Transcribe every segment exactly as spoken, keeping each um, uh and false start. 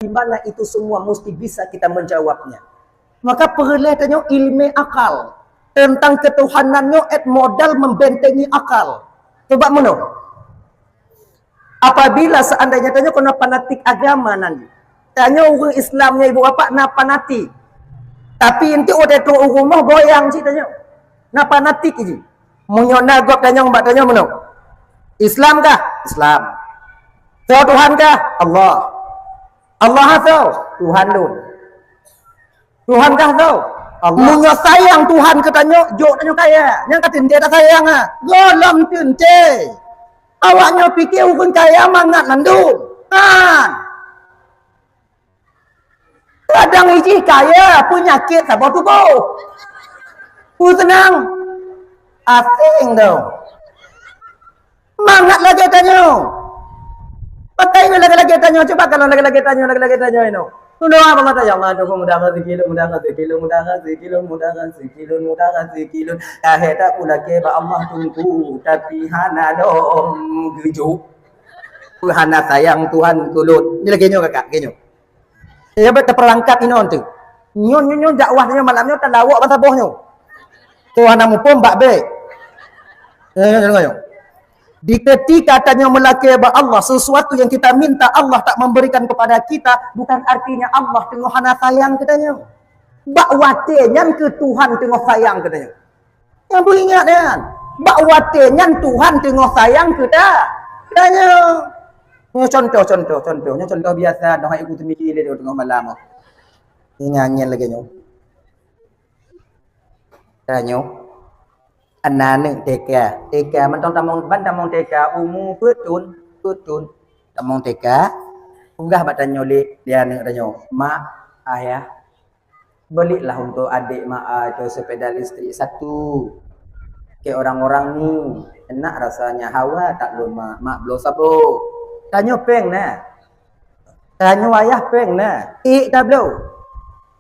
di mana itu semua mesti bisa kita menjawabnya. Maka peureulée tanyoe ilmu akal tentang ketuhanan nyoe et modal membentengi akal. Coba meunoe. Apabila seandainya tanyoe keunoe fanatik agama nan, tanyoe ureuëng Islam nyoe ibu bapak na fanatik. Tapi inti udah tu rumoh goyang cit tanyoe. Na fanatik ji. Meunyoe na gob tanyong bak tanyoe meunoe. Islam kah? Islam. Soe Tuhan kah? Allah. Allah soe? Tuhan lôn. Tuhan kah soe? Allah. Meunyoe sayang Tuhan keu tanyoe, jok tanyoe kaya. Nyang ka teuntée ta sayang ah. Gohlom teuntée. Awak nyoe pike ureuëng kaya mangat mandum. Kan? Kadang ijih kaya peunyakét saboh tuboh. Peue seunang? Asing dong. Mangat lagée tanyoe. Pakai nyoe lagée-lagée tanyoe. Coba kalau lagée-lagée tanyoe, lagée-lagée tanyoe inoe. Tudoa Allah Taala, ya Allah, Tuhan mudah rezeki lôn, mudah rezeki lôn, mudah rezeki lôn, mudah rezeki lôn, mudah rezeki lôn. Lahé tak kulakée bak Allah Teungku, tapi hana lom geujok. Hana sayang Tuhan keu lôn. Nyoe lagée nyoe kakak, lagée nyoe. Ya bet teupeurangkat inoe tu. Nyoe nyoe nyoe dakwah nyoe malam nyoe talawok bansaboh nyoe. Tuhan na muphom bak bék. Nyoe nyoe nyoe. Di ketika tanyoe meulakée bak Allah sesuatu yang kita minta Allah tak memberikan kepada kita, bukan artinya Allah teungoh hana sayang keu tanyoe. Bak watée nyan keu Tuhan teungoh sayang keu tanyoe. Nyang beuingat nyan, bak watée nyan Tuhan teungoh sayang keu ta-, tanyoe. Nyoe contoh, contoh, contoh. Nyoe contoh biasa, noh ibu teumiki lé teungoh malam. Ingat nyan lagée nyoe. Tanyoe. Aneuk T K, T K mantong tamong, ban tamong T K umu peuet thon, peuet thon. Tamong T K, peugah bak tanyoe lé, lé aneuk tanyoe, "Mak, Ayah, belilah untuk adik Mak itu sepeda listrik satu. Kayak orang-orang ni, enak rasanya, hawa tak lôn Mak, Mak bloe saboh." Tanyoe péng na. Tanyoe ayah péng na. Ék tabloe.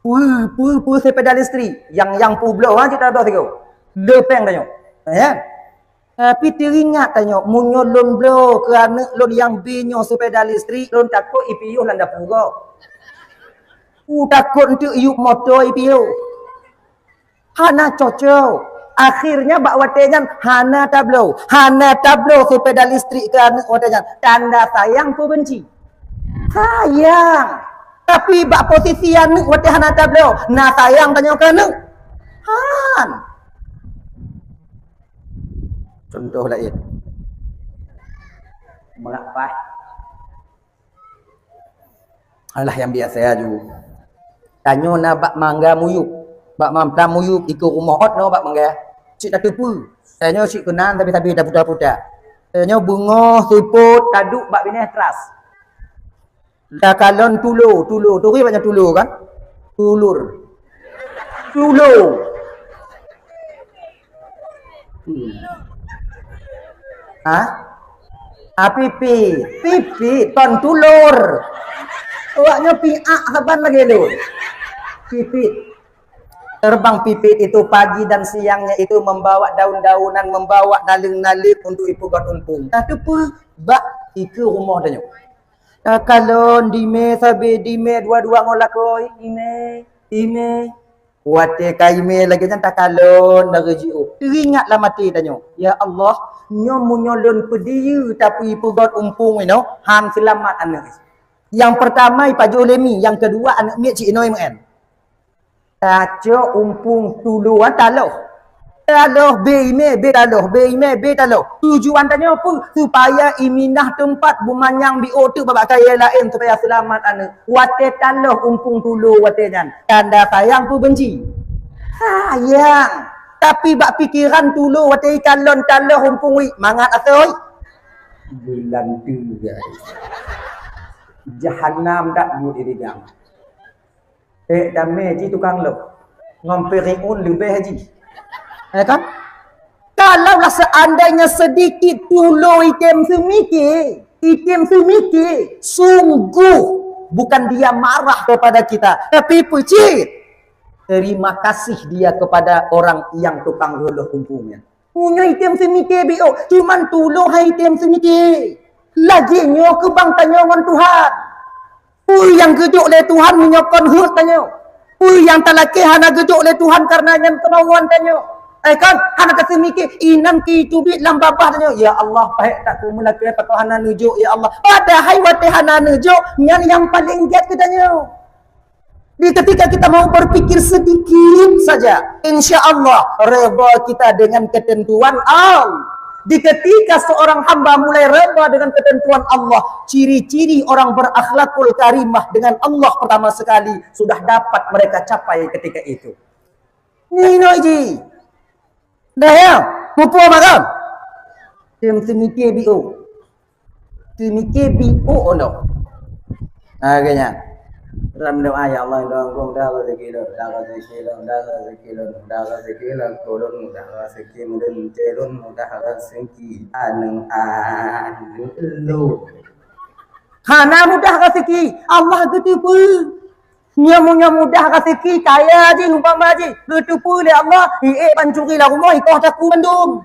Peue, peue, peue sepeda listrik. Yang, yang peue bloe ha cit tabloe sigoe. Le péng tanyoe. Ya. Tapi teuingat tanyoe, meunyoe lôn bloe keu aneuk lôn nyang B nyoe sepeda listrik, lôn takot ipiôh lam dapu gob. Takot enteuk yup moto ipiôh. Hana cocok. Akhirnya bak watée nyan hana tabloe. Hana tabloe sepeda listrik keu aneuk watée nyan. Tanda sayang peue benci? Sayang. Tapi bak posisi aneuk watée hana tabloe, na sayang tanyoe keu aneuk? Han. Contoh laén. Meurak paih. Alah, nyang biasa aju. Tanyoe na bak mangga muyup. Bak mamplam muyup, ikeue rumoh ot nyoe bak mangga. Cit tateupeue. Tanyoe cit keunan sabe-sabe taputa-puta. Tanyoe beungoh, seupôt, taduek bak binéh teras. Takalon tulo, tulo. Turi banyak tulo kan? Tulur. Tulo. Hmm. Hah? Ah, pipit. Pipit, kon tulur. Awaknyoe piak saban lagée lôn. Pipit. Terbang pipit itu pagi dan siangnya itu membawa daun-daunan, membawa naleueng-naleueng untuk ipeugöt umpung. Tateupeue bak ikeue rumoh tanyoe. Takalon dimé sabe, dimé dua-dua ngon lakoe, dimé, dimé. Watée ka imé lagée nyan takalon dari jiôh. Teuingat lam até tanyoe, "Ya Allah, nyoe meunyoe lôn peudiyeu tapi peugöt umpung inoe, han seulamat aneuk." Nyang peurtama ipajoh lé mi, nyang keudua aneuk miet cit inoe meu'en. Tacok umpung tulo taloh. Taloh bé imé, bé taloh, bé imé, bé taloh. Tujuan tanyoe peue? Supaya iminah teumpat beumanyang biôh teuk bak kayée laén supaya seulamat aneuk. Watée taloh umpung tulo watée nyan, tanda sayang peue benci? Sayang. Tapi bak pikeran tulo watée ikalon taloh umpung wit, mangat asoe. Bulan tiga. Jahanam dak buet dirigang. Eh, damé ji tukang lok. Ngon Firaun leubeh ji. Ya kan? Kalaulah seandainya sedikit tulo item seumike, item seumike, sungguh bukan dia marah kepada kita, tapi peucit. Terima kasih dia kepada orang yang tukang roloh umpungnya. Meunyoe item seumike biôh, cuman tulo hai item seumike. Lagée nyoe keubang tanyoe ngon Tuhan. Peue nyang geujok lé Tuhan meunyoe kon heuet tanyoe? Peue nyang talakée hana geujok lé Tuhan kareuna nyan keumauan tanyoe? Eh kan, hana taseumike inan keu teubiet lam babah tanyoe. Ya Allah, pahek tak ku meulakée pakon hana neujok, ya Allah. Padahai watée hana neujok, nyan nyang paleng gét keu tanyoe. Di ketika kita mau berpikir sedikit saja, insya Allah redha kita dengan ketentuan Allah. Di ketika seorang hamba mulai redha dengan ketentuan Allah, ciri-ciri orang berakhlakul karimah dengan Allah pertama sekali sudah dapat mereka capai ketika itu. Nino ji. Dah ya, mupu makan. Tim semikia biu. Semikia biu ono. Agaknya. Ram doa, ya Allah, dong gong dah rezeki lom, dah rezeki lom, dah rezeki lom, dah rezeki lom, kodon dah rezeki, mudun celun dah rezeki, anu anu lo. Hana mudah rezeki, Allah geuteupeue. Nyoe meunyoe mudah rezeki, kaya jih umpama jih, geuteupeue lé Allah, ié pancuri lam rumoh, ikoh taku mandum.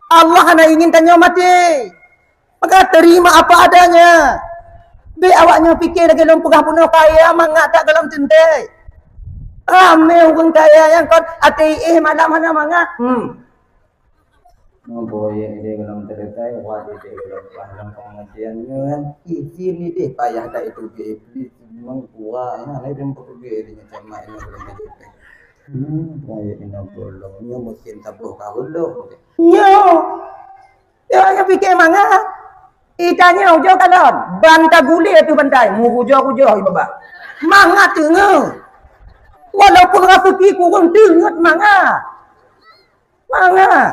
Allah hana ingin tanyoe maté. Maka terima apa adanya. Bèk awak nyoe pike lagèe lôn peugah bunoe kaya mangat that golom teuntèe. Ramè ureueng kaya nyang kon até ié malam hana mangat. Hmm. Nyoe proyek idéh golom teuretai, wah idéh golom pah lam pengajian nyoe kan. Izin idéh payah that itu ke Iblis. Memang kuat, nah, lain pun pergi di macam mana golom teuretai. Hmm, proyek ina golom. Nyoe mungkin taboh kahulok. Nyoe. Nyoe, nyoe pike mangat. Itanyong ujoe kalon, ban tagulie ateueh bantai, meugujoh-gujoh ié babah. Mangat teungoh. Walaupun raseuki kureueng teungeut mangat. Mangat.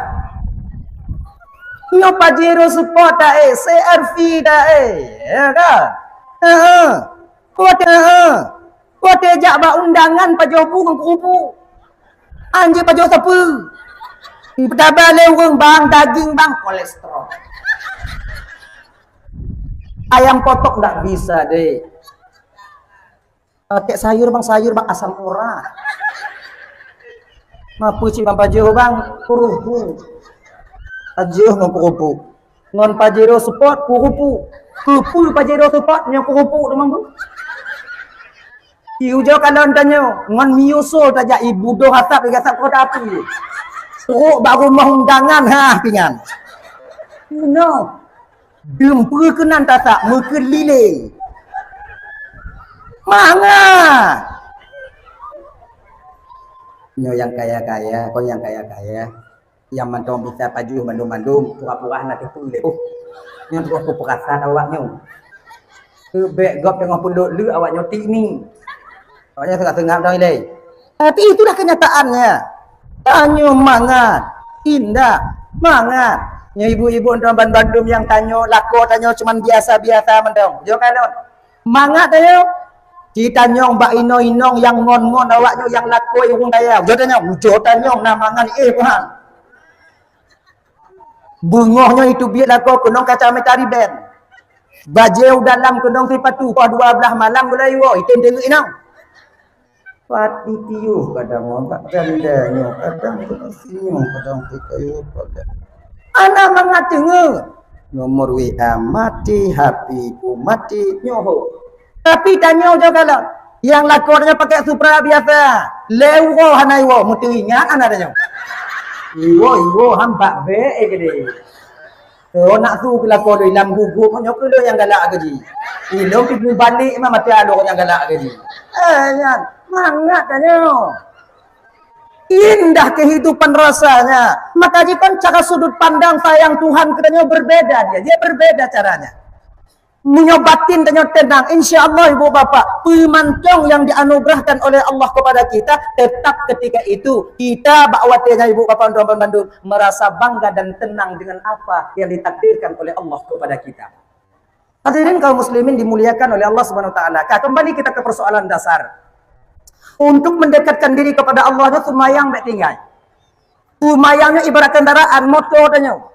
Nyoe Pajero Sport taé, C R V taé, ya kan? Heeh. Watèe, heeh. Watèe jak bak undangan pajoh bu ngon kupu. Anjing pajoh sapeue? Peutaba lé ureueng bang, daging bang, kolesterol. Ayam potong ndak bisa deh. Pakai sayur bang, sayur bang asam urat. Mapu cit bang pajoh bang, kurupu. Pajoh ngon kurupu. Ngon Pajero Sport kurupu. Kupu Pajero Sport nyang kurupu teuma bu. Ié ujoe kalon tanyoe ngon Mio Soul tajak ié budoh asap ié gasap kota api. Trok bak rumoh undangan ha pingan. No. Deumpeu keunan tasak meukeulileng. Mangat. Nyoe nyang kaya-kaya, kon nyang kaya-kaya. Nyang mantong bisa pajoh mandum-mandum, pura-pura hana teupeu lé. Oh, nyan troh kupeurasa awak nyoe. Teubèk gob teungoh peulot lé awak nyoe tik mi. Awak nyoe seungab-seungab dong ilèe. Tapi itulah kenyataannya. Tanyoe mangat, indah, mangat. Nyoe ibu-ibu nyoe ban bandum nyang tanyoe, lakoe tanyoe cuman biasa-biasa mantong. Jok kalon. Mangat tanyoe. Ci tanyong bak inong-inong nyang ngon-ngon awak nyoe nyang lakoe ureueng kaya. Ujoe tanyong, ujoe tanyong na mangat éh Tuhan. Beungoh nyoe itu biet lakoe keunong kacamata riben. Bajèe u dalam keunong sipatu, poh dua blaih malam gulai woe, item deungeuk inong. Pat ditiuh kadang bak janda nyoe, kadang keunoe sinyoe, kadang keu kayèe padat. Aneuk mangat teungeut. Nomor W A mati, H P ku mati, nyoe ho. Tapi tanyoe jok kalon, nyang lakoe nyoe pakai Supra biasa. Lé uroe hana iwoe, meuteuingat hana tanyoe. Iwoe, iwoe, han bak bèk, eh, keudéh. Oh, nak su keu lakoe lôn lam gugup, nyoe keuh lôn nyang galak keu jih. Ilôn pih mubalek mah mata lôn nyang galak keu jih. Eh, nyan, mangat tanyoe. Indah kehidupan rasanya. Maka jih kan cara sudut pandang sayang Tuhan keu tanyoe berbeda dia. Dia berbeda caranya. Meunyoe batin tanyoe tenang, insya Allah ibu bapak, peumantong nyang dianugerahkan oleh Allah kepada kita, tetap ketika itu kita bak watèe nyan ibu bapak tuan-tuan bandum merasa bangga dan tenang dengan apa yang ditakdirkan oleh Allah kepada kita. Hadirin kaum muslimin dimuliakan oleh Allah Subhanahu wa taala. Ka, kembali kita ke persoalan dasar. Untuk mendekatkan diri kepada Allah nyoe seumayang bèk tinggai. Seumayang nyoe ibarat kendaraan moto tanyoe.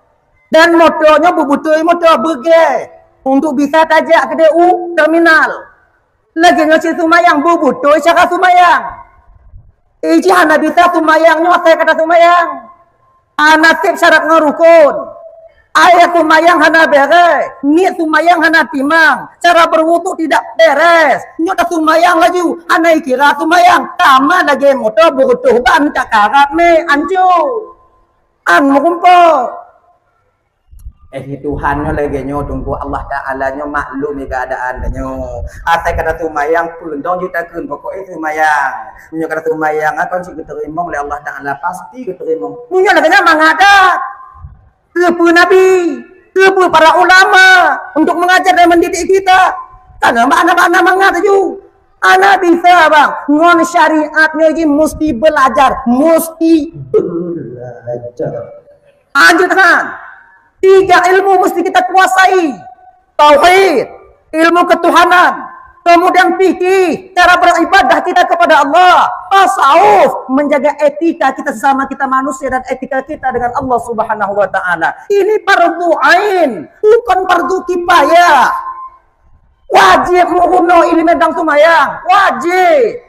Dan moto nyoe beubeutôi moto beugèe untuk bisa tajak keudéh u terminal. Lagèe nyoe cit seumayang beubeutôi cara seumayang. Iji hana bisa seumayang nyoe asai kata seumayang. Hana sép syarat ngon rukon. Akhé seumayang hana beres, niet seumayang hana timang, cara berwudhu tidak beres. Nyoe taseumayang laju, hana ikira seumayang, sama lagée moto beureutoh ban ka karat mé, anco. An meurumpok. Eh, Tuhan nyoe lagée nyoe, Teungku, Allah Taala nyoe maklum keadaan tanyoe. Asai ka taseumayang peuntong jeuet takheun, pokok eh seumayang. Meunyoe ka taseumayang, akan cit geuteurimong lé Allah Taala, pasti geuteurimong. Meunyoe lagée nyan mangat that. Keupeue Nabi, keupeue para ulama untuk mengajar dan mendidik kita. Karena makna-makna mangat laju. Hana bisa, bang. Ngon syariat nyoe jih musti belajar, musti belajar. Lanjut, Han. Tiga ilmu mesti kita kuasai. Tauhid, ilmu ketuhanan, kemudian fikih, cara beribadah kita kepada Allah, tasawuf, menjaga etika kita sesama kita manusia dan etika kita dengan Allah Subhanahu wa Ta'ala. Ini fardu ain, bukan fardu kifayah. Wajib meurunoe ilmu dan seumayang, wajib.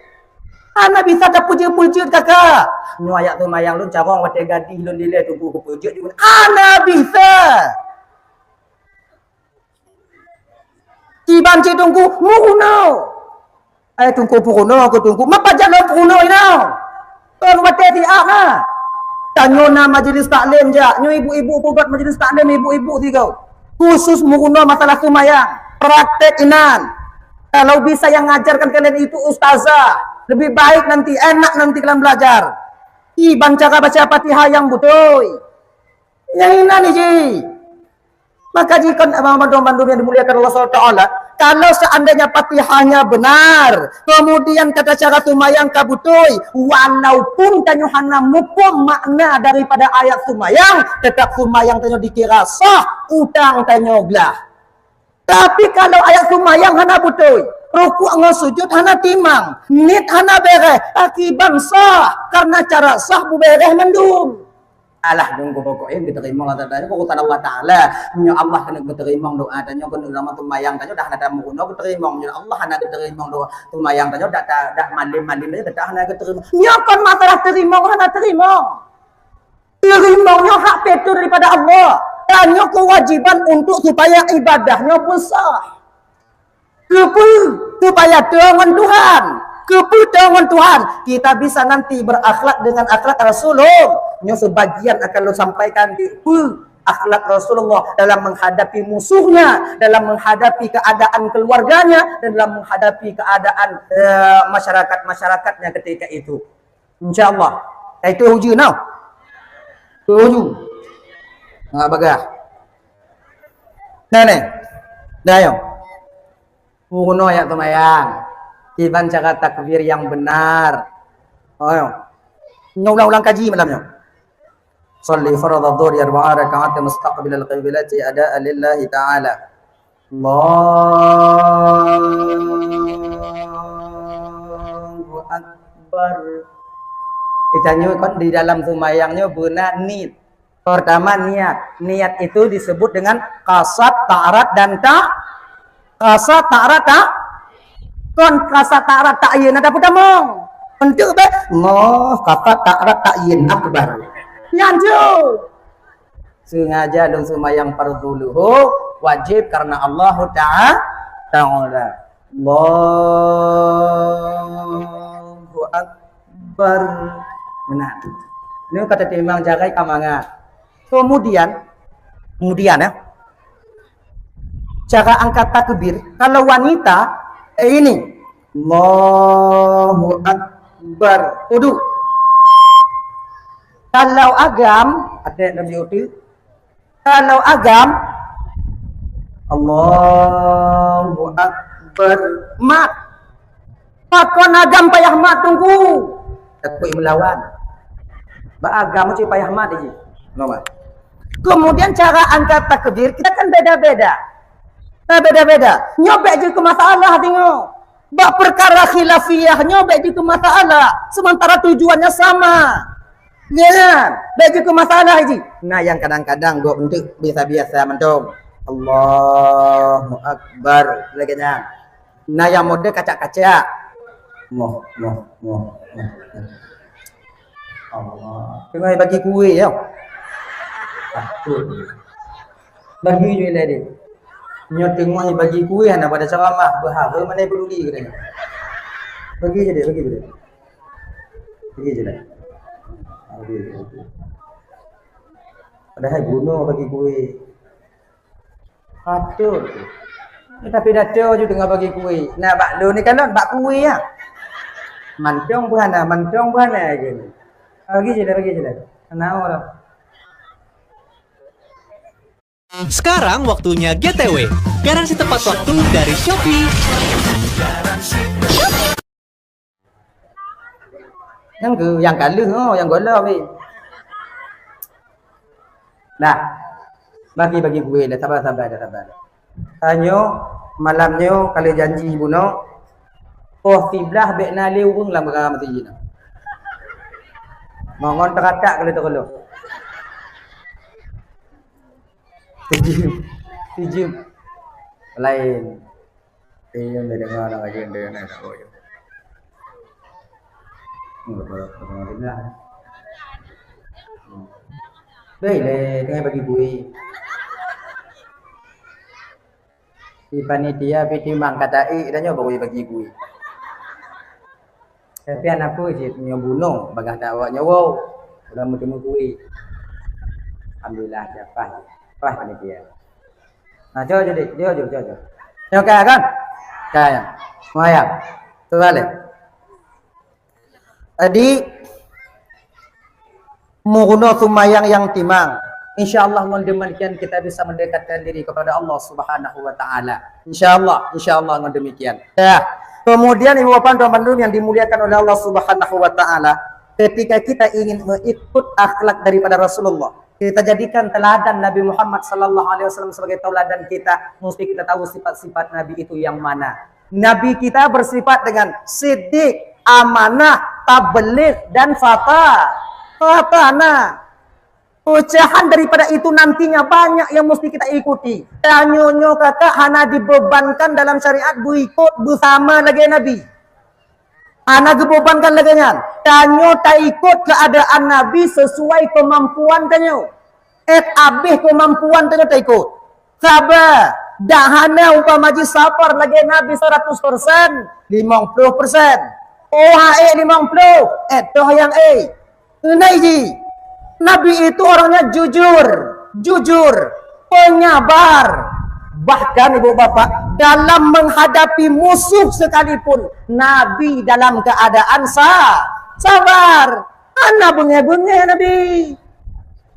Hana bisa tapeujeuet-peujeuet, kakak. Nyoe ayat seumayang lôn carông watée gadih lôn dilée Teungku kupeujeuet juga. Hana bisa. Kiban cit Teungku, meurunoe. Eh, Teungku peurunoe keu Teungku. Mapa jak lôn peurunoe inoe? Kon watée siat na. Tanyoe na majelis taklim jak. Nyoe ibu-ibu peugöt majelis taklim, ibu-ibu sigoe. Khusus meurunoe masalah seumayang. Praktek inan. Kalau bisa yang ngajarkan kalian itu ustazah, lebih baik nanti, enak nanti kalian belajar. Kiban cara baca Fatihah yang beutôi. Nyang inan jih. Maka jikon abang bandum-bandum yang dimuliakan Allah subhanahu wa taala, kalau seandainya Fatihahnya benar, kemudian tata cara seumayang ka beutôi, walaupun tanyoe hana muphom makna daripada ayat seumayang, tetap seumayang tanyoe dikira sah, utang tanyoe glah. Tapi kalau ayat seumayang hana beutôi, rukuk ngon sujud hana timang, niet hana beres, akiban sah, karena cara sah beuberes mandum. Alah, dong pokok eh geuteurimong lah tadi urusan Allah Taala. Meunyoe Allah keuneuk geuteurimong doa tanyoe, keuneuk lama seumayang tanyoe dah na meurunoe geuteurimong. Meunyoe Allah hana geuteurimong doa seumayang tanyoe, dak dak malem-malem tanyoe dah hana geuteurimong. Nyoe kon masalah teurimong hana teurimong. Teurimong nyoe hak beutôi daripada Allah. Tanyoe kewajiban untuk supaya ibadah nyoe pun sah. Keupeue? Supaya teuh ngon Tuhan. Keupeue teuh ngon Tuhan? Kita bisa nanti berakhlak dengan akhlak Rasulullah. Nyoe sebagian akan lôn sampaikan keupeue akhlak Rasulullah dalam menghadapi musuhnya, dalam menghadapi keadaan keluarganya, dan dalam menghadapi keadaan eh, masyarakat-masyarakatnya ketika itu. Insya Allah. Eh, itu uji nah. Itu uji. Nah, bagah. Nah, nih. Dah, yo. Peurunoe ayat seumayang. Kiban cara takbir yang benar. Oh, yo. Nyoe ulang-ulang kaji malam nyoe. Shalli fardhadh dhuhri arba'a raka'atin mustaqbilal qiblati adaan lillahi ta'ala. Allahu Akbar. Kita nyoe kan di dalam seumayang nyoe beuna niet. Pertama niat. Niat itu disebut dengan kasad, ta'rad dan ta kasad, ta'rad, ta kon kasad, ta'rad, ta'yin ada peutamong. Untuk be ngoh kasad, ta'rad, ta'yin akbar. Nyan tu. Sengaja lôn seumayang fardhu luhur wajib karena Allahu ta'a-, taala. Allahu Akbar. Benar. Ini kata timang jagai ka mangat. Kemudian, kemudian ya, cara angkat takbir, kalau wanita, eh, ini. Allahu Akbar. Uduk. Kalau agam, ada dalam YouTube. Kalau agam, Allahu Akbar. Mat. Pakon agam payah mat Teungku? Takut melawan. Ba agam cit payah mat jih. Kemudian cara angkat takbir kita kan beda-beda. Nah, beda-beda. Nyoe bèk jeuet keu masalah singoh. Bak perkara khilafiyah nyoe bèk jeuet keu masalah, sementara tujuannya sama. Ya kan? Bèk jeuet keu masalah jih. Nah, yang kadang-kadang gob untuk biasa-biasa mantong. Allahu Akbar. Lagèe nyan. Nah, yang model kacak-kacak. Moh, moh, moh, moh. Allah. Tengah bagi kuih ya. Takut. Bagi ju ilèe deh. Nyoe teungoh bagi kueh hana pada ceramah, beuhareuem mana peduli katanya. Bagi je deh, bagi je deh. Bagi je deh. Bagi je deh. Padahai bunoe bagi kueh. Patut. Tapi dato ju teungoh bagi kueh. Nah, bak lôn ni kalon bak kueh ya. Mantong buhana, mantong buhana je. Bagi je deh, bagi je deh. Hana orang. Sekarang waktunya G T W. Garansi tepat waktu dari Shopee. Nyang ke, nyang ka lheueh, oh, nyang gohlom ni. Dah. Bagi-bagi kueh dah, sabar-sabar dah, sabar. Tanyoe, malam nyoe, ka lheueh janji bunoe. Poh siblaih bèk na lé ureueng lam rama masjid nyoe. Ngon, ngon teukatak ka lheueh teukeulok. Sijeuem. Sijeuem. Laén. Eh, nyang dah dengar nak lagi, dah dengar nak, oh, ya. Hmm, betul, betul, betul. Hmm. Baik, leh, tengah bagi kueh. Di panitia, piti mang kata, eh, dah nyoe baru bagi kueh. Tapi aneuk peue cit nyoe bunoe, bagaih that awak nyoe, wow, udah meuteumé kueh. Alhamdulillah, siap, pas. Pas panitia. Nah, jom, jom, jom, jom, jom, jom. Nyoe ka, kan? Ka, ya. Semayang. Terbalik. Jadi, meurunoe seumayang nyang timang. Insya Allah, ngon demikian kita bisa mendekatkan diri kepada Allah Subhanahu wa Ta'ala. Insya Allah, insya Allah, ngon demikian. Dah. Kemudian, ibu bapak dan bandum yang dimuliakan oleh Allah Subhanahu wa Ta'ala, ketika kita ingin mengikut akhlak daripada Rasulullah, kita jadikan teladan Nabi Muhammad sallallahu alaihi wasallam sebagai tauladan kita, mesti kita tahu sifat-sifat Nabi itu yang mana. Nabi kita bersifat dengan siddiq, amanah, tabligh, dan fata-, fatana. Pecahan daripada itu nantinya banyak yang mesti kita ikuti. Tanyoe nyoe kakak hana dibebankan dalam syariat berikut bersama lagi Nabi. Hana geubebankan lagèe nyan. Tanyoe taikot keuadaan Nabi sesuai kemampuan tanyoe. Eh, abéh kemampuan tanyoe taikot. Sabar. Dak hana umpama jih sabar lagèe Nabi seratus persen, limong puluh persen. Oh, ha, eh, limong puluh. Eh, toh nyang, eh. Nai ji, Nabi itu orangnya jujur, jujur, penyabar. Bahkan ibu bapak, dalam menghadapi musuh sekalipun, Nabi dalam keadaan sa-, sabar. Hana beungéh-beungéh Nabi.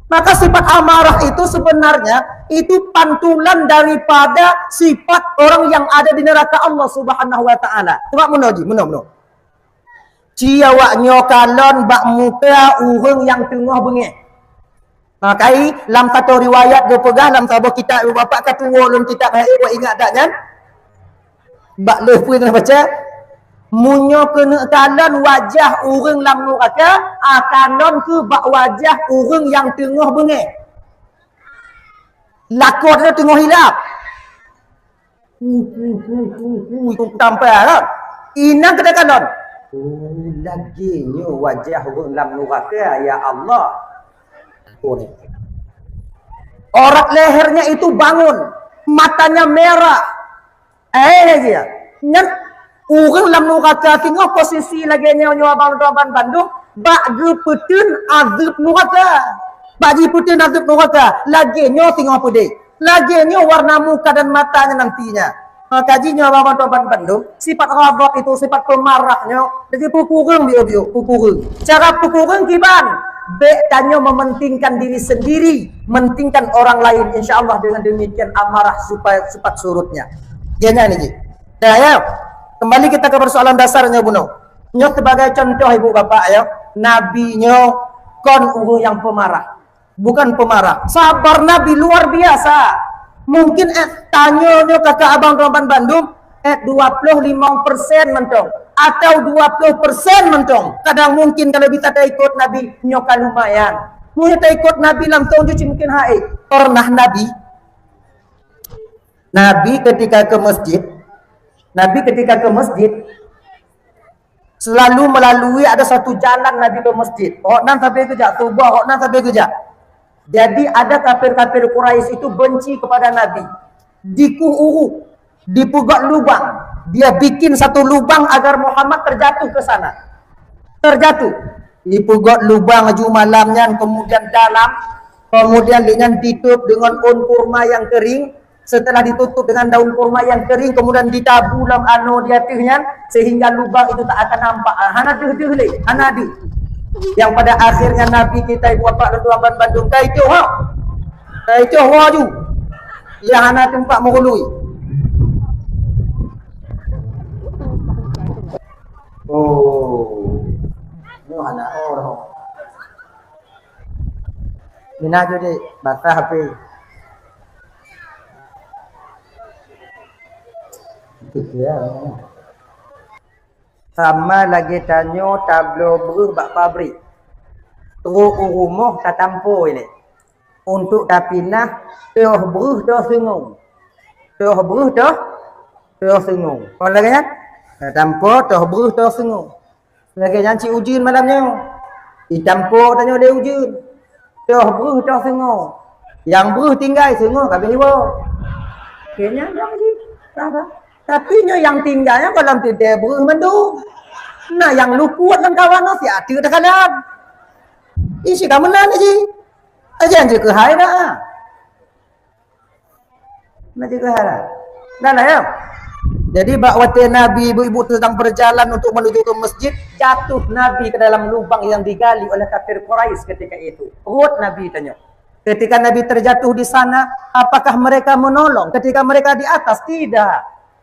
Maka sifat amarah itu sebenarnya itu pantulan daripada sifat orang yang ada di neraka Allah Subhanahu wa Ta'ala. Coba meunoe ji, meunoe, meunoe. Ci awak nyoe kalon bak muka ureueng nyang teungoh beungéh. Makai lam saboh riwayat geupeugah lam saboh kitab, bapak ka tuwoe lôn kitab hai, ingat that nyan? Bak lheueh peue neubaca? Meunyoe keuneuk kalon wajah ureueng lam nuraka, a kalon kheueh bak wajah ureueng nyang teungoh beungéh. Lakoe nyoe teungoh hilap. Hu, hu, hu, hu, hu, hu, sampai kan? Inong keuneuk kalon. Oh, lagèe nyoe wajah ureueng lam nuraka, ya Allah. Aurat lehernya itu bangun, matanya merah. Eh, ya. Nyan ureueng lam nuraka singoh posisi lagèe nyoe, nyoe abang tuan bandum, bak geupeuteun azeueb nuraka. Bak jipeuteun azeueb nuraka, lagèe nyoe singoh peudeh. Lagèe nyoe warna muka dan matanya nantinya. Maka jih nyoe abang tuan bandum, sifat ghadab itu, sifat pemarah nyoe, jadi peukureueng biôk-biôk, peukureueng. Cara peukureueng kiban, bèk tanyoe mementingkan diri sendiri, mentingkan orang lain. Insya Allah dengan demikian amarah supaya sifat surutnya. Jadinya ni ji. Nah, ya. Kembali kita ke persoalan dasarnya bunoe. Nyoe sebagai contoh ibu bapak ya, Nabi nyoe kon ureueng nyang pemarah. Bukan pemarah. Sabar Nabi luar biasa. Mungkin eh, tanyoe nyoe kakak abang tuan bandum, eh, dua puluh lima persen mantong atau dua puluh persen mantong. Kadang mungkin kalau bisa taikot Nabi nyoe ka lumayan. Mungkin taikot Nabi langsung cuci mungkin hai. Pernah Nabi, Nabi ketika ke masjid, Nabi ketika ke masjid, selalu melalui ada satu jalan Nabi ke masjid. Awak nan sabe geujak, suboh awak nan sabe geujak. Jadi ada kafir-kafir Quraisy itu benci kepada Nabi. Dikuh uruk, dipeugöt lubang. Dia bikin satu lubang agar Muhammad terjatuh ke sana. Terjatuh. Dipeugöt lubang ju malam nyan, kemudian dalam, kemudian dengan ditutup dengan daun kurma yang kering. Setelah ditutup dengan daun kurma yang kering, kemudian ditabu lam anoe di ateueh nyan, sehingga lubang itu tak akan nampak. Ah, hana deuh-deuh lé, hana deuh. Yang pada akhirnya Nabi kita, ibu bapak dan tuan bandum, ka icok ho. Ka icok ho ju. Yang hana teumpat meurului. Oh. Nyoe hana oh. Minah ju dek, basah api. Sama lagèe tanyoe tabloe breuh bak pabrik. Trok u rumoh tatampôh ilèe. Untuk tapinah toh breuh toh seungue. Toh breuh toh, toh seungue. Kon lagèe nyan? Tatampôh toh breuh toh seungue. Lagèe nyan cit ujeuen malam nyoe. Itampôh tanyoe lé ujeuen. Toh breuh toh seungue. Nyang breuh tinggai, seungue ka abéh iwoe. Keu nyan dong jih. Tapi nyoe nyang tinggai nyan goh lom teuntèe breuh mandum. Na nyang luput lam kawan nyoe siat teuk teukalan. Ih, si ka meunan jih. Ajan jih keuhai dah. Nah, jaga hara. Nah, nah, ya. Jadi, bak watèe Nabi ibu-ibu sedang berjalan untuk menuju ke masjid, jatuh Nabi ke dalam lubang yang digali oleh kafir Quraisy ketika itu. Rhot Nabi tanyoe. Ketika Nabi terjatuh di sana, apakah mereka menolong ketika mereka di atas? Tidak.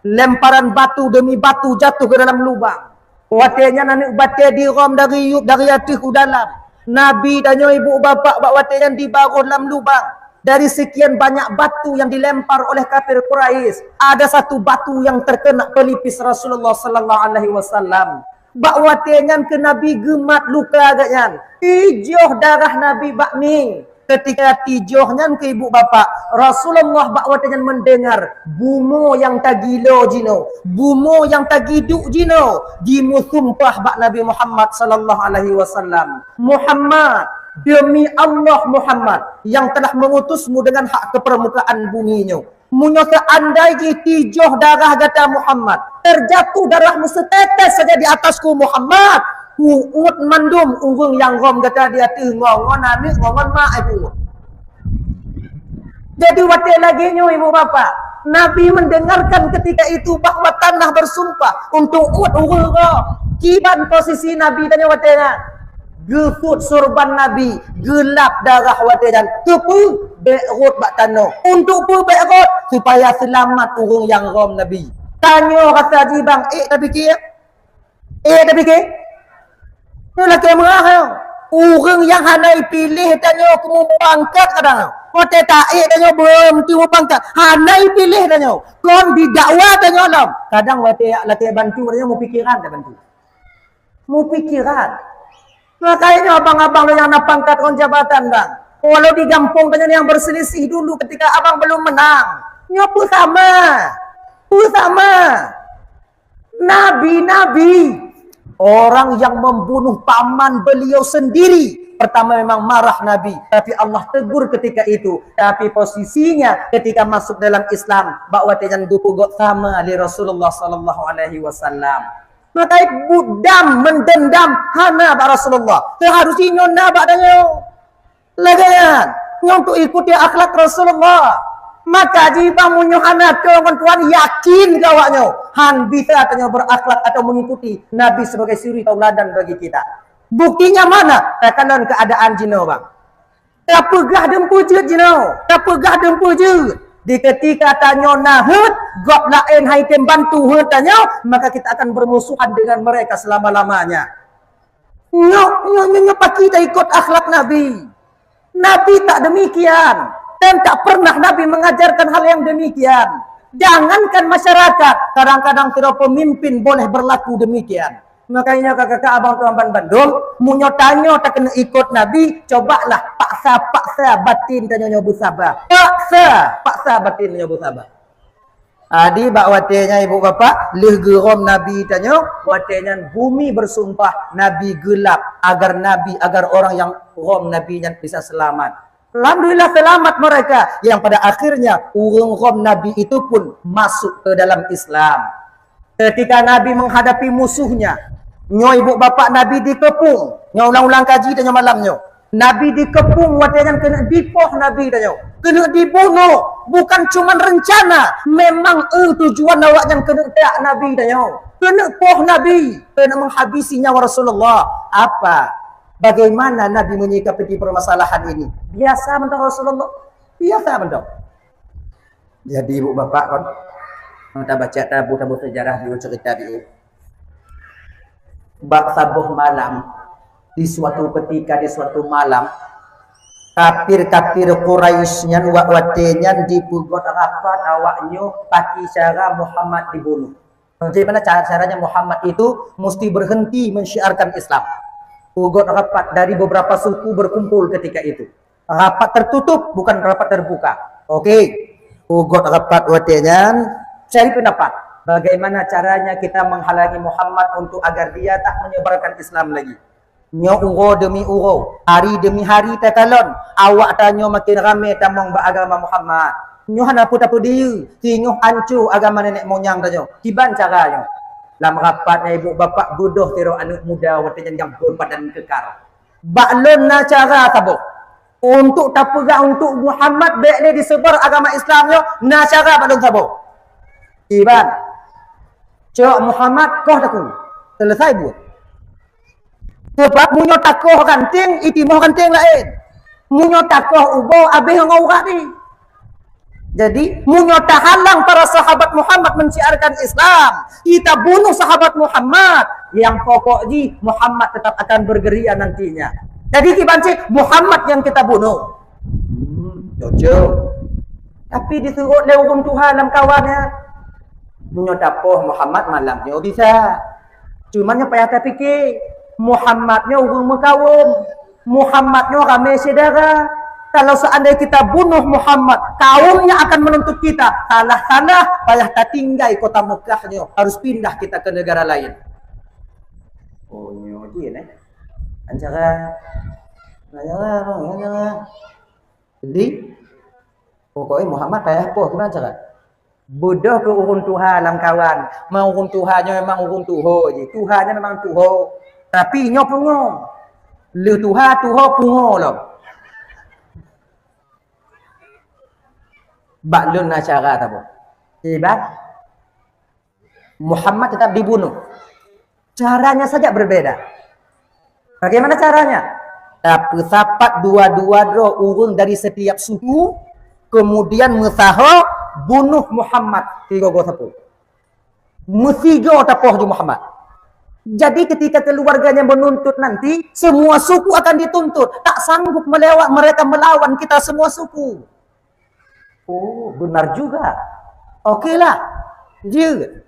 Lemparan batu demi batu jatuh ke dalam lubang. Watèe nyan aneuk batèe dirhom dari yup, dari ateueh u dalam. Nabi tanyoe ibu bapak bak watèe nyan dibaroh lam lubang. Dari sekian banyak batu yang dilempar oleh kafir Quraisy, ada satu batu yang terkena pelipis Rasulullah sallallahu alaihi wasallam. Bak watèe nyan keu Nabi geumat luka geuh nyan. Tijoh darah Nabi bak mieng. Ketika tijoh nyan keu ibu bapak, Rasulullah bak watèe nyan mendengar bumoe nyang tagilo jinoe, bumoe nyang tagiduek jinoe, jimeusumpah bak Nabi Muhammad sallallahu alaihi wasallam, "Muhammad, demi Allah Muhammad, yang telah mengutusmu dengan hak ke permukaan bumi nyoe." Meunyoe seandai jih tijoh darah gata Muhammad, terjatuh darah meusetetes saja di atasku Muhammad, peuet mandum ureueng nyang rhom gata di ateueh ngon, ngon aneuk, ngon, ngon mak, eh, peuet. Jadi watèe lagèe nyoe ibu bapak, Nabi mendengarkan ketika itu bahwa tanah bersumpah untuk peuet ureueng rhom. Kiban posisi Nabi tanyoe watèe nyan. Geusut surban Nabi, geulap darah watèe nyan. Keupeue? Bèk rhot bak tanoh. Untuk peue bèk rhot? Supaya seulamat ureueng nyang rhom Nabi. Tanyoe rasa jih bang, ék tapike? Ék tapike? Nyoe lakèe meurah nyoe. Ureueng nyang hana ipiléh tanyoe keu mupangkat kadang. Watèe taék tanyoe beureuti mupangkat. Hana ipiléh tanyoe. Kon didakwa tanyoe lom. Kadang watèe lakèe bantu tanyoe mupikeran tabantu. Mupikeran. Makanya abang-abang nyang na pangkat ngon jabatan, bang. Walau di gampông tanyoe nyang berselisih dulu ketika abang belum menang. Nyoe peue sama? Peue sama? Nabi-nabi, orang yang membunuh paman beliau sendiri, pertama memang marah Nabi, tapi Allah tegur ketika itu. Tapi posisinya ketika masuk dalam Islam, bak watèe nyan geupeugöt sama lé Rasulullah sallallahu alaihi wasallam. Maka buet dam, mendendam hana bak Rasulullah. Seharusnya nyoe na bak tanyoe. Lagèe nyan, nyoe untuk ikuti akhlak Rasulullah. Maka jih bang meunyoe hana keu ngon Tuhan, yakin keu awak nyoe, han bisa tanyoe berakhlak atau mengikuti Nabi sebagai suri tauladan bagi kita. Buktinya mana? Takalon keuadaan jinoe, bang. Tapeugah dum peujeuet jinoe, tapeugah dum peujeuet. Di ketika tanyoe na heuet, gob laén han item bantu heuet tanyoe, maka kita akan bermusuhan dengan mereka selama-lamanya. Nyoe, nyoe, nyoe, nyoe pakri taikot akhlak Nabi. Nabi tak demikian. Dan tak pernah Nabi mengajarkan hal yang demikian. Jangankan masyarakat, kadang-kadang sidroe pemimpin boleh berlaku demikian. Makanya kakak-kakak abang tuan ban bandum, meunyoe tanyoe takeuneuk ikot Nabi, cobalah paksa-paksa batin tanyoe nyoe beusaba. Paksa, paksa batin tanyoe beusaba. Jadi bak watèe nyan ibu bapak, lheueh geurhom Nabi tanyoe, watèe nyan bumi bersumpah Nabi geulap agar Nabi, agar orang yang rhom Nabi nyan bisa selamat. Alhamdulillah, selamat mereka yang pada akhirnya ureuëng Rom Nabi itu pun masuk ke dalam Islam. Ketika Nabi menghadapi musuhnya, nyoe ibu bapak Nabi dikepung, nyoe ulang-ulang kaji tanyoe malam nyoe. Nabi dikepung watée nyan keuneuk dipoh Nabi tanyoe, keuneuk dibunuh. Bukan cuma rencana, memang eh tujuan awak nyan keuneuk tak Nabi tanyoe, keuneuk poh Nabi, keuneuk menghabisi nyawa Rasulullah. Apa? Bagaimana Nabi menyikapi permasalahan ini? Biasa mantong Rasulullah. Biasa mantong. Jadi ibu bapak kan, tabaca tabu-tabu sejarah di cerita di bak saboh malam, di suatu ketika, di suatu malam, kafir-kafir Quraisy nyan wak watée nyan dipeugot rapat awak nyoe pati cara Muhammad dibunuh. Bagaimana cara-caranya Muhammad itu mesti berhenti mensyiarkan Islam. Peugot rapat dari beberapa suku berkumpul ketika itu. Rapat tertutup, bukan rapat terbuka. Oke. Peugot rapat watée nyan, cari pendapat. Bagaimana caranya kita menghalangi Muhammad untuk agar dia tak menyebarkan Islam lagi? Nyoe uroe demi uroe, hari demi hari takalon, awak tanyoe makin ramé tamong bak agama Muhammad. Nyoe hana peue tapeudiyeu, singoh anco agama nenek moyang tanyoe. Kiban cara nyoe? Lam rapat nyan ibu bapak beudôh sidroe aneuëk muda watée nyan nyang phon padan keukar. Bak lôn na cara saboh. Untuk tapeugah untuk Muhammad bék lé disebar agama Islam nyoe, na cara bak lôn saboh. Kiban. Cok Muhammad koh takue. Selesai buet. Sebab meunyoe takoh ranting, itimoh ranting laén. Meunyoe takoh uboe, abéh ngon urat jih. Jadi, meunyoe tahalang para sahabat Muhammad menciarkan Islam, kita bunuh sahabat Muhammad, yang pokok jih Muhammad tetap akan bergerilya nantinya. Jadi, kiban cit Muhammad yang kita bunuh. Hmm, cocok. Tapi disuruh lé ureuëng tuha lam kawan nyan. Meunyoe tapoh Muhammad malam nyoe bisa. Cuma nyoe payah tapike, Muhammad nyoe ureuëng meukawöm. Muhammad nyoe ramé syedara. Kalau seandai kita bunuh Muhammad, kaumnya akan menuntut kita. Salah-salah payah tatinggai kota Mekah nyoe, harus pindah kita ke negara lain. Oh, nyoe jih, eh. Acara, acara, acara. Jadi, pokoknya Muhammad payah poh, gimana cara? Beudôh keu ureuëng tuha lam kawan. Memang ureuëng tuha nyoe memang ureuëng tuho jih. Tuha nyoe memang tuho. Tapi nyoe pungo. Le tuha, tuho, pungo lom. Bak lôn na cara saboh. Kiban Muhammad tetap dibunuh. Caranya saja berbeda. Bagaimana caranya? Tapeusapat dua-dua droe ureuëng dari setiap suku, kemudian meusaho bunuh Muhammad sigoe-goe sapeue. Meusigoe tapoh ju Muhammad. Jadi ketika keluarganya menuntut nanti, semua suku akan dituntut. Tak sanggup melewat mereka melawan kita semua suku. Oh, benar juga. Okelah. Jeuet.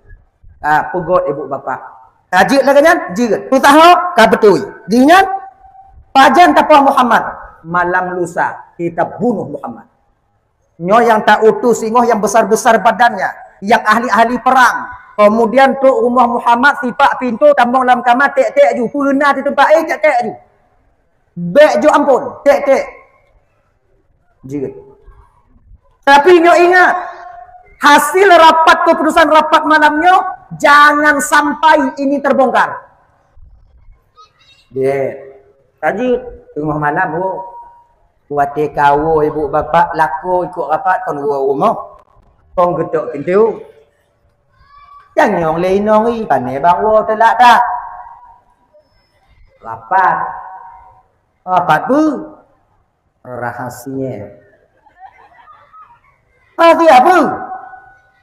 Ah, peugot ibu bapa. Ka jeuet lagée nyan, jeuet. Peusaho, ka beutôi. Jih nyan, pajan tapoh Muhammad. Malam lusa, kita bunuh Muhammad. Nyoe nyang ta utus singoh nyang besar-besar badannya, nyang ahli-ahli perang. Kemudian trok rumoh Muhammad, sipak pintoe, tamong lam kama, tek-tek ju. Peue na di teumpat, eh, tek-tek ju. Bék ju ampon, tek-tek. Jeuet. Tapi nyoe ingat, hasil rapat, keputusan rapat malam nyoe, jangan sampai ini terbongkar. Jeuet. Ka jeuet, teungoh malam, oh. Watée kawoe ibu bapak lakoe ikot rapat kon woe rumoh. Kon geutok pintoe. Nyang nyong lé inong i, pane bang woe teulak that. Rapat. Rapat peue? Rahasia. Rahasia peue?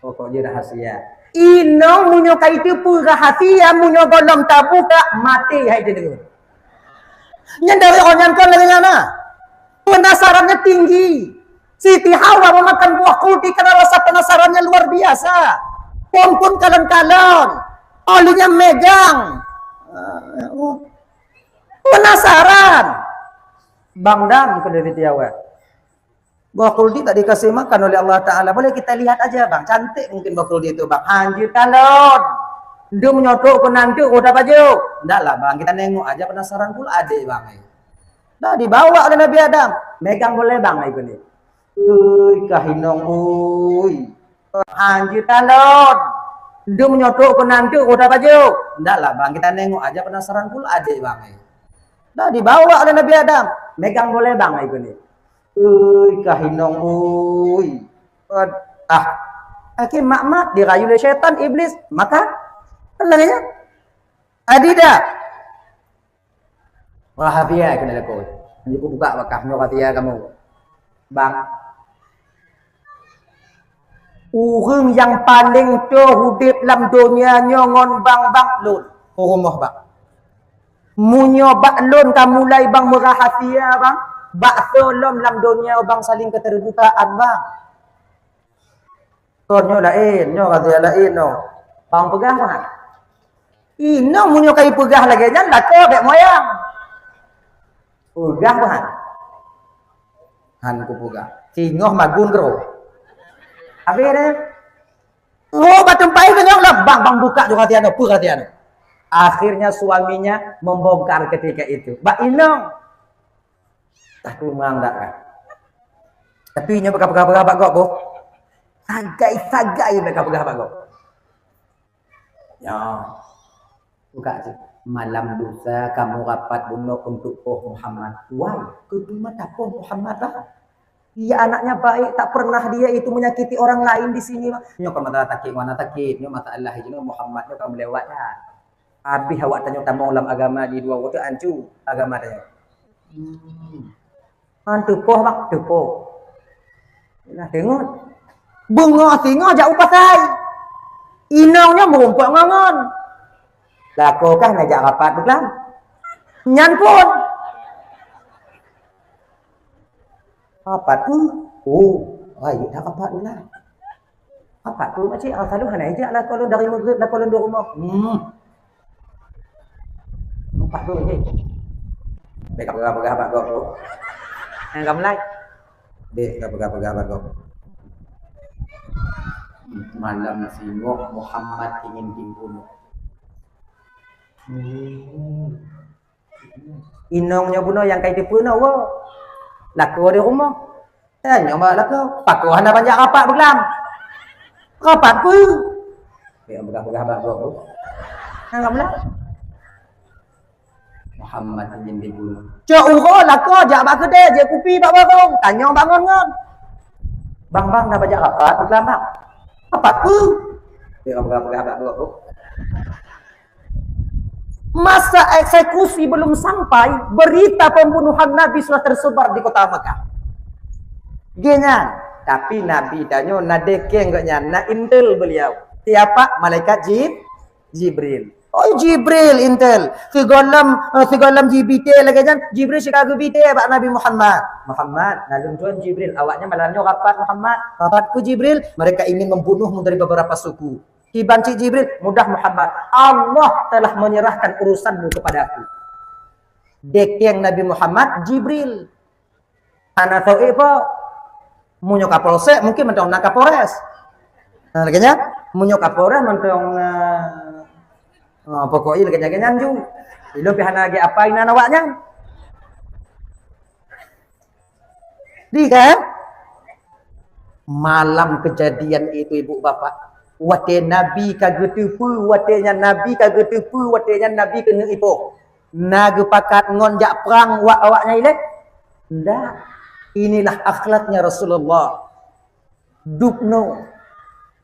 Pokok jih rahasia. Inong meunyoe ka iteupeue rahasia, meunyoe gohlom tabuka, maté hai teudeungoe. Nyan dari awak nyan kon lagée nyan na. Penasarannya tinggi. Siti Hawa memakan buah khuldi karena rasa penasarannya luar biasa. Phon-phon kalon-kalon. Olehnya megang. Ah, oh. Penasaran. Bang dam keu Siti Hawa. Buah khuldi tak dikasih makan oleh Allah Ta'ala. Boleh kita lihat aja, Bang. Cantik mungkin buah khuldi itu, Bang. Hanjeuet kalon. Ndeuk meunyoe trok keu nanteuk, oh, dah baju. Ndak lah, Bang. Kita nengok aja, penasaran pula adek, Bang. Dah dibawa oleh Nabi Adam. Megang boleh bang ikut ni. Ui, kah inong, ui. Hanjeuet talon. Dum nyotok keu nanti kota baju. Ndak lah bang, kita nengok aja penasaran pula aja bang. Dah dibawa oleh Nabi Adam. Megang boleh bang ikut ni. Ui, kah inong, ui. Ah, akhir mak-mak dirayu oleh syaitan iblis. Maka, kan laganya? Adida. Rahasia keuneuk lakoe. Nyoe kubuka bak kah, nyoe rahasia kamoe. Bang. Ureuëng nyang paleng toh udeb lam donya nyoe ngon bang, bang lôn. Rumoh bang. Meunyoe bak lôn ka mulai bang meurahasia bang, bak soe lom lam donya bang saling keterbukaan bang. Kon nyoe laén, nyoe rahasia laén nyoe. Bang peugah bang. Inong meunyoe ka ipeugah lagée nyan lakoe bék moyang. Peugah bah. Han kupeugah. Singoh magun keurok. Habis deh. Oh, bak teumpat itu nyang lah bang, bang buka juga rahasia nyoe, peue rahasia nyoe. Akhirnya suaminya membongkar ketika itu. Bak inong. Tah tumang dak kan. Tapi nyoe peugah-peugah bak gob boh. Sagai-sagai peugah-peugah bak gob. Ya. Buka cit. Malam lusa kamoe rapat bunoe untuk poh Muhammad. Wai, keupeue mata poh Muhammad lah. Dia anaknya baik, tak pernah dia itu menyakiti orang lain di sini, Bang. Nyoe kan masalah sakit, mana sakit, nyoe masalah itu Muhammad nyoe kan melewat dah. Habis awak tanyoe tamong lam agama di dua waktu ancu agama tanyoe. Hmm. Han teupoh bak teupoh. Nah, teungoh. Beungoh singoh jak u pasai. Inong nyoe meurumpok ngon ngon. Lakoe kah na jak rapat beuklam. Nyan pun. Rapat tu. Oh, rayeuk dah rapat beuklam. Apa tu makcik? Ah, selalu hana ijak lah kalau dari maghrib lah kalau di rumah. Hmm. Empat tu je. Bek peugah-peugah bak gob tu. Yang kamu like. Bek peugah-peugah bak gob. Malam singoh Muhammad ingin dibunuh. Hmm. Inong nyoe bunoe nyang kai teupeue na woe. Lakoe di rumoh. Eh, nyoe bak lakoe. Pakoe hana banyak rapat beuklam. Rapat peue? Ya, peugah-peugah bak gob. Hana beuklam. Muhammad ingin dibunuh. Cok uroe lakoe jak bak keudè, jép kupi bak warong. Tanyong bak ngon-ngon. Bang, bang, na banyak rapat beuklam, bang. Rapat peue? Ya, peugah-peugah bak gob. Masa eksekusi belum sampai, berita pembunuhan Nabi sudah tersebar di kota Mekah. Geuh nyan, tapi Nabi tanyoe na dekeng geuh nyan, na intel beliau. Siapa? Malaikat Jib-, Jibril. Oh, Jibril intel. Sigohlom, eh, sigohlom jibite lagée nyan, Jibril sika geubite bak Nabi Muhammad. Muhammad, na lôn tuan Jibril, awaknyan malam nyoe rapat Muhammad. Rapat ku Jibril, mereka ingin membunuhmu dari beberapa suku. Kiban cit Jibril, mudah Muhammad. Allah telah menyerahkan urusanmu kepadaku. Dekeng Nabi Muhammad, Jibril. Hana soe po. Meunyoe Kapolsek, mungkin mantong na Kapolres. Nah, lagée nyan, meunyoe Kapolres mantong na, oh, pokoknya lagée nyan, lagée nyan ju. Ilôn pi hana lagée apa inan awaknyan. Di kan? Malam kejadian itu, ibu bapak, watée Nabi ka geuteupeue, watée nyan Nabi ka geuteupeue, watée nyan Nabi keuneuk ipoh. Na geupakat ngon jak prang wak awaknyan ilée? Ndak. Inilah akhlaknya Rasulullah. Dubnoe.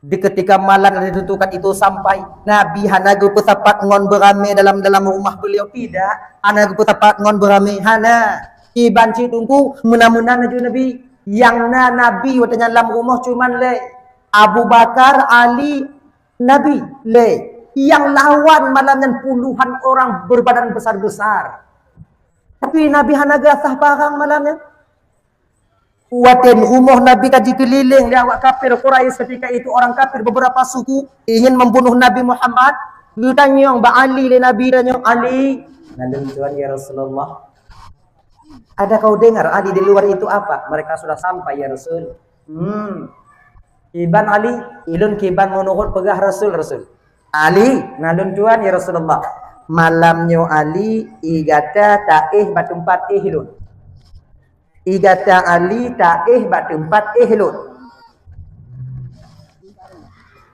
Di ketika malam yang ditentukan itu sampai, Nabi hana geupeusapat ngon beurame dalam, dalam rumah beliau, tidak. Hana geupeusapat ngon beurame, hana. Kiban cit teungku, meunan-meunan laju Nabi. Nyang na Nabi watée nyan lam rumoh cuman lé Abu Bakar, Ali, Nabi lé. Nyang lawan malam nyan puluhan orang berbadan besar-besar. Tapi Nabi hana geurasah parang malam nyan. Watée rumoh Nabi ka jikeulileng lé awak kafir Quraisy ketika itu, orang kafir beberapa suku ingin membunuh Nabi Muhammad. Geutanyong bak Ali lé Nabi, tanyong, "Ali, na lôn tuan ya Rasulullah. Ada kau dengar Ali di luar itu apa?" "Mereka sudah sampai ya Rasul." "Hmm." "Kiban Ali?" "Ilôn kiban meunurot peugah Rasul, Rasul." "Ali, na lôn tuan ya Rasulullah. Malam nyoe Ali, ie gata taéh bak teumpat éh lôn. I gata Ali taéh bak teumpat éh lôn.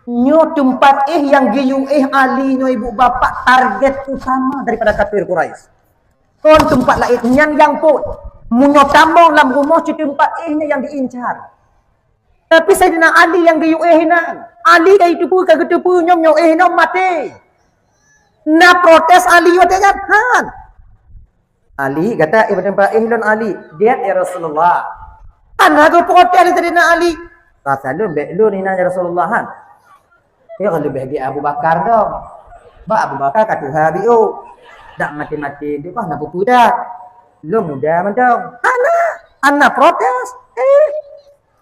Nyoe teumpat éh nyang geuyue éh Ali nyoe ibu bapak target utama daripada kafir Quraisy. Kon teumpat laén nyan nyang phon. Meunyoe tamong lam rumoh cit teumpat éh nyan nyang diincar. Tapi Saidina Ali nyang geuyue éh inan. Ali ka jiteupeue ka geuteupeue nyoe nyoe éh nyoe maté. Na protes Ali watée nyan? Han. Ali gata éh bak teumpat éh lôn Ali. Diet ya Rasulullah. Hana geuprotes lé Saidina Ali. Rasa lôn bék lôn inan ya Rasulullah han. Ya leubeh di Abu Bakar dong. Bak Abu Bakar ka tuha biôh. Dak maté-maté di bah na peue dak. Lôn muda mantong. Hana, hana protes. Eh,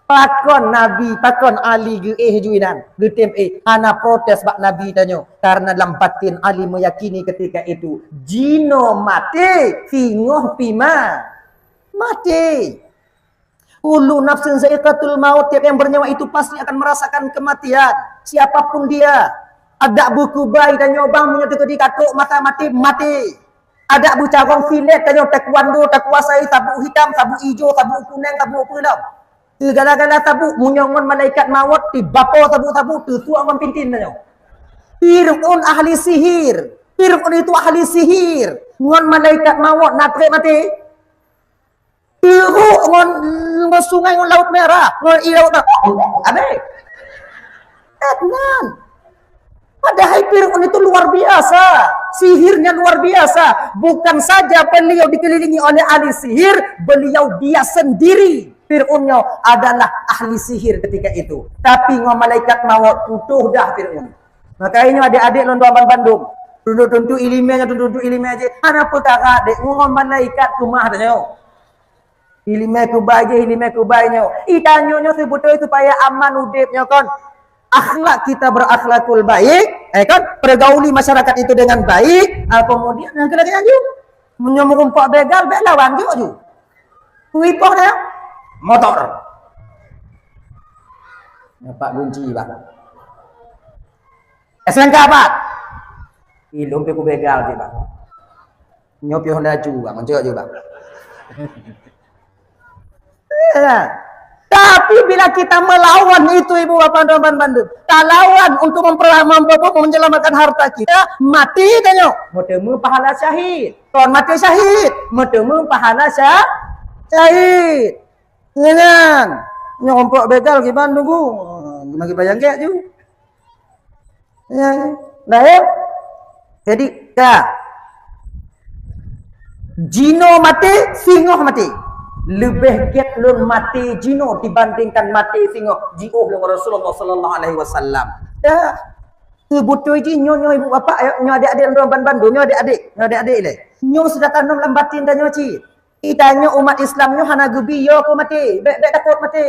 pakon Nabi, pakon Ali geuéh ju inan, geutem éh, hana protes bak Nabi tanyoe. Karena lam batin Ali meyakini ketika itu, jinoe maté, singoh pih ma-, maté. Kullu nafsin zaiqatul maut, tiap yang bernyawa itu pasti akan merasakan kematian. Siapapun dia, adak beukubai tanyoe bang meunyoe teukeudi katrok masa maté, maté. Adak beucarông silet tanyoe taekwondo takuasai sabuk hitam, sabuk ijo, sabuk kuneng, sabuk peulom. Segala-gala sabuk meunyoe ngon malaikat mawöt tibapo sabuk-sabuk teusuak ngon pintin tanyoe. Fir'aun ahli sihir. Fir'aun itu ahli sihir. Ngon malaikat mawöt na trép maté. Teurok ngon, ngon sungai ngon laut merah, ngon i laut merah. Abéh. Kan? Padahai Fir'aun itu luar biasa. Sihirnya luar biasa. Bukan saja beliau dikelilingi oleh ahli sihir, beliau dia sendiri. Fir'aun nyoe adalah ahli sihir ketika itu. Tapi ngon malaikat mawöt putôh dah Fir'aun. Maka ingat adik-adik lôn dua bandum. Tunduk-tunduk ilimé nyoe, tunduk-tunduk ilimé aja. Hana peukara dek ngon malaikat keumah tanyoe. Ilimé kubai jih, ilimé kubai nyoe. Itanyoe nyoe seubeutôi supaya aman udép nyoe kon. Akhlak kita berakhlakul baik, eh kan? Pergauli masyarakat itu dengan baik, ah, kemudian yang kena dianjur. Meunyoe meurumpok begal, bék lawan jok ju. Kuipoh dah. Motor. Nampak kunci, Bang. S N K, Bang. Ilum pe ku begal, Bang. Nyoe pih Honda ju, Bang, mencok ju, Bang. Ya. Tapi bila kita melawan itu, Ibu Bapak, teman-teman, talawan untuk memperlah-, memper-, menyelamatkan harta kita, mati tanyoe. Meuteumé pahala syahid. Kon mati syahid, meuteumé pahala sya-, syahid. Nyan, nyoe umpok begal kiban tunggu. Bagi bayang gek ju. Ya, dah ya. Jadi, ka. Jinoe maté, singoh maté. Leubeh gét lôn maté jinoe dibandingkan maté singoh, jiôh lé Rasulullah sallallahu alaihi wasallam. Dah. Seubeutôi jih nyoe, nyoe ibu bapak, nyoe adik-adik lôn ban bandum, nyoe adik-adik, nyoe adik-adik lé. Nyoe sudah tanom lam batin tanyoe cit. Itanyoe umat Islam nyoe hana geubi yo keu maté. Bék, bék takot maté.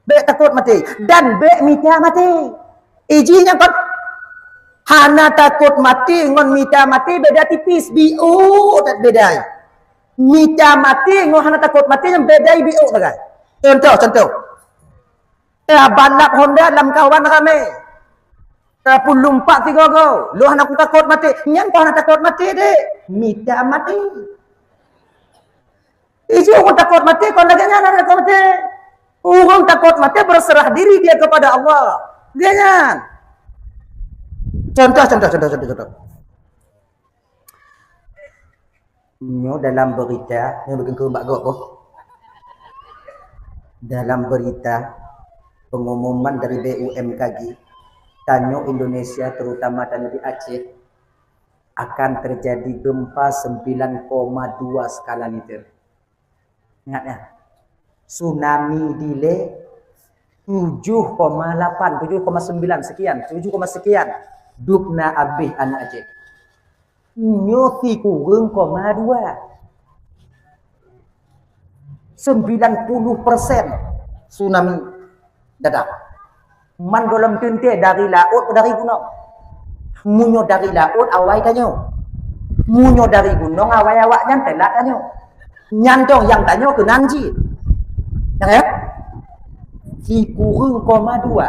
Bék takot maté. Dan bék mita maté. Iji nyang kon hana takot maté ngon mita maté beda tipis. Biôh that beda. Mita maté ngon hana takot maté nyang beda biôh sagai. Contoh, contoh. Eh, balap Honda lam kawan ramé. Tapi lumpat sigoe-goe. Lôn hana kutakot maté. Nyan kau hana takot maté deh. Mita maté. Iji ureuëng takot maté, kon lagée nyan hana takot maté. Ureuëng takot maté berserah diri dia kepada Allah. Dia nyan. Contoh, contoh, contoh, contoh, contoh. Nyoe dalam berita, nyoe beugeukheun bak gob boh. Dalam berita pengumuman dari B U M K G, tanyoe Indonesia, terutama tanyoe di Aceh, akan terjadi gempa sembilan koma dua skala Richter. Ingat ya, tsunami dilée tujuh koma lapan, tujuh koma sembilan sekian, tujuh koma sekian. Dubna abéh aneuk Aceh. Nyoe sikureueng koma dua. Sembilan puluh persen tsunami datang. Man gohlom teuntée dari laôt atau dari gunong. Meunyoe dari laôt awai tanyoe. Meunyoe dari gunong awai awaknyan telat tanyoe. Nyan dong nyang tanyoe keunan cit. Nyang ya? Sikureueng koma dua.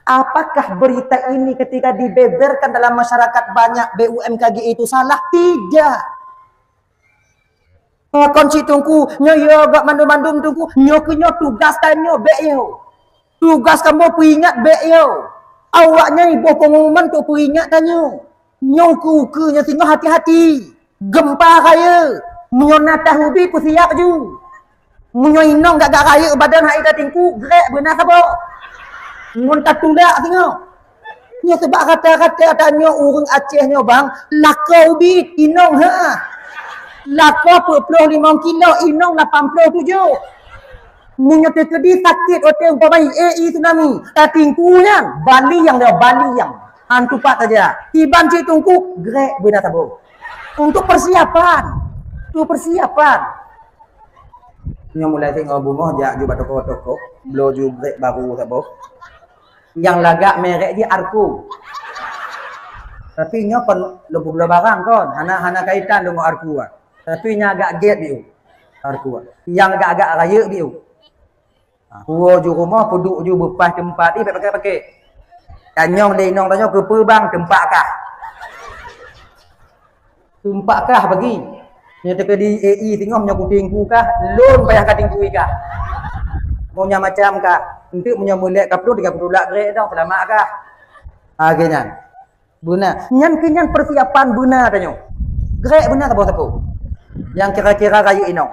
Apakah berita ini ketika dibeberkan dalam masyarakat banyak B U M K G itu salah? Tidak. Pakon cit Teungku, nyoe yo gak mandum-mandum Teungku, nyoe keu nyoe tugas tanyoe bèk yo. Tugas kamoe peuingat bèk yo. Awaknyan iboh pengumuman untuk peuingat tanyoe. Nyoe ukeue-ukeue nyoe singoh hati-hati. Gempa rayeuk. Meunyoe na tahu bi peusiap ju. Meunyoe inong gak-gak rayeuk badan hai ka Teungku, grek beuna saboh. Ngon tatulak singoh. Nyoe sebab kata-kata tanyoe ureueng Aceh nyoe bang, lakoe ubit inong ha. Lakoe peuet ploh limong kilo, inong lapan ploh tujoh. Meunyoe teukeudi sakét watèe umpama i tsunami, ka Teungku nyan, bali nyang dia, bali nyang. Hantu pat saja. Kiban cit Teungku, grek beuna saboh. Untuk persiapan. Untuk persiapan. Nyoe mulai tengok bungoh jak ju bak toko-toko, bloe ju grek baru saboh. Nyang lagak merek jih Arku. Tapi nyoe kon lôn peubloe barang kon, hana, hana kaitan lôn ngon Arku ah. Tapi nyang agak gét biu Arku ah. Nyang agak-agak rayeuk biu. Ha, puwoe ju rumoh, peuduek ju beupaih teumpat, ih, bèk paké-paké. Tanyong lé inong tanyoe keupeue bang teumpat kah? Teumpat kah bagi? Nyoe teukeudi A I singoh nyoe kutingku kah, lôn payah ka tingkui kah. Mo nyang macam kah. Enteuk meunyoe meulét ka ploh tinggai kutulak grek dong, seulamat kah. Ha, lagèe nyan. Beuna. Nyan keuh nyan persiapan beuna tanyoe. Grek beuna saboh-saboh. Nyang kira-kira rayeuk inong.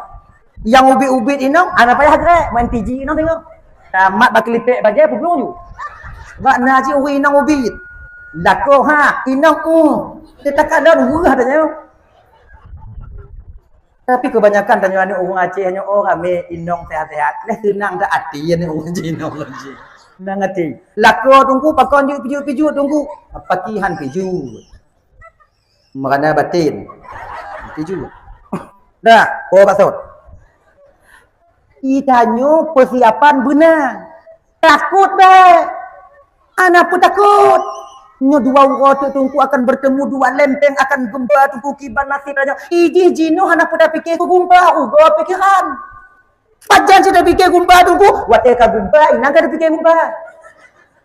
Nyang ubit-ubit inong, hana payah grek, main tiji inong tengok. Tamat bak kelipek bajèe peuglung ju. Bak na cit ureueng inong ubit. Lakoe ha, inong uh. Teuka lôn weueh tanyoe. Tapi kebanyakan tanyoe aneuk ureueng Aceh nyoe, oh, ramé inong sehat-sehat. Leh seunang that até aneuk ureueng Cina, ureueng Cina. Seunang até. Lakoe Teungku pakon jeuet pijuet-pijuet Teungku. Paki han pijuet. Meurana baten. Pijuet. Dah, oh, maksud. Itanyoe persiapan beuna. Takot bèk. Hana peutakot. Nyoe dua uroe teuk Teungku akan bertemu, dua lempeng akan gempa Teungku kiban nasib tanyoe. Ijih jinoe hana peue tapike keu gempa, rugoe pikeran. Pajan cit tapike gempa Teungku, watèe ka gempa, inan ka tapike gempa.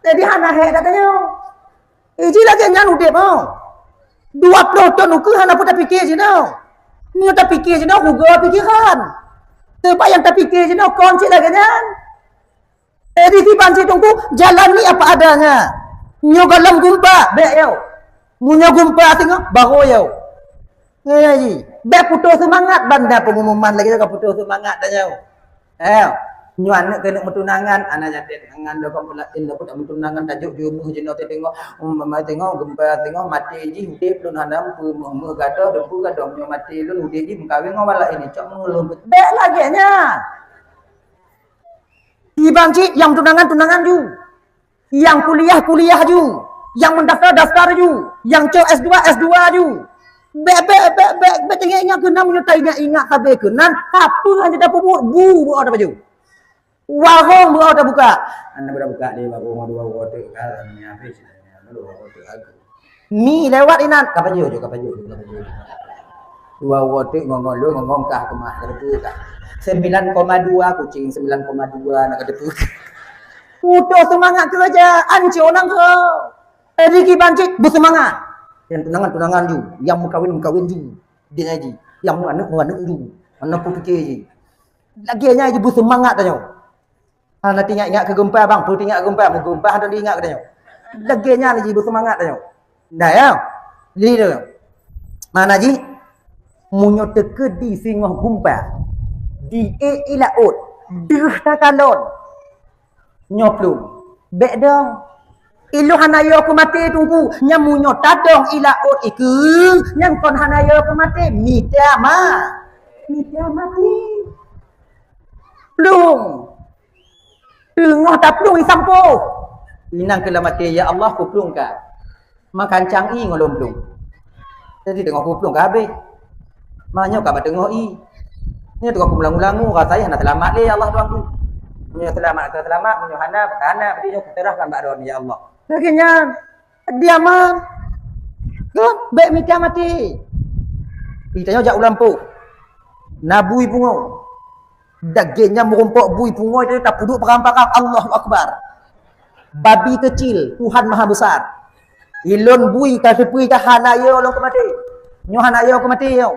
Jadi hana hék that tanyoe. Ijih lagèe nyan udép, oh. Dua ploh thon ukeue hana peue tapike jinoe. Nyoe tapike jinoe, rugoe pikeran. Teuma nyang tapike jinoe kon cit lagèe nyan. Jadi kiban cit Teungku, jalani apa adanya. Nyoe gohlom gumpa, bèk yo. Meunyoe gumpa singoh, baru yo. Eh, ji. Bèk putôh seumangat, banda pengumuman lagèe ka putôh seumangat tanyoe. Eh, nyoe aneuk keuneuk meutunangan, aneuk nyan tunangan, lom pula in lom pula meutunangan, tajok jumeuh jinoe teudeungoe, um, mama teudeungoe, gumpa teudeungoe, maté jih udép lôn hana peue meuh-meuh gadoh, deumpu gadoh, nyoe maté lôn udép jih meukawen ngon walak ini, cok meuh lôn. Bèk lagèe nyan. Kiban cit nyang tunangan, tunangan ju. Nyang kuliah, kuliah ju. Nyang meudaftar, daftar ju. Nyang cok S dua, S dua ju. Bèk, bèk, bèk, bèk, bèk teuingat-ingat keunan, meunyoe taingat-ingat sabe keunan, sapeue hana tapeubuet, bu, bu ada baju. Warong bu ada buka. Hana buka lé warong dua uroe teuk ka, ni habis, dua uroe teuk aku. Mi lewat inan, ka pajoh ju, ka pajoh ju, ka pajoh ju. Dua uroe teuk ngon-ngon lôn, ngon-ngon kah keumah, ka teupeu kah. Sembilan koma dua kucing, sembilan koma dua nak ka teupeu. Putôh seumangat keureuja, ancô nanggroe. Jadi kiban cit beuseumangat. Nyang tunangan, tunangan ju, nyang meukawen, meukawen ju. Dia ji, nyang meuaneuk, meuaneuk ju. Hana peue pike ji. Lagèe nyan ji beuseumangat tanyoe. Hana teuingat-ingat keu gumpa bang, peue teuingat keu gumpa, meuh gumpa hana teuingat keu tanyoe. Lagèe nyan ji beuseumangat tanyoe. Nah ya. Jadi tu. Mana ji? Meunyoe teukeudi singoh gumpa, di ék i laôt, deuh takalon. Nyoe plueng. Bèk dong. Ilôn hana yo keu maté Teungku, nyan meunyoe tadong i laôt ikeue, nyan kon hana yo keu maté, mita ma. Mita maté. Plueng. Teungoh taplueng isampoe. Inang keu lam até, "Ya Allah, kuplueng ka. Makancang ié ngon lôn plueng." Jadi teungoh kuplueng ka habéh. Meunyoe ka bak teungoh ié. Nyoe teungoh kumulang-ulangu, rasa hana seulamat lé, ya Allah Tuhanku. Meunyoe seulamat, ka seulamat, meunyoe hana, ka hana, berarti nyoe kuserahkan bak droe, ya Allah. Lagèe nyan, diaman. Kan? Bèk mita maté. Ih, tanyoe jak u lampôh. Na bui pungo. Lagèe nyan meurumpok bui pungo itu tapeuduek parang-parang, Allahu Akbar. Babi kecil, Tuhan Maha Besar. Ilôn bui ka seupui ka hana yo lôn keu maté. Nyoe hana yo keu maté nyoe.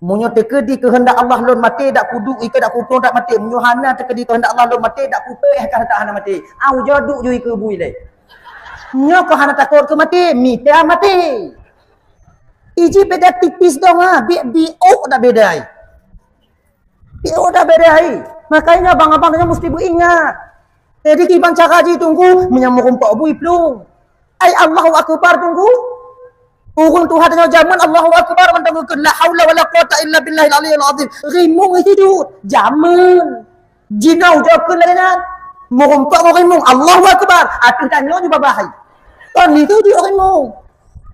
Meunyoe teukeudi keuheundak Allah lôn maté, dak kuduek ikeue, dak kuplueng, dak maté. Meunyoe hana teukeudi keuheundak Allah lôn maté, dak kupéh ka hana maté. Au jaduk ju ikeue bui lé. Nyoe keuh hana takot keu maté, mita maté. Iji beda tipis dong ha, bi, biôk dak beda ai. Biôk dak beda ai. Makanya abang-abang nyoe mesti beuingat. Jadi kiban cara jih Teungku, meunyoe meurumpok bui plueng. Ai Allahu Akbar Teungku. Ureueng tuha tanyoe jameun Allahu Akbar mantong geukheun la haula wala quwata illa billahil aliyil azim. Rimueng sidut. Jameun. Jinoe jokon lagée nyan. Meurumpok ngon rimueng. Allahu Akbar. Ateueh tanyoe ju babah hai. Kon itu ju rimueng.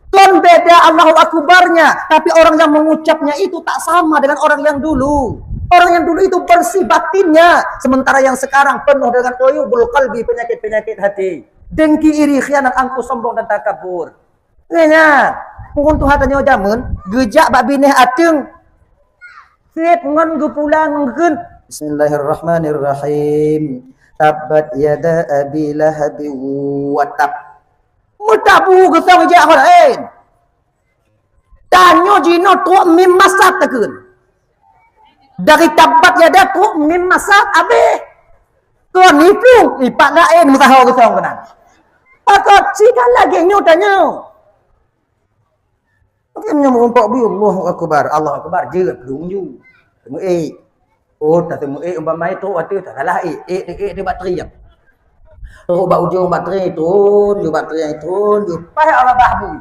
Kon beda Allahu Akbarnya, tapi orang yang mengucapnya itu tak sama dengan orang yang dulu. Orang yang dulu itu bersih batinnya, sementara yang sekarang penuh dengan uyubul qalbi, penyakit-penyakit hati. Dengki, iri, khianat, angkuh, sombong dan takabur. Nyan, ureueng tuha tanyoe jameun geujak bak binéh ateueng. Sép ngon geupulang ngon geukheun, "Bismillahirrahmanirrahim. Tabbat yada Abi Lahabin wa tab." Meutabu geusong jak ho laén. Tanyoe jinoe trok mim masat takheun. Dari tabbat yada trok mim masat abéh. Kon iplueng, ipat laén meusaho geusong keunan. Pakon sikan lagée nyoe tanyoe. Mungkin nyoe meurumpok bui, Allahu Akbar, Allahu Akbar, jeuet plueng ju. Teumeuék. Oh, tateumeuék umpama trok ateueh, tak salah ék. Ék, ék, ék, ék bak trieng. Trok bak ujong bak trieng, turun ju bak trieng, turun ju. Paih Allah bah bui.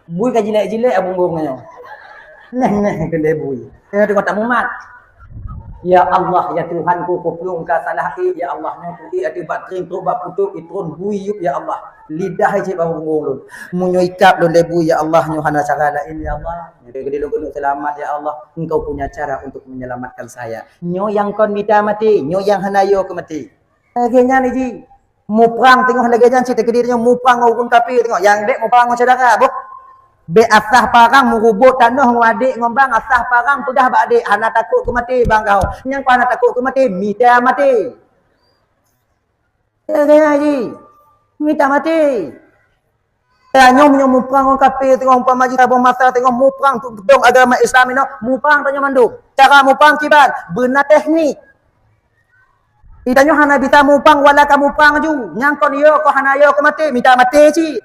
Bui ka jilek-jilek punggong nyoe. Neh, neh, keudeh bui. Nyoe teungoh tamumat. Ya Allah, ya Tuhanku, kuplueng ka salah ék, ya Allah, nyoe kuék ateueh bak trieng, trok bak putôk, itron bui yup, ya Allah. Lidah cit bak punggong lôn. Meunyoe ikab lôn lé bui, ya Allah, nyoe hana cara laén, ya Allah. Nyoe geude lôn keuneuk seulamat, ya Allah. Engkau punya cara untuk menyelamatkan saya. Nyoe nyang kon mita maté, nyoe nyang hana yo keu maté. Lagée nyan jih. Muprang teungoh lagée nyan cit teukeudi nyoe muprang ngon ureueng kafé teungoh. Nyang bék muprang ngon syedara, boh. Bék asah parang meurubot tanoh ngon adék ngon bang, asah parang peugah bak adék, hana takot keu maté bang kau. Nyang kau hana takot keu maté, mita maté. Lagée nyan jih. Mita maté. Tanyoe meunyoe muprang ngon kafé teungoh umpama jih saboh masa teungoh muprang untuk peudong agama Islam inoe, muprang tanyoe mandum. Cara muprang kiban, beuna teknik. Di tanyoe hana bisa muprang wala ka muprang ju. Nyang kon yo, kon hana yo keu maté, mita maté cit.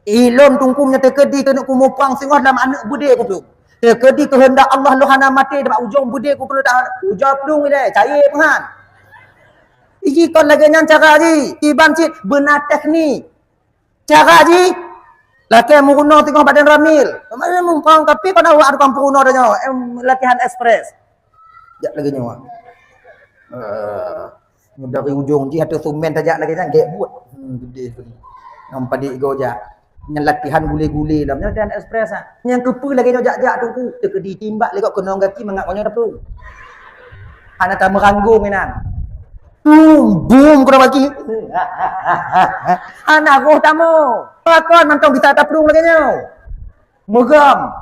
Ilôn Teungku meunyoe teukeudi keuneuk kumuprang singoh lam aneuëk beudé kuplueng. Teukeudi keuheundak Allah lôn hana maté, bak ujong beudé kuplueng dah ujoe plueng ilée, cayée peungan. Iji kon lagée nyan cara jih, kiban cit beuna teknik. Cara jih, lakée meurunoe teungoh badan ramil. Keumarin muprang, tapi kon awak tukang peurunoe tanyoe, em, latihan ekspres. Jak lagée nyoe. Eh, dari ujong jih ateueh sumen tajak lagée nyan, gét buet. Hmm, geude tu. Nyang padé igo jak. Nyan latihan gulé-gulé lam. Nyan latihan ekspres, ah. Nyang keupeue lagée nyoe jak-jak Teungku. Teukeudi timbak lé gob keunong gaki mangat ngon nyoe taplueng. Hana tameuranggong inan. Tum, bum, keunoe gaki. Hana roh tamu. Pakon mantong bisa taplueng lagée nyoe. Meugam.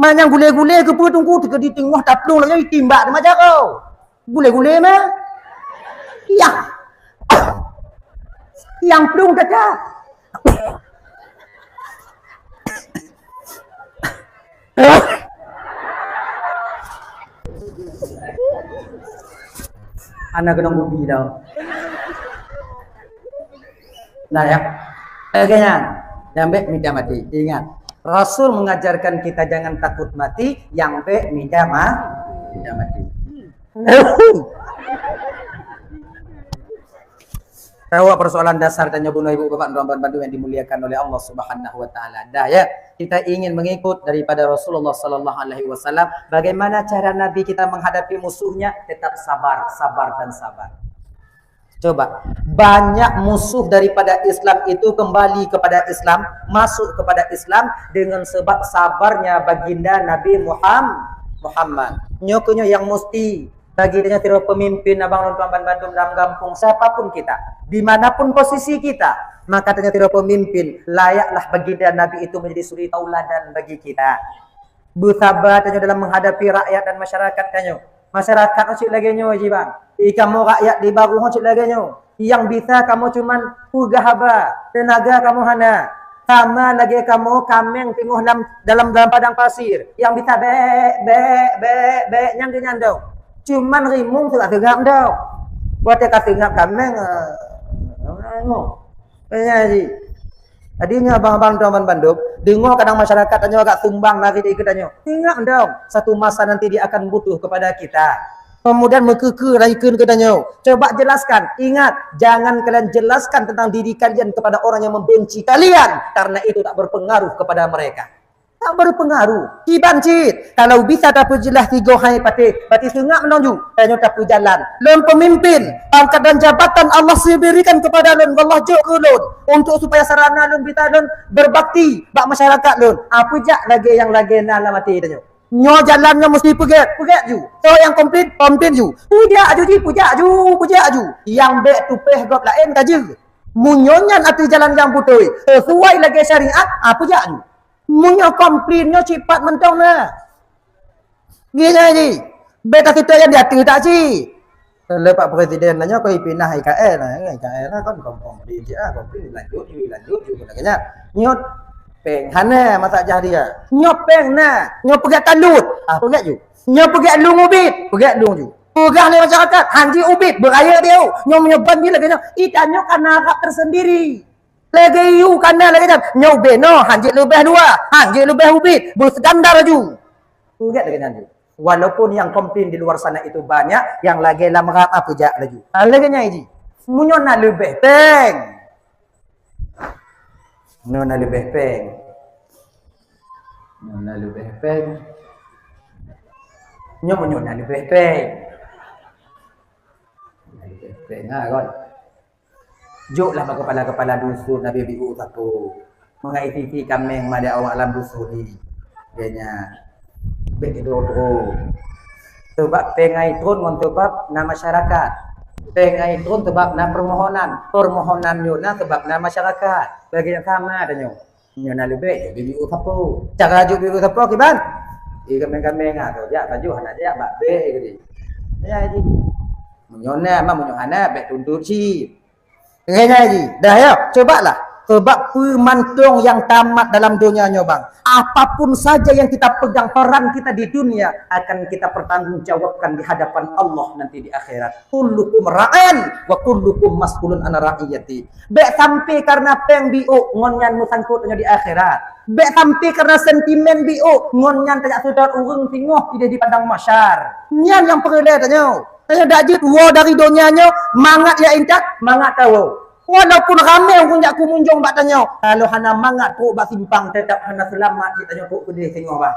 Manyang gulé-gulé keupeue Teungku teukeudi teungoh taplueng lagée nyoe timbak teuma jaroe. Gulé-gulé mah. Yah. Nyang plueng teuka. Hana keunong bubi tau. Nah ya. Oke nyan. Nyang bék mita maté. Ingat, Rasul mengajarkan kita jangan takut mati, nyang bék mita ma-, mita maté. Jawab persoalan dasar tanyoe bunoe ibu bapak dan bandum yang dimuliakan oleh Allah Subhanahu wa taala. Dah ya, kita ingin mengikut daripada Rasulullah sallallahu alaihi wasallam. Bagaimana cara Nabi kita menghadapi musuhnya? Tetap sabar, sabar dan sabar. Coba, banyak musuh daripada Islam itu kembali kepada Islam, masuk kepada Islam dengan sebab sabarnya baginda Nabi Muham-, Muhammad. Nyoe keuh nyoe yang mesti bagi tanyoe sidroe pemimpin abang lôn tuan ban bandum dalam gampông, siapapun kita, di manapun posisi kita, maka tanyoe sidroe pemimpin, layaklah baginda Nabi itu menjadi suri tauladan bagi kita. Beusaba tanyoe dalam menghadapi rakyat dan masyarakat tanyoe. Masyarakat nyoe cit lagée nyoe jih bang. Di kamoe rakyat di Barô nyoe cit lagée nyoe. Nyang bisa kamoe cuman peugah haba, teunaga kamoe hana. Sama lagée kamoe kaméng teungoh lam, dalam, dalam padang pasir, nyang bisa bék, bék, bék, bék, nyang geuh nyan dong. Cuman rimueng seungab-seungab dong. Watée ka seungab kaméng, eh, nyoe. Eh, ya, ji. Jadi nyoe abang-abang tuan bandum, deungoe kadang masyarakat tanyoe agak sumbang lari dari geutanyoe. Ingat dong, satu masa nanti dia akan butuh kepada kita. Kemudian meukeukeu raikeun geutanyoe. Coba jelaskan. Ingat, jangan kalian jelaskan tentang diri kalian kepada orang yang membenci kalian, karena itu tak berpengaruh kepada mereka. Tak berpengaruh. Kiban cit. Kalau bisa tapeujeulaih tiga hai patéh, berarti seungab meunan ju. Tanyoe tapeujalan. Lôn pemimpin, pangkat dan jabatan Allah berikan kepada lôn, Allah jok keu lôn untuk supaya sarana lôn bisa lôn berbakti bak masyarakat lôn. Apa jak lagée nyang lagée na lam até tanyoe? Nyoe jalan nyoe mesti peugét, peugét ju. Soe nyang komplain, komplain ju. Peujak ju ji, peujak ju, peujak ju. Nyang bék tupéh gob laén ka jeuet. Meunyoe nyan ateueh jalan nyang beutôi, sesuai lagée syariat, ah, peujak ju. Meunyoe komplain nyoe cit pat mantong na. Geuh nyan ji. Bék ka seutôt nyang di ateueh tak cit. Lé Pak Presiden na nyoe keu ipinah I K L na, I K L na kon komplain ji ah, komplain lanjut ju, lanjut ju keu lagée nyan. Nyoe péng hana masak jah dia. Nyoe péng na, nyoe peugét talut. Ah, peugét ju. Nyoe peugét lueng ubit, peugét lueng ju. Peugah lé masyarakat, hanji ubit, beuraya dia. Nyoe meunyoe ban ji lagée nyoe, ita nyoe kana hak tersendiri. Lagée yue kana lagée nyan, nyoe ubé noh, hanjeuet leubeh luwa, hanjeuet leubeh ubit, beuseudan laju. Ingat lagée nyan ju. Walaupun yang komplain di luar sana itu banyak, yang lagée lam rap ah peujak laju. Ah, lagée nyan ji. Meunyoe na leubeh péng. Meunyoe na leubeh péng. Meunyoe na leubeh péng. Nyoe meunyoe na leubeh péng. Na leubeh péng ha kon. Joklah bak kepala-kepala dusun, na biôh biôh sapeue. Meungai sisi kaméng maté awak lam dusun ni. Geuhnyan. Bék keudroe-droe. Sabab péng ai tron ngon sabab na masyarakat. Péng ai tron sabab na permohonan. Permohonan nyoe na sabab na masyarakat. Lagée nyang sama tanyoe. Nyoe na leubeh jok biôh sapeue. Cara jok biôh sapeue kiban? Di kaméng-kaméng ah, tu jak baju hana jak bak bék geude. Ya ji. Meunyoe na, ma meunyoe hana, bék tuntut cit. Ngai ji, dah ya, cobalah. Sebab peue mantong nyang tamat dalam donya nyoe bang, apapun saja yang kita pegang, peran kita di dunia akan kita pertanggungjawabkan di hadapan Allah nanti di akhirat. Kullukum ra'in wa kullukum mas'ulun an ra'iyati. Bék sampai karena péng biôk ngon nyan meusangkot nyoe di akhirat. Bék sampai karena sentimen biôk ngon nyan tajak seudot ureuëng singoh idéh di padang mahsyar. Nyan nyang peureulée tanyoe. Tanyoe dak jeuet woe dari donya nyoe mangat ya intat, mangat tawoe. Walaupun ramé ureuëng jak kumunjong bak tanyoe, kalau hana mangat trok bak simpang, tetap hana seulamat jih tanyoe trok keudeh singoh bah.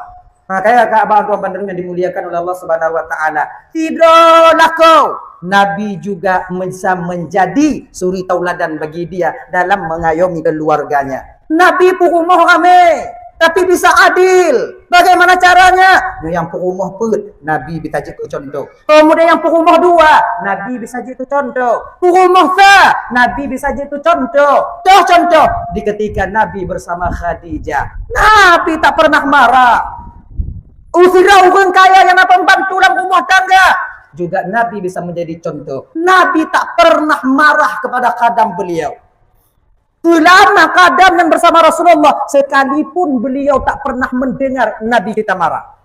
Makanya kak abang tuan bandeng yang dimuliakan oleh Allah Subhanahu wa taala. Sidroe lakoe Nabi juga bisa menjadi suri tauladan bagi dia dalam mengayomi keluarganya. Nabi peurumoh ramé, tapi bisa adil. Bagaimana caranya? Nyoe nyang peurumoh peuet, Nabi bisa jeuet keu contoh. Kemudian nyang peurumoh dua, Nabi bisa jeuet keu contoh. Peurumoh sa, Nabi bisa jeuet keu contoh. Toh contoh di ketika Nabi bersama Khadijah. Nabi tak pernah marah. Usira ureuëng kaya nyang na pembantu dalam rumah tangga juga Nabi bisa menjadi contoh. Nabi tak pernah marah kepada khadam beliau. Selama khadam yang bersama Rasulullah, sekalipun beliau tak pernah mendengar Nabi kita marah.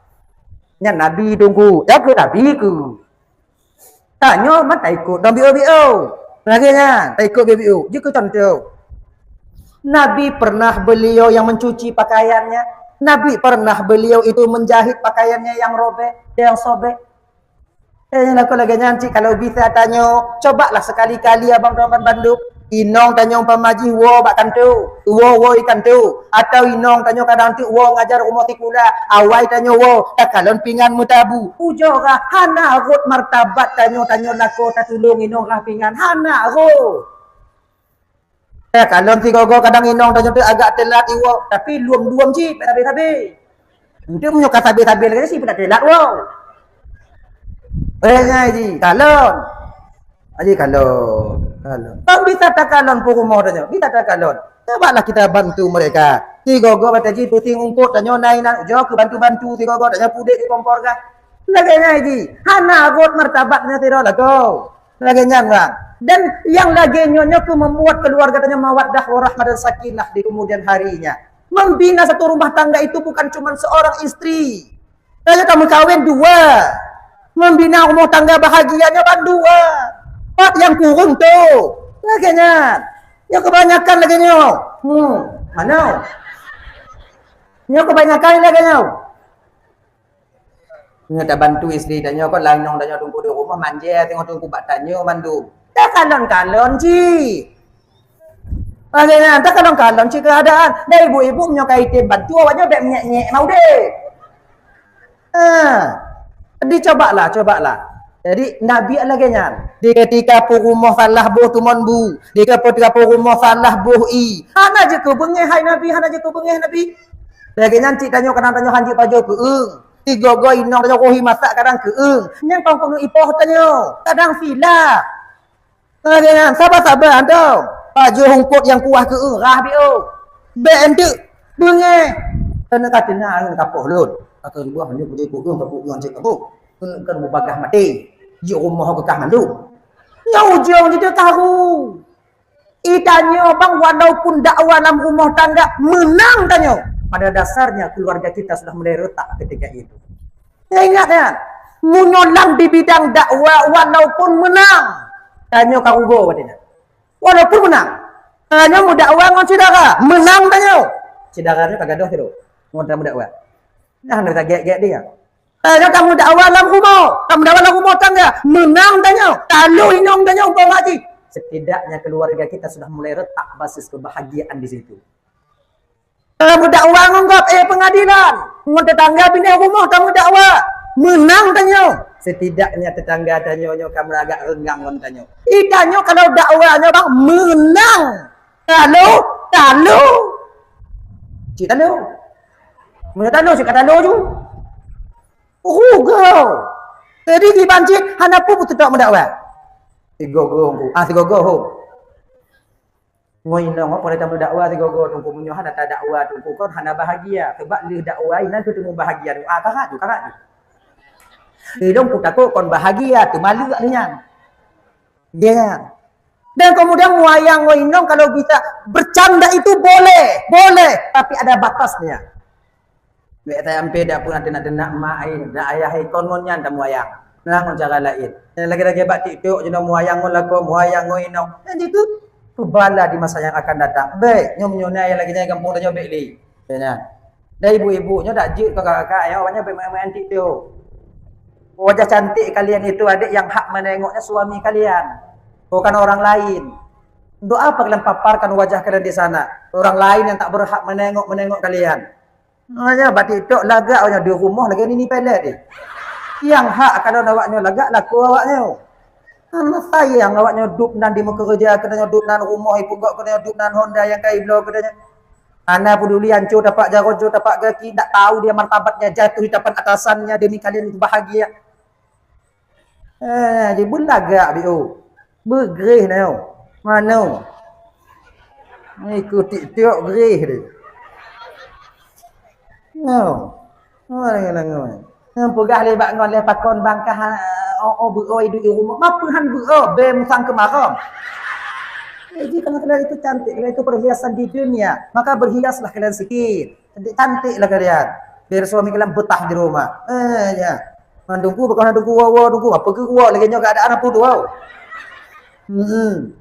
Nyan Nabi tunggu, ya ke Nabi ke? Tanyoe mah taikot dong biôh-biôh. Lagée nyan, taikot biôh-biôh. Jeuet keu contoh. Nabi pernah beliau yang mencuci pakaiannya. Nabi pernah beliau itu menjahit pakaiannya yang robek, yang sobek. Eh, nyang lakoe lagée nyan cit kalau bisa tanyoe, cobalah sekali-kali abang tuan bandum. Inong tanyoe umpama jih woe bak kantô, woe woe i kantô, atau inong tanyoe kadang teuk woe ngajar rumoh sikula, awai tanyoe woe, takalon pingan meutabu. Ujoe rhah hana rhot martabat tanyoe, tanyoe lakoe tatulông inong rhah pingan, hana rhot. Eh, kalon sigoe-goe kadang inong tanyoe teuk agak teulat iwoe, tapi lom-lom cit, sabe-sabe. Enteuk meunyoe ka sabe-sabe lagée nyan, si peudak teulat woe. Eh, nyan ji, kalon. Aji kalon, kalon. Kan bisa takalon peurumoh tanyoe, bisa takalon. Cobalah kita bantu mereka. Sigoe-goe bak taji puting ungkot tanyoe na inan ujoe keu bantu-bantu sigoe-goe tanyoe pudek di kompor kah. Lagée nyan ji, hana rhot martabat nyan sidroe lakoe. Lagée nyan, bang. Dan yang lagée nyoe, nyoe keuh membuat keluarga tanyoe mawaddah warahmah dan sakinah di kemudian harinya. Membina satu rumah tangga itu bukan cuma seorang istri. Tanyoe ka meukawen dua. Membina rumah tangga bahagia nyoe ban dua. Pat nyang kureueng tu. Lagée nyan. Nyoe kebanyakan lagée nyoe. Hmm, mana? Nyoe kebanyakan lagée nyoe. Nyoe tabantu istri tanyoe kon, laén nyoe tanyoe teungku di rumoh manja teungoh teungku bak tanyoe mandum. Takalon-kalon cit. Lagée nyan, takalon-kalon cit keuadaan. Dan ibu-ibu meunyoe ka item bantu, awak nyoe bék menyek-nyek mau deh. Ha. Jadi cobalah, cobalah. Jadi Nabi lagée nyan. Di ketika peurumoh salah boh tumon bu, di ketika peurumoh salah boh ie. Hana jeuet keu beungéh hai Nabi, hana jeuet keu beungéh Nabi. Lagée nyan cit tanyoe kadang tanyoe hanjeuet pajoh keueung. Sigoe-goe inong tanyoe roh i masak kadang keueung. Nyang kon keuneuk ipoh tanyoe, kadang silap. Lagée nyan, saba-saba antom. Pajoh hungkot nyang kuah keueung rah biôh. Bék enteuk beungéh. Keuneuk ka teunang aneuëk kapoh lôn. Akan buah ni putih keueung, ka keueung cit kapoh. Keuneuk kan mubagah maté. Jeuet rumoh keu kah mandum. Nyang ujong jiteukaru. Itanyoe bang, walaupun dakwah lam rumoh tangga, meunang tanyoe. Pada dasarnya keluarga kita sudah mulai retak ketika itu. Ya, ingat ya, meunyoe lam di bidang dakwah walaupun meunang, tanyoe ka rugoe watée nyan. Walaupun meunang, tanyoe meudakwah ngon syedara, meunang tanyoe. Syedara nyoe ka gadôh sidroe ngon tanyoe meudakwah. Nah, hana gét-gét dia. Tanyoe ka meudakwah lam rumoh, ka meudakwah lam rumoh tangga, meunang tanyoe, talo inong tanyoe umpama jih. Setidaknya keluarga kita sudah mulai retak basis kebahagiaan di situ. Ka meudakwah ngon gob, eh, pengadilan, ngon tetangga binéh rumoh ka meudakwah, meunang tanyoe. Setidaknya tetangga tanyoe nyoe ka meulagak reunggam ngon tanyoe. Itanyoe kalau dakwah nyoe bang meunang, talo, talo. Cit talo. Meunyoe talo, cit ka talo ju. Rugoe. Jadi kiban cit hana peue beuteutok meudakwah. Sigoe-goe, ah, sigoe-goe ho. Ngon inong, oh, pada tamu dakwah sigoe-goe teungku, meunyoe hana tadakwah teungku kon hana bahagia. Sebab lheueh dakwah inan teutemu bahagia. Ah, karat tu, karat tu. Ilong ku takut kon bahagia, teuma leuek lé nyan. Ya. Dan kemudian muyang ngon inong kalau bisa bercanda itu boleh, boleh, tapi ada batasnya. Bék sampai dak pernah teunak-teunak mak ai, dak ayah ai kon ngon nyan tamuyang. Nah, ngon cara laén. Lagi-lagi bak TikTok je muyang ngon lakoe, muyang ngon inong. Dan itu pebala di masa yang akan datang. Bék, nyoe nyoe na lagi nyang gampông tanyoe bék lé. Ya, nah. Dan ibu-ibu nyoe dak jeuet kakak-kakak ya, awaknyan bék main-main TikTok. Wajah cantik kalian itu adik yang hak menengoknya suami kalian, bukan orang lain. Untuk apa kalian paparkan wajah kalian di sana? Orang lain yang tak berhak menengok-menengok kalian. Makanya bak TikTok lagak awaknyan di rumoh lagée nini pelet deh. Yang hak kalau awaknyan lagak laku awaknyan. Hana sayang awaknyan dub nan di meukeureuja keutanyoe dub nan rumoh ipugok keutanyoe dub nan honda nyang ka ibloe keutanyoe. Hana peduli ancô tapak jaroe, ancô tapak gaki, tak tahu dia martabatnya jatuh di tapan atasannya demi kalian itu bahagia. Eh, jadi beulagak biôh. Beugreh na nyoe. Mano? Ikut TikTok greh deh. No. Mana ngon. Nyang peugah lé bak ngon lé pakon bangkah, oh, oh, beuo idup di rumah. Apa han beuo? Be musang kemarong. Jadi karena kalian itu cantik, kalian itu perhiasan di dunia, maka berhiaslah kalian sikit. Cantik-cantik lah kalian. Biar suami kalian betah di rumah. Eh, ya. Mandungku bukan mandungku wow, wow, dungku apa ke wow lagi nyoe keadaan apa tu wow. Hmm.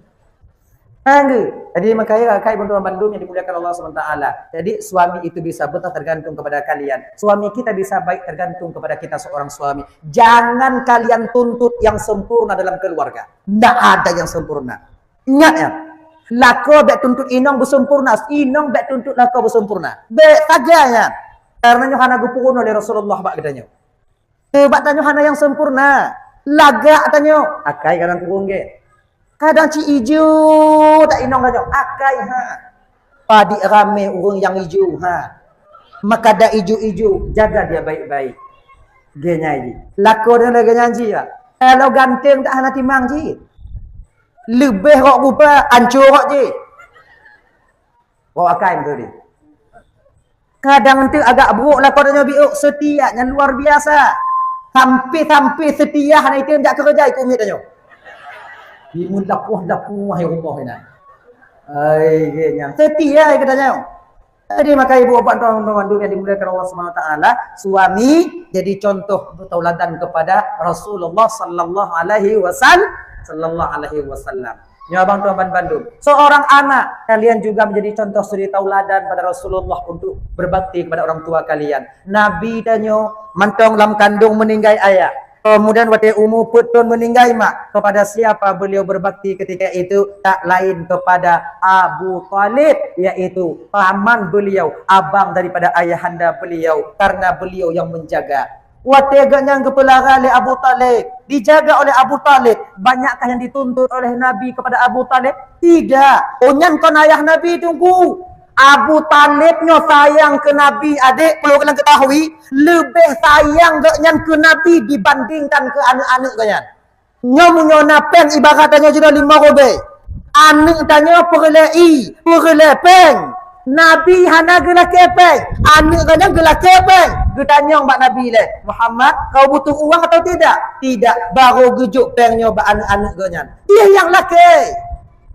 Jadi makanya kai bantuan bandum yang dimuliakan Allah subhanahu wa taala. Jadi suami itu bisa betah tergantung kepada kalian. Suami kita bisa baik tergantung kepada kita seorang suami. Jangan kalian tuntut yang sempurna dalam keluarga. Tidak ada yang sempurna. Ingat ya, lakoe bék tuntut inong beusempurna, inong bék tuntut lakoe beusempurna. Bék sagai nyan. Karena nyoe hana geupeurunoe lé Rasulullah bak geutanyoe. Eh, bak tanyoe hana nyang sempurna. Lagak tanyoe, akai kadang kureueng gét. Kadang cit ijo that inong tanyoe, akai ha. Padit ramé ureuëng nyang ijo ha. Maka dak ijo-ijo, jaga dia baik-baik. Gét nyai jih. Lakoe dia lagée nyan jih, Pak. Kalau ganteng tak hana timang jih. Leubeh rok rupa, ancô rok jih. Rok akai beutôi deh. Kadang enteuk agak brok lakoe tanyoe biôk, seutia nyang luar biasa. Sampai-sampai seutia hana item jak keureuja ikut miet tanyoe. Di mun lapoh-lapoh hai rumoh inan. Ai, geuh nyan. Setia geutanyoe. Jadi, maka ibu bapak tuan-tuan yang dimuliakan Allah Subhanahu wa taala, suami jadi contoh tauladan kepada Rasulullah sallallahu alaihi wasal-, sallallahu alaihi wasallam. Nyoe abang tuan bandum. Seorang anak, kalian juga menjadi contoh suri tauladan pada Rasulullah untuk berbakti kepada orang tua kalian. Nabi tanyoe mantong lam kandung meninggai ayah. Kemudian watée umu peuet thon meuninggai mak, kepada siapa beliau berbakti ketika itu? Tak lain kepada Abu Thalib, yaitu paman beliau, abang daripada ayahanda beliau, karena beliau yang menjaga. Watée geuh nyan geupeulara lé Abu Thalib, dijaga oleh Abu Thalib, banyakkah yang dituntut oleh Nabi kepada Abu Thalib? Tidak. Oh, nyan kon ayah Nabi, Teungku. Abu Thalib nyoe sayang keu Nabi, adék, perlu kalian ketahui, leubeh sayang geuh nyan keu Nabi dibandingkan keu aneuk-aneuk geuh nyan. Nyoe meunyoe na péng, ibarat tanyoe jinoe limong rubée. Aneuk tanyoe peureulée ie, peureulée péng. Nabi hana geulakée péng, aneuk geuh nyan geulakée péng. Geutanyong bak Nabi lé, "Muhammad, kau butuh uang atau tidak?" "Tidak." Baru geujok péng nyoe bak aneuk-aneuk geuh nyan. Ie nyang lakée.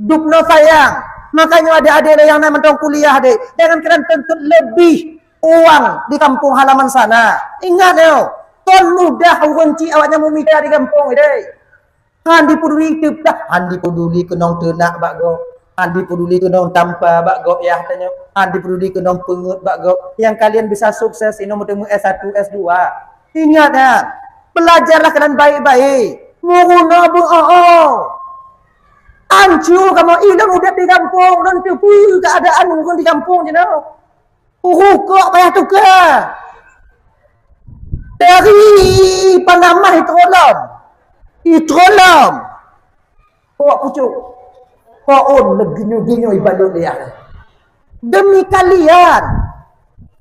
Dubnoe sayang. Makanya adék-adék lé nyang na mantong kuliah deh, jangan kalian tuntut lebih uang di kampung halaman sana. Ingat nyoe, kon mudah ureuëng cit awaknyan meumita di gampông deh. Han dipeuduli teuplah, han dipeuduli keunong teunak bak gob, han dipeuduli keunong tampa bak gob yah tanyoe, han dipeuduli keunong peungeuet bak gob. Nyang kalian bisa sukses inoe meuteumé S satu, S dua. Ingat nyan, belajarlah kalian baik-baik. Meurunoe beu-oh-oh. Ancu kamoe ilôn udeb di gampông, lôn teupeue keuadaan ureuëng di gampông jinoe. Rukok payah tuka. Dari Panama itroe lom. Itroe lom. Kok pucuk. Kok on leuginyu-ginyu ibalot liah. Demi kalian.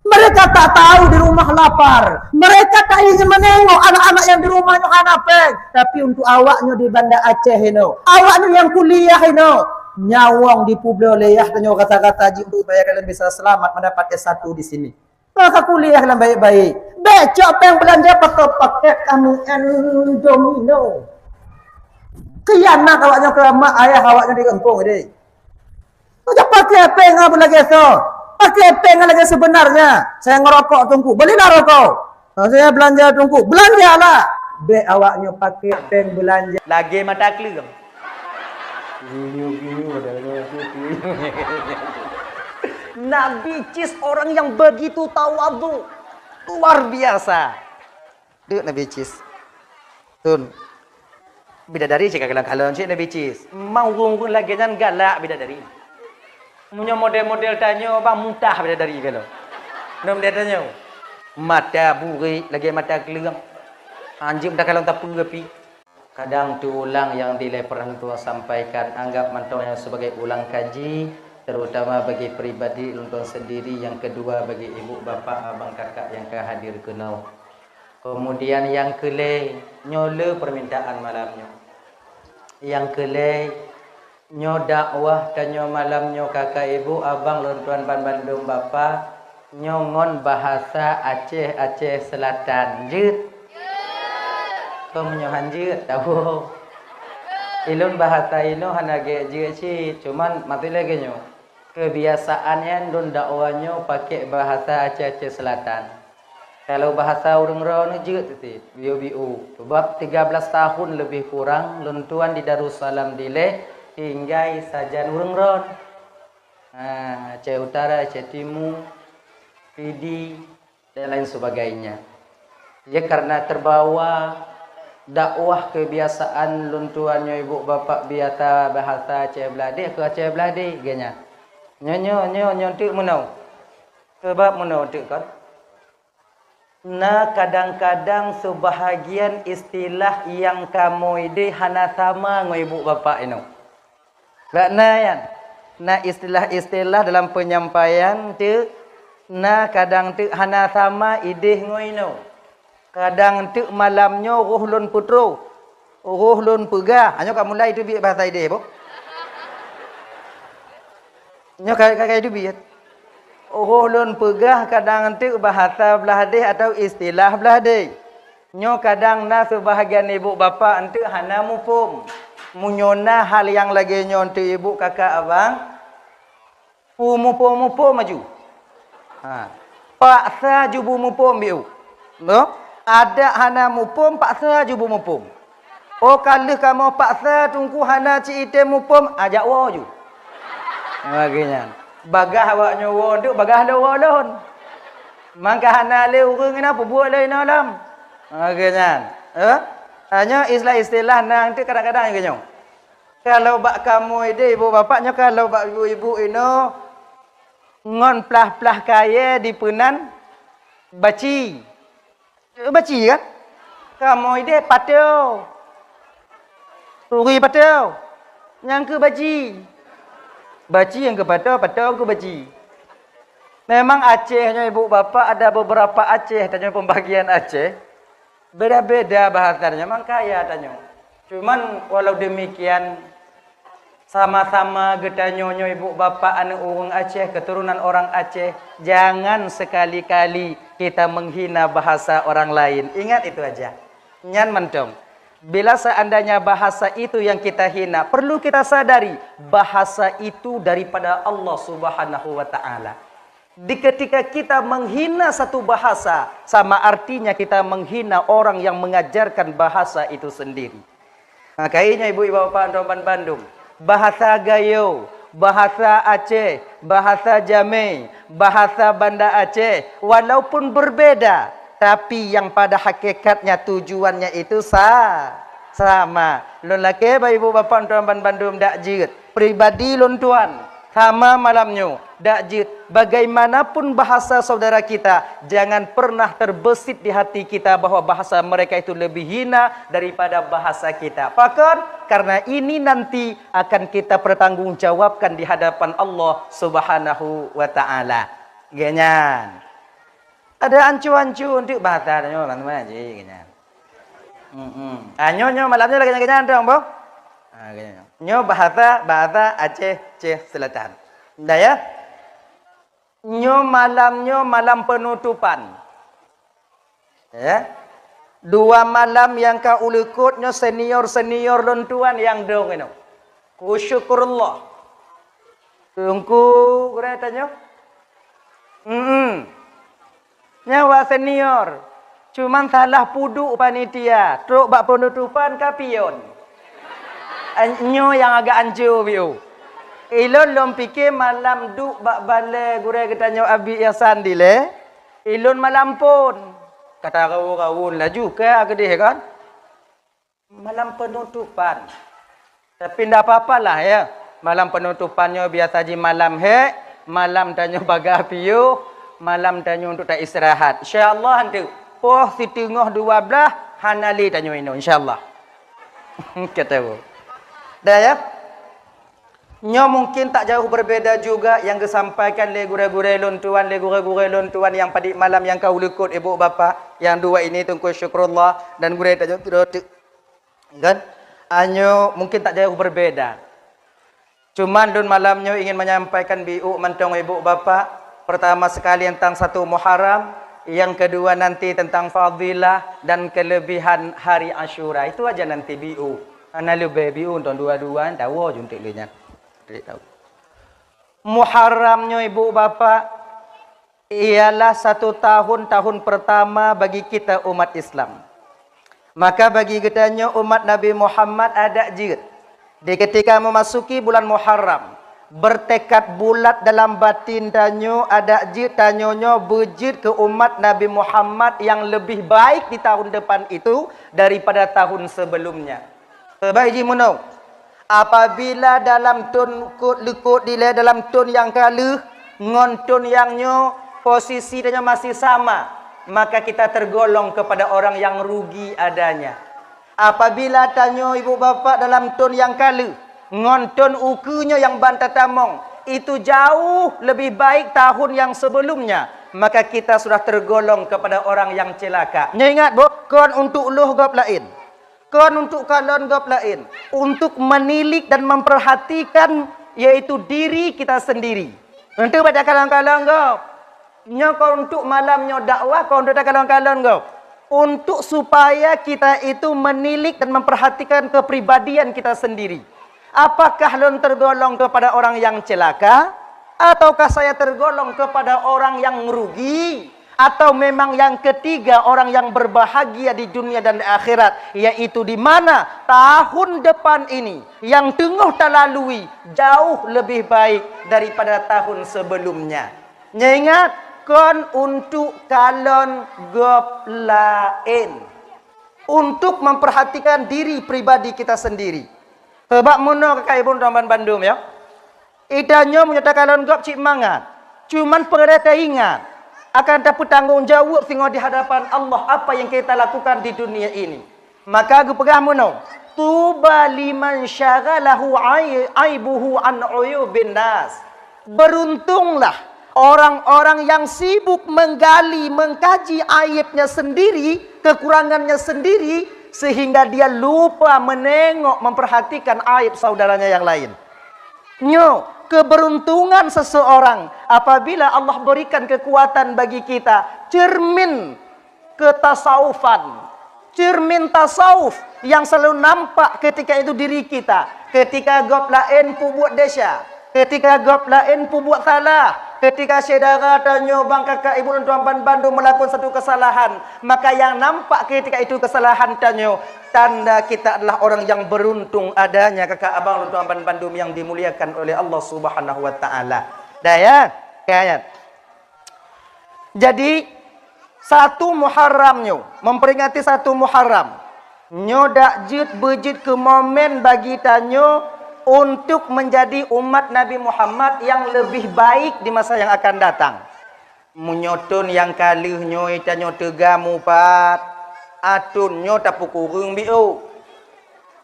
Mereka tak tahu di rumah lapar. Mereka tak ingin menengok anak-anak yang di rumahnya hana péng. Tapi untuk awaknya di Banda Aceh inoe, awaknya yang kuliah inoe, nyawong dipeubloe lé yah tanyoe rata-rata jih untuk supaya kalian bisa selamat mendapat S satu di sini. Maka kuliah lam baik-baik. Bék cok péng beulanja pakai-pakai kanu Indomino. Khianat awaknyan keu mak ayah awaknyan di gampông deh. Kau pakai péng apa lagi so? Pakai péng lagi sebenarnya. Saya ngerokok Teungku. Belilah rokok. Saya belanja Teungku. Belanjalah. Bék awaknyan pakai péng belanja. Lagi mata kleueng. Nabi Cis orang yang begitu tawadhu. Luar biasa. Deuk Nabi Cis. Tun. Bidadari cit ka kalon-kalon cit Nabi Cis. Memang ureuëng-ureuëng lagée nyan galak bidadari. Meunyoe model-model tanyoe bang mutah bidadari kalau. Nom dia tanyoe. Mata burik lagée mata kleueng. Anjeuk dah kalon tapeue pi. Kadang tu ulang yang dilai pernah tuan sampaikan, anggap mantong yang sebagai ulang kaji, terutama bagi pribadi ulun sendiri, yang kedua bagi ibu bapa abang kakak yang ka hadir keunoe. Kemudian nyang keulhée, nyoe le permintaan malam nyoe. Nyang keulhée, nyoe dakwah tanyoe malam nyoe kakak ibu abang lôn tuan ban bandum bapa, nyoe ngon bahasa Aceh, Aceh Selatan. Jeuet? Kong nyoe han jeuet, tahu. Ilôn bahasa inoe hana gét jeuet cit, cuman maté lagée nyoe. Kebiasaan nyan lôn dakwah nyoe pakai bahasa Aceh-Aceh Selatan. Kalau bahasa ureuëng droeneuh jeuet cit, biu-biu. Sebab tiga belas tahun lebih kurang lôn tuan di Darussalam Dileh tinggai sajan ureuëng droen. Ha, Aceh Utara, Aceh Timu, Pidie, dan lain sebagainya. Ya, karena terbawa dakwah kebiasaan lôn tuan nyoe ibu bapak biasa bahasa Aceh Beladeh ke Aceh Beladeh, geunya. Nyoe, nyoe, nyoe, nyoe teuk meunoe. Sebab meunoe teuk kan. Na kadang-kadang sebahagian istilah nyang kamoe ideh hana sama ngon ibu bapak inoe. Bak na nyan, na istilah-istilah dalam penyampaian teuk, na kadang teuk hana sama ideh ngon inoe. Kadang teuk malam nyoe roh lôn peutroh, roh lôn peugah. Hanyoe ka mulai teubiet bahasa ideh boh. Nyoe ka, ka, ka teubiet. Roh lôn peugah kadang teuk bahasa Beladeh atau istilah Beladeh. Nyoe kadang na seubahagian ibu bapak enteuk hana muphom. Meunyoe na hal nyang lagée nyoe teuk ibu kakak abang, peumuphom-muphom aju. Ha. Paksa ju beumuphom biu. Noh? Adak hana muphom, paksa ju beumuphom. Oh, ka lheueh kamoe paksa teungku hana ci item muphom, ajak woe ju. Lagée nyan. Bagaih awak nyoe woe teuk, bagaih lôn woe lôn. Mangka hana lé ureuëng na peubuet lé inoe lom. Lagée nyan. Eh? Hanya istilah-istilah nang teuk kadang-kadang lagée nyoe. Kalau bak kamoe deh ibu bapak nyoe, kalau bak ibu-ibu inoe ngon plah-plah kayée dipeunan baci. Baci kan? Kamoe deh pato. Turi pato. Nyang keu baci. Baci nyang keu pato, pato keu baci. Memang Aceh nyoe ibu bapak ada beberapa Aceh, tanyoe pembagian Aceh. Beda-beda bahasa tanyoe, memang kaya tanyoe. Cuman walau demikian, sama-sama geutanyoe nyoe ibu bapak aneuk ureuëng Aceh, keturunan orang Aceh, jangan sekali-kali kita menghina bahasa orang lain. Ingat itu aja. Nyan mantong. Bila seandainya bahasa itu yang kita hina, perlu kita sadari bahasa itu daripada Allah Subhanahu wa taala. Di ketika kita menghina satu bahasa, sama artinya kita menghina orang yang mengajarkan bahasa itu sendiri. Maka inya ibu-ibu bapak teman bandum, bahasa Gayo, bahasa Aceh, bahasa Jamé, bahasa Banda Aceh, walaupun berbeda, tapi yang pada hakikatnya tujuannya itu sa sama. Lôn lakée bak ibu bapak teman bandum dak jeuet. Pribadi lôn tuan, sama malam nyoe, dak jeuet. Bagaimanapun bahasa saudara kita, jangan pernah terbesit di hati kita bahwa bahasa mereka itu lebih hina daripada bahasa kita. Pakon? Karena ini nanti akan kita pertanggungjawabkan di hadapan Allah Subhanahu wa taala. Geuh nyan. Ada ancu-ancu untuk bahasa nyoe, teman-teman, ji geuh nyan. Hmm. Ah, nyoe, nyoe malam nyoe lagée nyan, geuh nyan dong, boh. Ah, geuh nyan. Nyoe bahasa, bahasa Aceh, Aceh Selatan. Dah ya? Nyoe malam nyoe malam penutupan. Ya. Dua malam nyang ka uleukot nyoe senior-senior lôn tuan nyang dong inoe. Ku syukurullah. Teungku gurée tanyoe. Hmm. Nyawa senior. Cuman salah puduk panitia, trok bak penutupan ka pion. An-, nyoe nyang agak anco biu. Ilôn lôn pike malam duek bak balée gurée geutanyoe Abi Ihsan dilée, ilôn malam phon. Kata rawon-rawon laju ka keudeh kan. Malam penutupan. Tapi ndak apa-apalah ya. Malam penutupan nyoe biasa ji malam hek, malam tanyoe bagah piôh, malam tanyoe untuk ta istirahat. Insya Allah nanti poh siteungoh dua belas hana lé tanyoe inoe insya Allah. Kata bu. Dah ya. Nyoe mungkin tak jauh berbeda juga yang disampaikan lé gurée-gurée lôn tuan, lé gurée-gurée lôn tuan yang padik malam yang ka uleukot ibu bapak yang dua ini Teungku Syukrullah dan gurée tanyoe Kan? Anyo mungkin tak jauh berbeda. Cuman lôn malam nyoe ingin menyampaikan biuk mantong ibu bapak. Pertama sekali tentang satu Muharram, yang kedua nanti tentang fadilah dan kelebihan hari Asyura. Itu aja nanti biuk. Hana leubeh biuk tong dua-dua, tahu je untuk lé nyan. Tahu. Muharram nyoe ibu bapak, ialah satu tahun, tahun pertama bagi kita umat Islam. Maka bagi geutanyoe umat Nabi Muhammad adak jeuet. Di ketika memasuki bulan Muharram, bertekad bulat dalam batin tanyoe adak jeuet tanyoe nyoe beujeuet keu umat Nabi Muhammad yang lebih baik di tahun depan itu daripada tahun sebelumnya. Sabab jih meunoe, apabila dalam thon kot leukot dilée dalam thon nyang ka lheueh ngon thon nyang nyoe posisi tanyoe masih sama, maka kita tergolong kepada orang yang rugi adanya. Apabila tanyoe ibu bapak dalam thon nyang ka lheueh ngon thon ukeue nyoe nyang ban tatamong, itu jauh lebih baik tahun yang sebelumnya, maka kita sudah tergolong kepada orang yang celaka. Nyoe ingat, Bu, kon untuk lheueh gob laén. Kon untuk kalon gob laén, untuk menilik dan memperhatikan, yaitu diri kita sendiri. Untuk baca kalon-kalon gob. Nyoe kon untuk malam nyoe dakwah, kon untuk takalon-kalon gob. untuk supaya kita itu menilik dan memperhatikan kepribadian kita sendiri. Apakah lôn tergolong kepada orang yang celaka? Ataukah saya tergolong kepada orang yang rugi? Atau memang yang ketiga orang yang berbahagia di dunia dan di akhirat, yaitu di mana tahun depan ini yang teungoh talalui jauh lebih baik daripada tahun sebelumnya. Nyoe ingat, kon untuk kalon gob laén. Untuk memperhatikan diri pribadi kita sendiri. Sebab meunoe kaka ibu teman bandum ya. Ita nyoe meunyoe takalon gob cit mangat. Cuman peureulee taingat, akan tapeutanggong jaweueb singoh di hadapan Allah apa yang kita lakukan di dunia ini. Maka geupeugah meunoe, "Tuba liman syaghalahu ai-, aibuhu an uyubin nas." Beruntunglah orang-orang yang sibuk menggali, mengkaji aibnya sendiri, kekurangannya sendiri, sehingga dia lupa menengok, memperhatikan aib saudaranya yang lain. Nyoe, keberuntungan seseorang apabila Allah berikan kekuatan bagi kita, cermin ketasawufan, cermin tasawuf yang selalu nampak ketika itu diri kita, ketika gob laén peubuet desya, ketika gob laén peubuet salah, ketika syedara tanyoe bang kaka ibu lôn tuan ban bandum melakukan satu kesalahan, maka yang nampak ketika itu kesalahan tanyoe, tanda kita adalah orang yang beruntung adanya kaka abang lôn tuan ban bandum yang dimuliakan oleh Allah Subhanahu wa Ta'ala. Dah ya? Kan? Jadi, satu Muharram nyoe, memperingati satu Muharram, nyoe dak jeuet beujeuet keu momen bagi tanyoe untuk menjadi umat Nabi Muhammad yang lebih baik di masa yang akan datang. Meunyoe thon nyang ka lheueh nyoe tanyoe teuga mupat, a thon nyoe tapeukureueng biôh.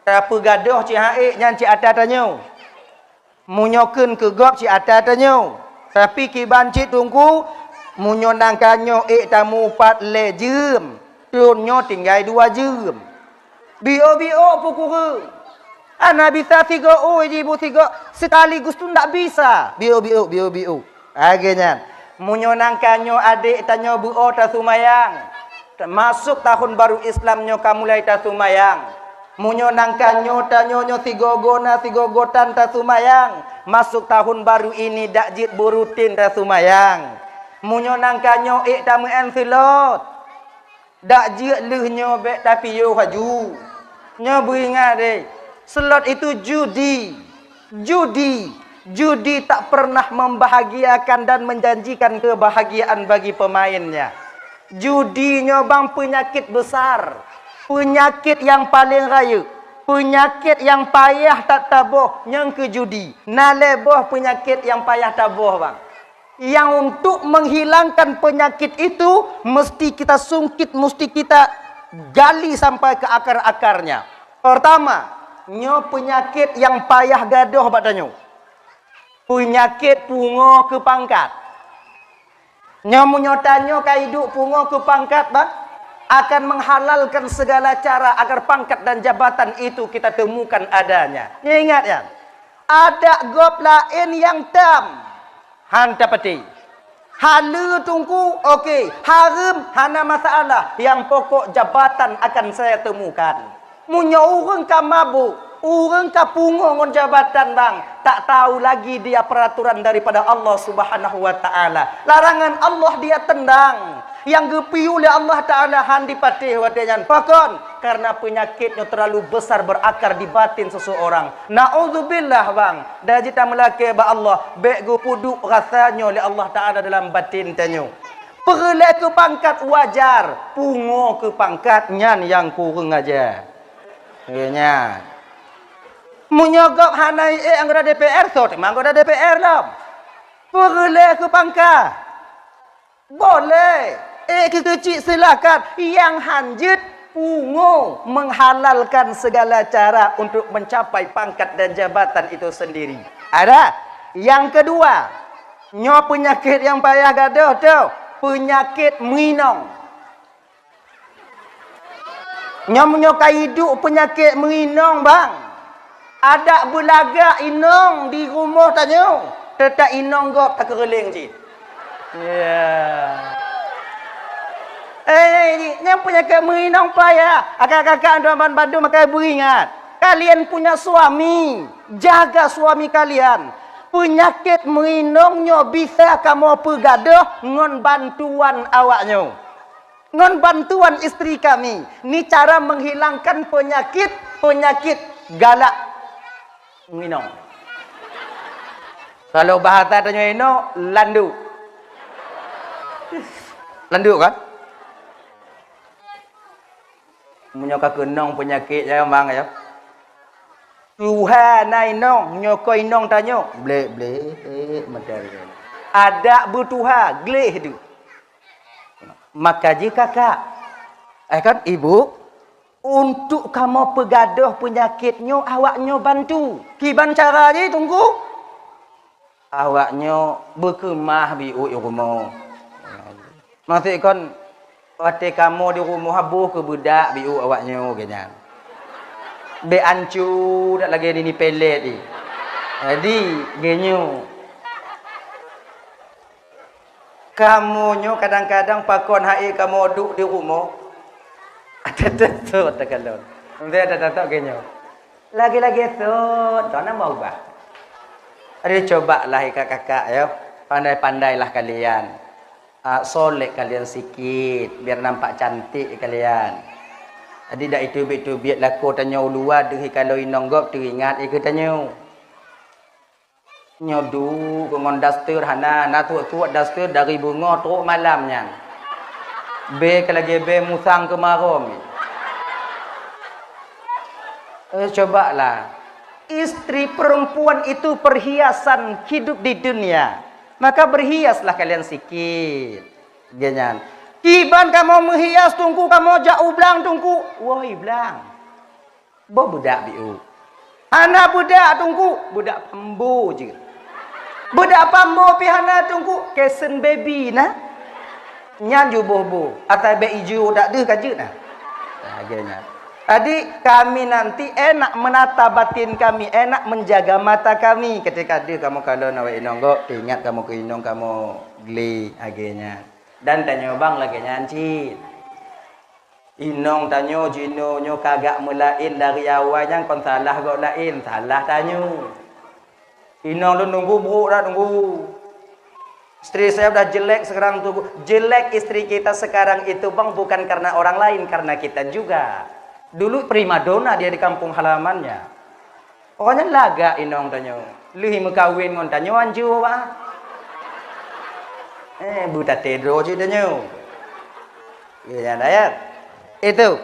Tapeugadôh cit han ék nyan cit ata tanyoe. Meunyoe kheun keu gob cit ata tanyoe, tapi kiban cit Teungku, meunyoe nangka nyoe ék tamupat lhèe jeuem, thon nyoe tinggai dua jeuem. Biôh-biôh peukureueng. Hana bisa sigoe ôh jibu sigoe, sekaligus tu ndak bisa. Biôh-biôh, biôh-biôh. Lagèe nyan. Meunyoe nangka nyoe adék tanyoe beuo tasumayang, masôk tahun baru Islam nyoe ka mulai tasumayang. Meunyoe nangka nyoe tanyoe nyoe sigoe-goe na sigoe-goe tan tasumayang, masôk tahun baru ini dak jeuet beurutin tasumayang. Meunyoe nangka nyoe ék tameu'en seulôt, dak jeuet lheueh nyoe bèk tapiôh laju. Nyoe beuingat deh, seulôt itu judi. Judi. Judi tak pernah membahagiakan dan menjanjikan kebahagiaan bagi pemainnya. Judi nyoe bang peunyakét besar, peunyakét nyang paleng rayeuk, peunyakét nyang payah that taboh nyang keu judi. Na lhèe boh peunyakét nyang payah taboh bang. Yang untuk menghilangkan penyakit itu mesti kita sungkit, mesti kita gali sampai ke akar-akarnya. Pertama, nyoe peunyakét nyang payah gadôh bak tanyoe. Peunyakét pungo keu pangkat. Nyoe meunyoe tanyoe ka iduek pungo keu pangkat, bah, akan menghalalkan segala cara agar pangkat dan jabatan itu kita temukan adanya. Nyoe ingat nyan. Adak gob laén nyang tam. Han tapeuti. Haleue Teungku, oke. Hareuem, hana masalah. Nyang pokok jabatan akan saya temukan. Meunyoe ureueng ka mabök, ureueng ka pungo ngon jabatan bang, tak tahu lagi dia peraturan daripada Allah Subhanahu wa Ta'ala. Larangan Allah dia tendang. Nyang geupiôh lé Allah Ta'ala han dipatéh watèe nyan. Pakon? Karena peunyakét nyoe terlalu besar berakar di batin seseorang. Naudzubillah bang. Dak jeuet tameulakèe bak Allah, bèk geupeuduek rasa nyoe lé Allah Ta'ala dalam batin tanyoe. Peureulèe keu pangkat wajar, pungo keu pangkat nyan nyang kureueng aja. Nyan. Meunyoe gob hana ék anggota D P R, sot teuma anggota D P R lom. Peureulèe keu pangkat. Boleh. Ék keu keuchik silakan. Nyang han jeuet pungo menghalalkan segala cara untuk mencapai pangkat dan jabatan itu sendiri. Ada. Yang kedua, nyoe peunyakét nyang payah gadôh tu, peunyakét meuinong. Nyoe meunyoe ka iduek peunyakét meuinong bang, adak beulagak inong di rumoh tanyoe, teutap inong gob takeureuleng cit. Ya. Eh, nyang peunyakét meuinong payah. Kakak-kakak, tuan ban bandum, akai beuingat. Kalian punya suami, jaga suami kalian. Peunyakét meuinong nyoe bisa kamoe peugadôh ngon bantuan awaknyoe. Ngon bantuan istri kami, ni cara menghilangkan penyakit-penyakit galak meuinong. Kalau bahasa tanyoe inoe, landuk. Landuk kan? Meunyoe ka keunong peunyakét nyan, mang, ya. Tuha na inong, nyoe ko inong tanyoe. Blek, blek, mantap. Adak beutuha, gleh tu. Maka jih kakak, eh kan, ibu, untuk kamoe peugadôh peunyakét nyoe, awaknyoe bantu. Kiban cara jih, Teungku? Awaknyoe beukeumah biôh i rumoh. Maksud kon, watée kamoe di rumoh boh keu beudak biôh awaknyoe, geuh nyan. Bék ancu dak lagée nini pelet jih. Jadi, geuh nyoe. Kamoe nyoe kadang-kadang pakon hai kamoe duek di rumoh. Ada-ada sot takalon. Mesti ada-ada sot geuh nyoe. Lagi-lagi sot, tu nama ubah. Aduh, cobalah, kakak-kakak, ya. Pandai-pandailah kalian. Ah, solek kalian sikit, biar nampak cantik kalian. Jadi, dak itu biet-itu biet lakoe tanyoe u luwa, deuh kalau inong gob teuingat ikeu tanyoe. Nyoe duek ngon daster hana, na tuet-tuet daster dari beungoh trok malam nyan. Bée ka lagée bée musang keumarôm. Eh, cobalah. Istri perempuan itu perhiasan hidup di dunia. Maka berhiaslah kalian sikit. Geuh nyan. Kiban kamoe meuhias, Teungku, kamoe jak u blang, Teungku. Woe i blang. Boh beudak biôh. Hana beudak, Teungku, beudak pambo jih. Beudak pambo pih hana, Teungku, kesen baby na. Nyan ju boh-boh, asai bék ijo dak deuh ka jeuet na. Nah, lagée nyan. Jadi, kami nanti enak menata batin kami, enak menjaga mata kami. Ketika deuh kamoe kalon awak inong gob, ingat kamoe keu inong kamoe gleh, lagée nyan. Dan tanyoe bang lagée nyan cit. Inong tanyoe jinoe nyoe ka agak meulaén dari awai nyan kon salah gob laén, salah tanyoe. Inong lôn nunggu brok dak nunggu. Istri saya udah jelek sekarang tu. Jelek istri kita sekarang itu, bang, bukan karena orang lain, karena kita juga. Dulu primadona dia di kampung halamannya. Awak nyan lagak inong tanyoe. Lheueh meukawen ngon tanyoe anjô, bah. Eh, beutaté droe cit tanyoe. Ya, nyan ayat. Itu.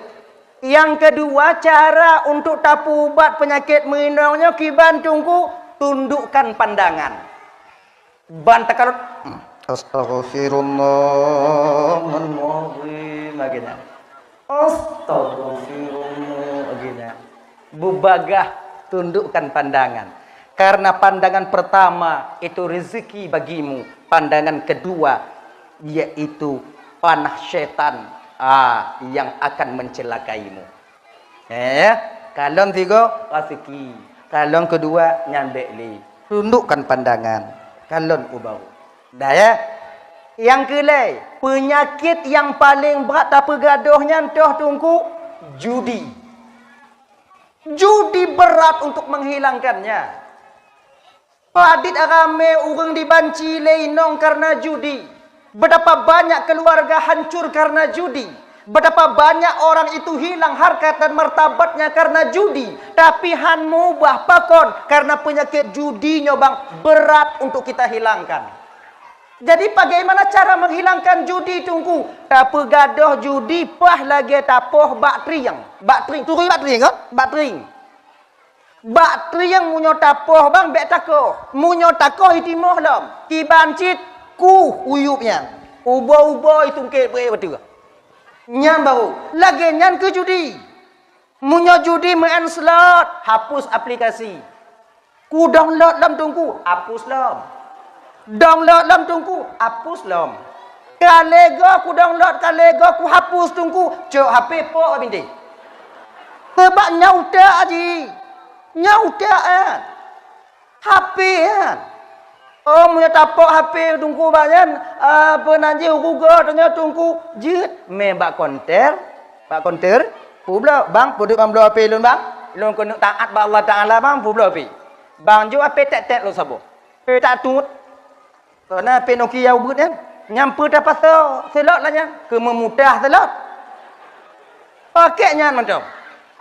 Yang kedua, cara untuk tapeuubat penyakit meuinong nyoe kiban, Teungku, tundukkan pandangan. Ban takalon, hmm, astaghfirullah, lagée nyan. Astaghfirullah, lagée nyan. Beubagah, tundukkan pandangan. Karena pandangan pertama itu rezeki bagimu, pandangan kedua yaitu panah setan, ah, yang akan mencelakaimu. Eh, kalon sigoe raseuki, kalon keudua nyan bék lé. Tundukkan pandangan, kalon u baroe. Dah ya? Nyang keulhèe, peunyakét nyang paleng brat tapeugadôh nyan toh Teungku, judi. Judi berat untuk menghilangkannya. Padit ramé ureuëng dibanci lé inong karena judi. Betapa banyak keluarga hancur karena judi. Betapa banyak orang itu hilang harkat dan martabatnya karena judi. Tapi han meubah pakon, karena penyakit judi nyoe bang berat untuk kita hilangkan. Jadi bagaimana cara menghilangkan judi Teungku? Tapeugadôh judi paih lagée tapoh bak trieng. Bak trieng, turi bak trieng kan? Bak trieng. Bak trieng meunyoe tapoh bang bék takoh. Meunyoe takoh itimoh lom. Kiban cit kuh uyueb nyan. Ubo-ubo itungkét beu bateue. Nyan baru. Lagée nyan keu judi. Meunyoe judi meu'en slot, hapus aplikasi. Ku download lom Teungku, hapus lom. Download lom Teungku, hapus lom. Ka lhèe goe ku download, ka lhèe goe ku hapus Teungku, cok H P pok bak bintéh. Sabab nyan utak jih. Nyan utak, eh. H P, eh. Oh, meunyoe tapok H P Teungku bak nyan, ah, peunan jih rugoe tanyoe Teungku jeuet mé bak konter, bak konter, peubloe, "Bang, peuduek bang bloe H P lôn, Bang. Lôn keuneuk taat bak Allah Taala, Bang, peubloe H P." Bang jok H P tet-tet lôn saboh. H P tak tut. Kona P Nokia ubeut nyan, nyang peue tapasoe seulot lah nyan, keu meumutah seulot. Pakèk nyan mantong.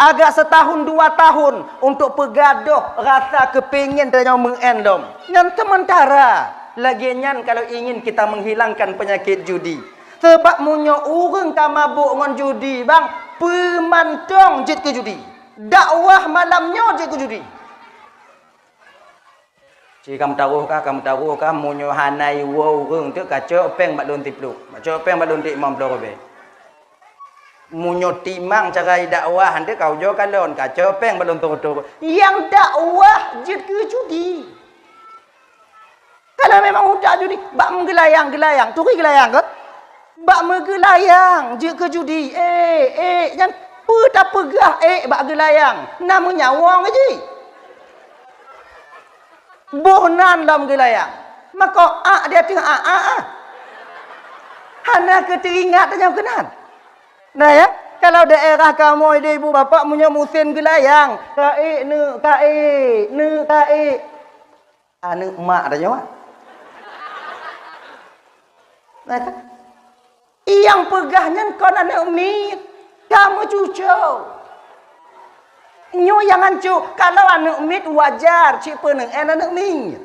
Agak setahun dua tahun untuk peugadôh rasa keupingin tanyoe meu'en lom. Nyan sementara. Lagèe nyan kalau ingin kita menghilangkan penyakit judi. Sebab meunyoe ureueng ka mabôk ngon judi, bang, peue mantong jeuet keu judi. Dakwah malam nyoe jeuet keu judi. Ci ka meutaroh kah, ka meutaroh kah, meunyoe hana iwoe ureueng teuk ka cok péng bak lôn siplôh, ka cok péng bak lôn teuk limong ploh ribèe. Meunyoe timang cara dakwah, han teuk ka ujoe kalon, ka cok péng bak lôn troh-troh. Nyang dakwah jeuet keu judi. Kalau memang utak judi, bak meugeulayang-geulayang, turi geulayang kon? Bak meugeulayang jeuet keu judi. Eh, eh, nyan peue tapeugah eh bak geulayang? Na meunyawa ngon jih. Boh nan lom geulayang. Mako ak di ateueh ak, ak, ah. Hana keu teuingat tanyoe keunan. Nah ya, kalau daerah kamoe di ibu bapak meunyoe musém geulayang, kaék neuk kaék, neuk kaék. Aneuk mak tanyoe. Nah, kan? Nyang peugah nyan kon aneuk miet, ka meucucô. Nyoe nyang hanco, kalau aneuk miet wajar cit peuneu'en aneuk miet.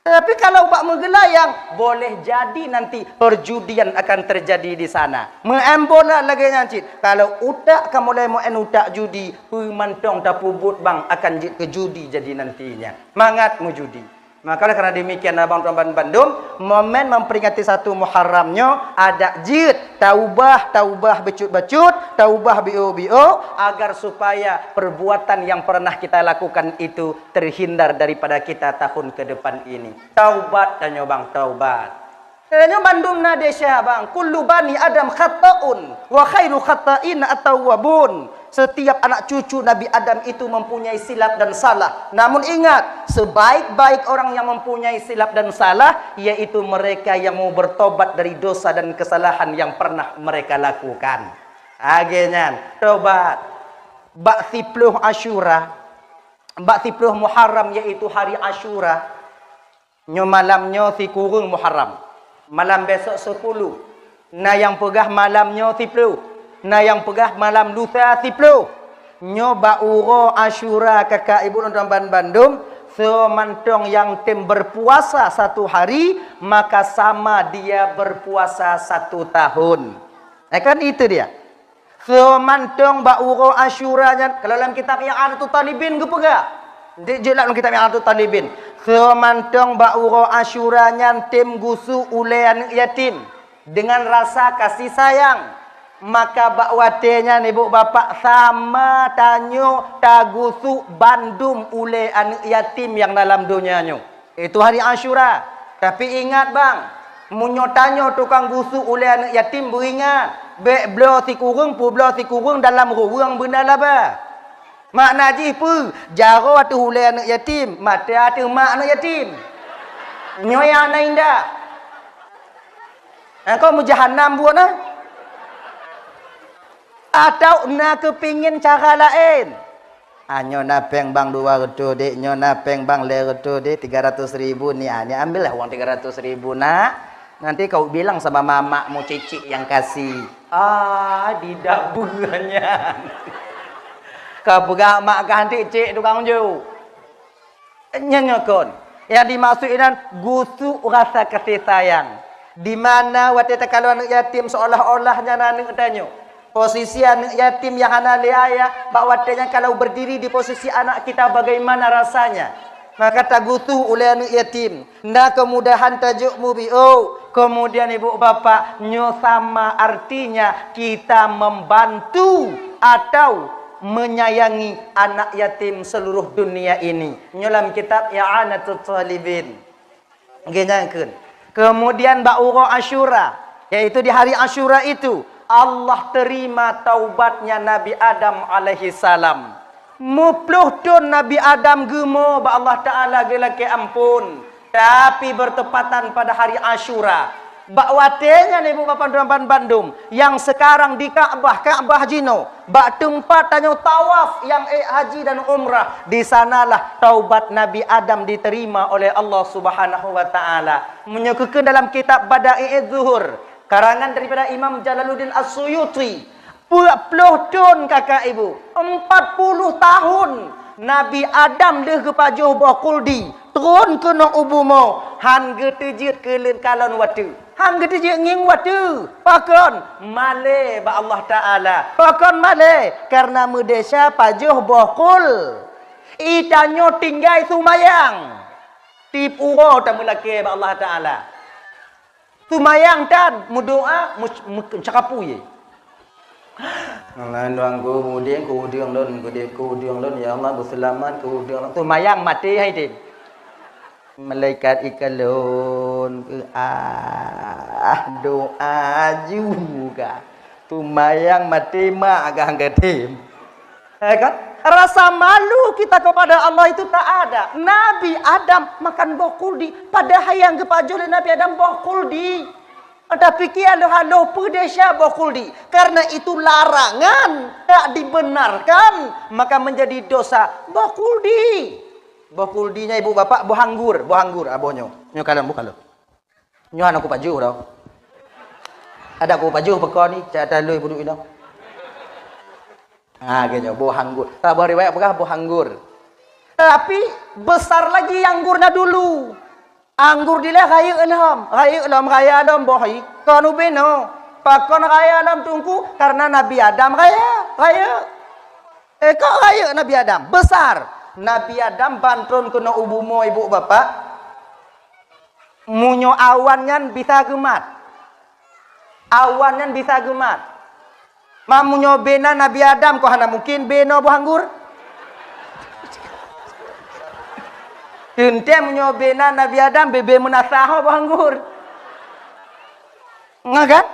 Tapi kalau bak meugeulayang, boleh jadi nanti perjudian akan terjadi di sana. Meu'en bola lagèe nyan cit. Kalau utak ka mulai meu'en utak judi, peue mantong tapeubuet bang akan jeuet keu judi jadi nantinya. Mangat meujudi. Maka oleh karena demikian, abang tuan ban-, bandum, momen memperingati satu Muharram nyoe adak jeuet taubah, taubah bacut-bacut, taubah biôk-biôk, agar supaya perbuatan yang pernah kita lakukan itu terhindar daripada kita tahun ke depan ini. Taubat tanyoe bang, taubat. Tanyoe bandum na desya bang, kullu bani Adam khata'un wa khairu khata'in at-tawwabun. Setiap anak cucu Nabi Adam itu mempunyai silap dan salah. Namun ingat, sebaik-baik orang yang mempunyai silap dan salah, yaitu mereka yang mau bertobat dari dosa dan kesalahan yang pernah mereka lakukan. Lagèe nyan, tobat. Bak siplôh Asyura, bak siplôh Muharram, yaitu hari Asyura. Nyoe malam nyoe sikureueng Muharram. Malam besok sepuluh. Na nyang peugah malam nyoe siplôh. Na nyang peugah malam lusa siplôh. Nyoe bak uroe Asyura kakak ibu lôn tuan ban-, bandum, soe mantong nyang tem berpuasa satu hari, maka sama dia berpuasa satu tahun. Eh, kan itu dia. Soe mantong bak uroe Asyura nyan, kalau lam kitab I'anatut Talibin geupeugah. Di jeulaih lam kitab I'anatut Talibin. Soe mantong bak uroe Asyura nyan tem gusok ulèe aneuk yatim dengan rasa kasih sayang. Maka bak watèe nyan ibu bapak sama tanyoe tagusok bandum ulèe aneuk yatim nyang na lam donya nyoe. Itu hari Asyura. Tapi ingat bang, meunyoe tanyoe tukang gusok ulèe aneuk yatim beuingat, bèk bloe sikureueng peubloe sikureueng dalam ruweueng beuna laba. Makna jih peue? Jaroe ateueh ulèe aneuk yatim, maté ateueh mak aneuk yatim. Nyoe nyang na indah. Engkau meujahanam buet na? Atau na keupingin cara laén? Ah, nyoe na péng bang dua reutôh deh, nyoe na péng bang lhèe reutôh deh, tiga ratus ribu ni, ah, ni ambillah uang tiga ratus ribu nak. Nanti kau bilang sama mamakmu Cicik yang kasih. Ah, didak beunyan. Ka peugah mak kah nanti cik tukang ju. Nyan nyoe kon. Nyang dimaksud inan gusok rasa kasih sayang. Di mana watèe takalon aneuk yatim seolah-olah nyan aneuk tanyoe. Posisi aneuk yatim nyang hana lé ayah, bak watèe nyan kalau berdiri di posisi anak kita bagaimana rasanya? Maka tagusok ulèe aneuk yatim. Na keumudahan tajok mubiôk. Kemudian ibu bapak, nyoe sama artinya kita membantu atau menyayangi anak yatim seluruh dunia ini. Nyoe lam kitab I'anatut Talibin. Nggih, nyang kheun. Kemudian bak uroe Asyura, yaitu di hari Asyura itu, Allah terima taubatnya Nabi Adam alaihi salam. Meuplôh thôn Nabi Adam geumo bak Allah Taala geulakèe ampôn. Tapi bertepatan pada hari Asyura. Bak watée nyan, ibu bapak teman bandum, nyang sekarang di Ka'bah, Ka'bah jinoe, bak teumpat tanyoe tawaf nyang ék haji dan umrah, di sanalah taubat Nabi Adam diterima oleh Allah Subhanahu wa Taala. Meunyoe geukheun dalam kitab Bada'i'uz Zuhur, karangan daripada Imam Jalaluddin As-Suyuti, peuet ploh thon, kakak ibu, empat puluh tahun Nabi Adam lheueh geupajoh boh khuldi, trôn keunoe u bumoe, han geuteujeuet keu leuen kalon watée. Han geuteujeuet ngieng watée. Pakon? Malée bak Allah Taala. Pakon malée? Karena meudesya pajoh boh khul. Itanyoe tinggai seumayang. Tiep uroe tameulakée bak Allah Taala. Seumayang tan, meudoá, meuc-, meuc-, meucakapui. Ngon lôn kuudeueng, kuudeueng lôn, kuudeueng, kuudeueng lôn, ya Allah, beuseulamat, kuudeueng lôn. Seumayang maté hai tem. Malaikat ikalon, ah, doá juga. Seumayang maté mak gah gatem. Eh, kan? Rasa malu kita kepada Allah itu tak ada. Nabi Adam makan boh kuldi, padahal nyang geupajoh lé Nabi Adam boh kuldi. Tapi ki halo-halo peudesya boh kuldi. Karena itu larangan, tak dibenarkan, maka menjadi dosa. Boh kuldi. Boh kuldi nyan ibu bapak, boh anggur, boh anggur, ah, boh nyoe. Nyoe kalon, boh kalon. Nyoe hana kupajoh dah. Ada kupajoh peuko ni, cak talui budu inong. Ha, geuh nyoe, boh anggur. Saboh riwayat peugah boh anggur. Tapi, besar lagi anggurnya dulu. Anggur dilée rayeuk lom, rayeuk lom, raya lom boh i. Kon ubé nyoe. Pakon raya lom teungku? Karena Nabi Adam raya, rayeuk. Eh, kok rayeuk Nabi Adam? Besar. Nabi Adam ban trôn keunoe u bumoe ibu bapak. Meunyoe awan nyan bisa geumat. Awan nyan bisa geumat. Ma meunyoe bena Nabi Adam, kok hana mungkin beno boh anggur? Teuntée meunyoe bena Nabi Adam, bebe meunasah ho boh anggur. Nggak kan?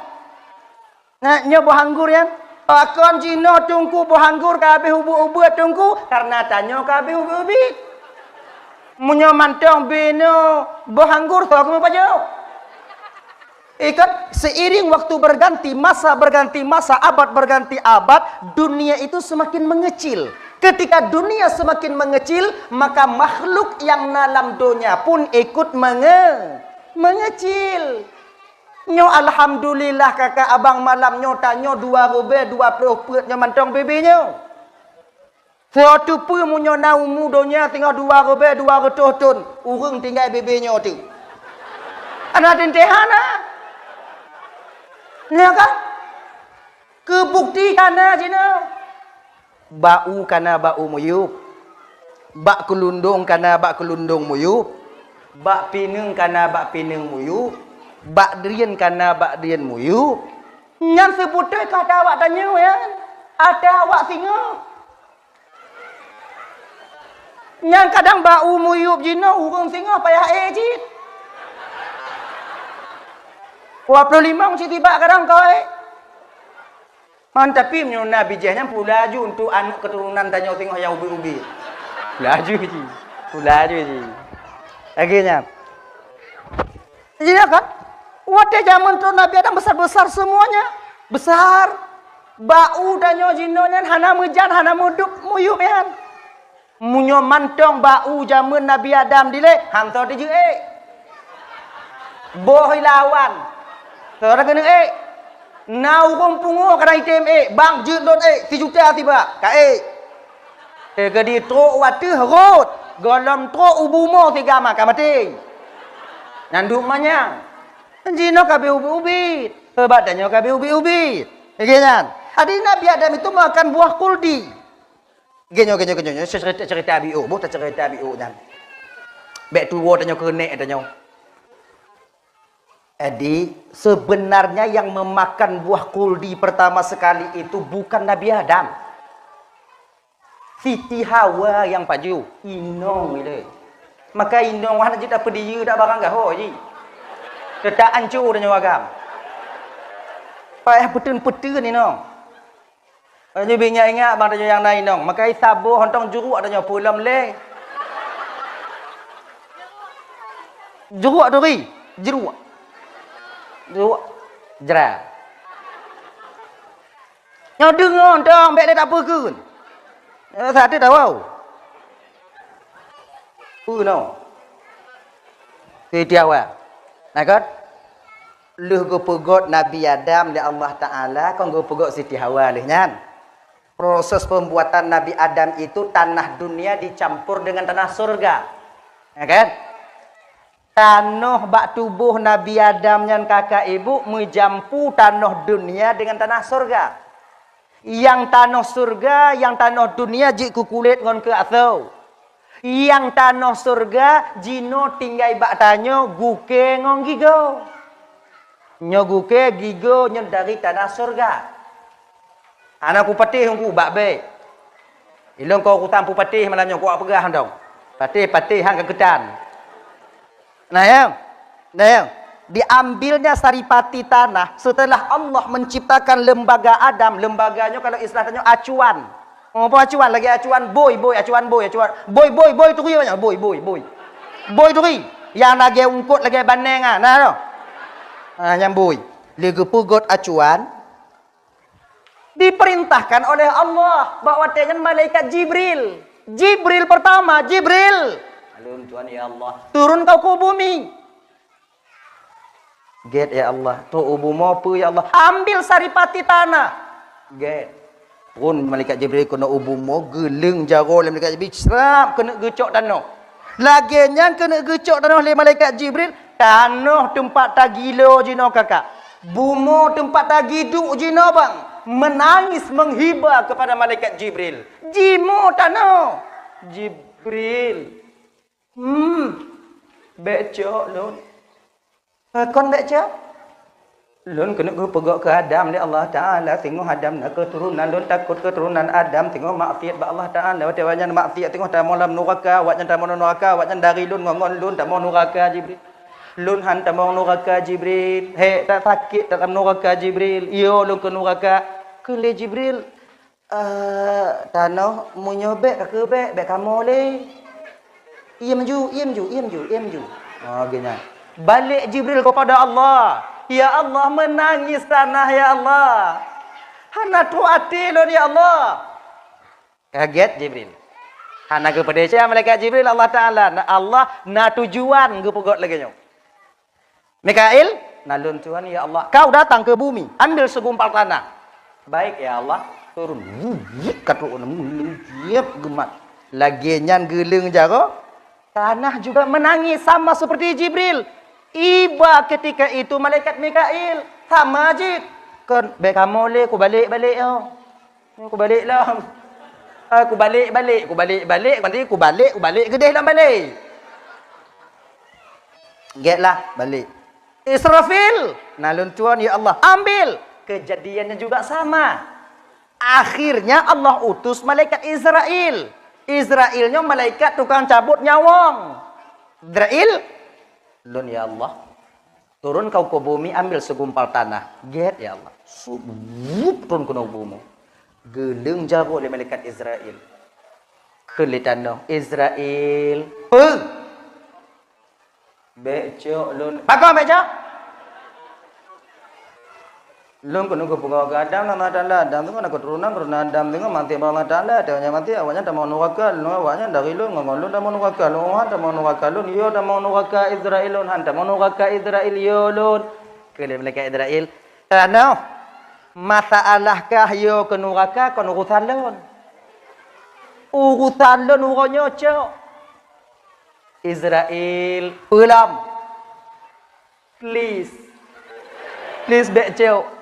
Nah, nyoe boh anggur nyan. Pakon jinoe teungku boh anggur ka habéh ubeuet-ubeuet teungku? Karena tanyoe ka habéh ubit-ubit. Meunyoe mantong beno boh anggur, soe keumeung pajoh? Ikon, seiring waktu berganti, masa berganti masa, abad berganti abad, dunia itu semakin mengecil. Ketika dunia semakin mengecil, maka makhluk yang dalam dunia pun ikut menge-, mengecil. Nyoe alhamdulillah, kakak abang, malam nyoe tanyoe dua ribée dua ploh peuet nyoe mantong bebe nyoe. Soe teupeue meunyoe na umu donya singoh dua ribée dua reutôh thon, ureuëng tinggai bebe nyoe teuh. Hana teuntée hana. Nyoe kan? Keubukti kana jinoe. Bak u kana bak u muyueb, bak keulundong kana bak keulundong muyueb, bak pineung kana bak pineung muyueb, bak drien kana bak drien muyueb. Nyan seubeutôi ka ata awak tanyoe nyan, ata awak singoh. Nyan kadang bak u muyueb jinoe ureuëng singoh payah ék cit. Dua puluh lima cit tibak kadang kawai. Man, tapi meunyoe na bijéh nyan pula laju untuk aneuk keuturonan tanyoe singoh nyang ubit-ubit. Pula laju ji. Pula laju ji. Lagée nyan. Jadi kan? Watée jameun trok Nabi Adam besar-besar semuanya. Besar. Bak u tanyoe jinoe nyan hana meujan, hana meudup muyueb nyan. Meunyoe mantong bak u jameun Nabi Adam dilée, han soe teujeuet ék. Boh ilawan. Soe keuneuk ék. Na ureuëng pungo kana item ék, bang jeuet lôn ék, sijuta sibak, ka ék. Teukeudi trok u ateueh rot, gohlom trok u bumoe sigama ka maté. Nyan duek manyang. Jinoe ka habéh ubit-ubit. Bak tanyoe ka habéh ubit-ubit. Lagée nyan. Jadi Nabi Adam itu makan buah kuldi. Geuh nyoe, geuh nyoe, geuh nyoe, nyoe cerita, cerita biôh, boh ta cerita biôh nyan. Bék tuwoe tanyoe keuneuk tanyoe. Jadi, sebenarnya yang memakan buah kuldi pertama sekali itu bukan Nabi Adam. Siti Hawa nyang pajoh, inong ilée. Maka inong hana jeuet tapeudiyeue dak barang gaho jih. Teutak ancô tanyoe agam. Payah peuteun-peuteun inong. Laju beu ingat-ingat bang tanyoe nyang na inong, maka saboh hontong juruk tanyoe peue lom lé. Jruek turi, jruek. Jruek. Jra. Nyoe deungoe dong, bék lé tapeukeun. Nyoe satu tahu. Peue nyoe? Siti Hawa. Nah, kan? Lheueh geupeugöt Nabi Adam lé Allah Taala, kon geupeugöt Siti Hawa lheueh nyan. Proses pembuatan Nabi Adam itu tanah dunia dicampur dengan tanah surga. Ya kan? Tanoh bak tuboh Nabi Adam nyan kakak ibu meujampu tanoh dunia dengan tanah surga. Nyang tanoh surga, nyang tanoh dunia jeuet keu kulét ngon keu asoe. Nyang tanoh surga jinoe tinggai bak tanyoe gukée ngon gigoe. Nyoe gukée gigoe nyoe dari tanah surga. Hana kupatéh Teungku bak bék. Ilôn kon urusan pupatéh malam nyoe, kupeugah dong. Patéh-patéh han ka keutan. Nah, ya. Nah, ya. Diambilnya saripati tanah setelah Allah menciptakan lembaga Adam. Lembaga nyoe kalau istilah tanyoe acuan. Oh, apa acuan? Lagée acuan bôi, bôi, acuan bôi, acuan. Bôi, bôi, bôi turi nyoe, bôi, bôi, bôi. Bôi turi. Nyang lagée ungkot, lagée baneng ah. Nah, tu. Ah, nyang bôi. Lé geupeugöt acuan, diperintahkan oleh Allah bak watée nyan malaikat Jibril. Jibril pertama, Jibril. Alun Tuhan ya Allah. Turun kau ke bumi. Gét ya Allah. Trok u bumoe peue ya Allah? Ambil saripati tanah. Gét. Turun malaikat Jibril keunoe u bumoe, geuleung jaroe lé malaikat Jibril, srap keuneuk geucok tanoh. Lagée nyan keuneuk geucok tanoh lé malaikat Jibril, tanoh teumpat tagilo jinoe kakak. Bumoe teumpat tagiduek jinoe bang. Menangis menghiba kepada malaikat Jibril. Jimoe tanoh. Jibril. Hmm. Bék cok lôn. Eh, kon bék cok? Lôn keuneuk geupeugöt keu Adam lé Allah Taala, singoh Adam na keuturonan, lôn takot keuturonan Adam singoh maksiat bak Allah Taala. Watée awaknyan maksiat singoh tamong lam nuraka, awaknyan tamong nuraka, awaknyan dari lôn ngon, ngon lôn tamong nuraka Jibril. Lôn han tamong nuraka Jibril. Hék, that sakét that lam nuraka Jibril. Yo lôn keu nuraka. Kheun lé Jibril, "Eh, tanoh meunyoe bék ka keuh bék, bék kamoe lé. Iem ju, iem ju, iem ju, iem ju." Oh, geuh nyan. Balek Jibril kepada Allah. "Ya Allah, menangis tanah, ya Allah. Hana trok até lôn, ya Allah." Kagét Jibril. Hana geupeudesya malaikat Jibril, Allah Taala, na, Allah na tujuan geupeugöt lagée nyoe. Mikail, na lôn Tuhan, ya Allah, kau datang ke bumi, ambil segumpal tanah. Baik, ya Allah, turun. Wut, wut, ka trok, wut, wut, geumat. Lagée nyan geuleung jaroe, tanah juga menangis sama seperti Jibril. Iba ketika itu malaikat Mikail, sama jih. Kon bék kamoe lé, kubalek-balek nyoe. Kubalek lom. Ah, kubalek-balek, kubalek-balek, nanti kubalek, kubalek geudeh lom balek. Gét lah, balek. Israfil, na lôn Tuhan, ya Allah, ambil. Kejadiannya juga sama. Akhirnya Allah utus malaikat Israel. Israel nyoe malaikat tukang cabot nyawöng. Israel, lôn, ya Allah. Turun kau ke bumi, ambil segumpal tanah. Gét, ya Allah. Sup, wup, turun keunoe u bumoe. Geuleung jaroe lé malaikat Israel. Kheun lé tanoh, "Israel." "Peue?" "Bék cok lôn." "Pakon bék cok?" Lôn keuneuk geupeugah keu Adam, nama Adam, Adam singoh na keuturonan, keuturonan Adam singoh maté bak Allah Taala, watée awaknyan maté, awaknyan tamong nuraka, lôn awaknyan dari lôn, ngon lôn tamong nuraka, lôn han tamong nuraka, lôn yo tamong nuraka Israel, lôn han tamong nuraka Israel yo lôn. Kheun lé malaikat Israel, "Tanoh, masalah kah yo keu nuraka kon urusan lôn. Urusan lôn uroe nyoe cok." Israel, "Peue lom?" "Please. Please, bék cok."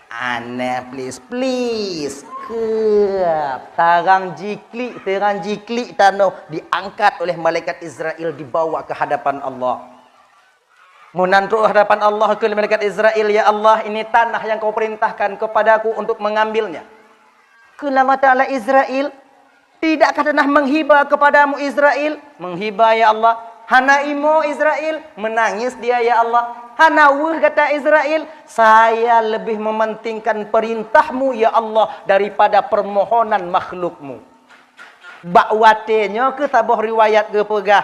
"Aneh, please, please." Keuh, tarang jiklik, tarang jiklik tanoh diangkat oleh malaikat Israel dibawa ke hadapan Allah. Meunan trok hadapan Allah kheun malaikat Israel, "Ya Allah, ini tanah yang kau perintahkan kepadaku untuk mengambilnya." Kheun lé Allah Taala, "Israel, tidakkah tanah menghiba kepadamu, Israel?" "Menghiba, ya Allah." "Hana imoe, Israel?" "Menangis dia, ya Allah." "Hana weueh gata, Israel?" "Saya lebih mementingkan perintahmu, ya Allah, daripada permohonan makhlukmu." Bak watée nyoe keuh saboh riwayat geupeugah,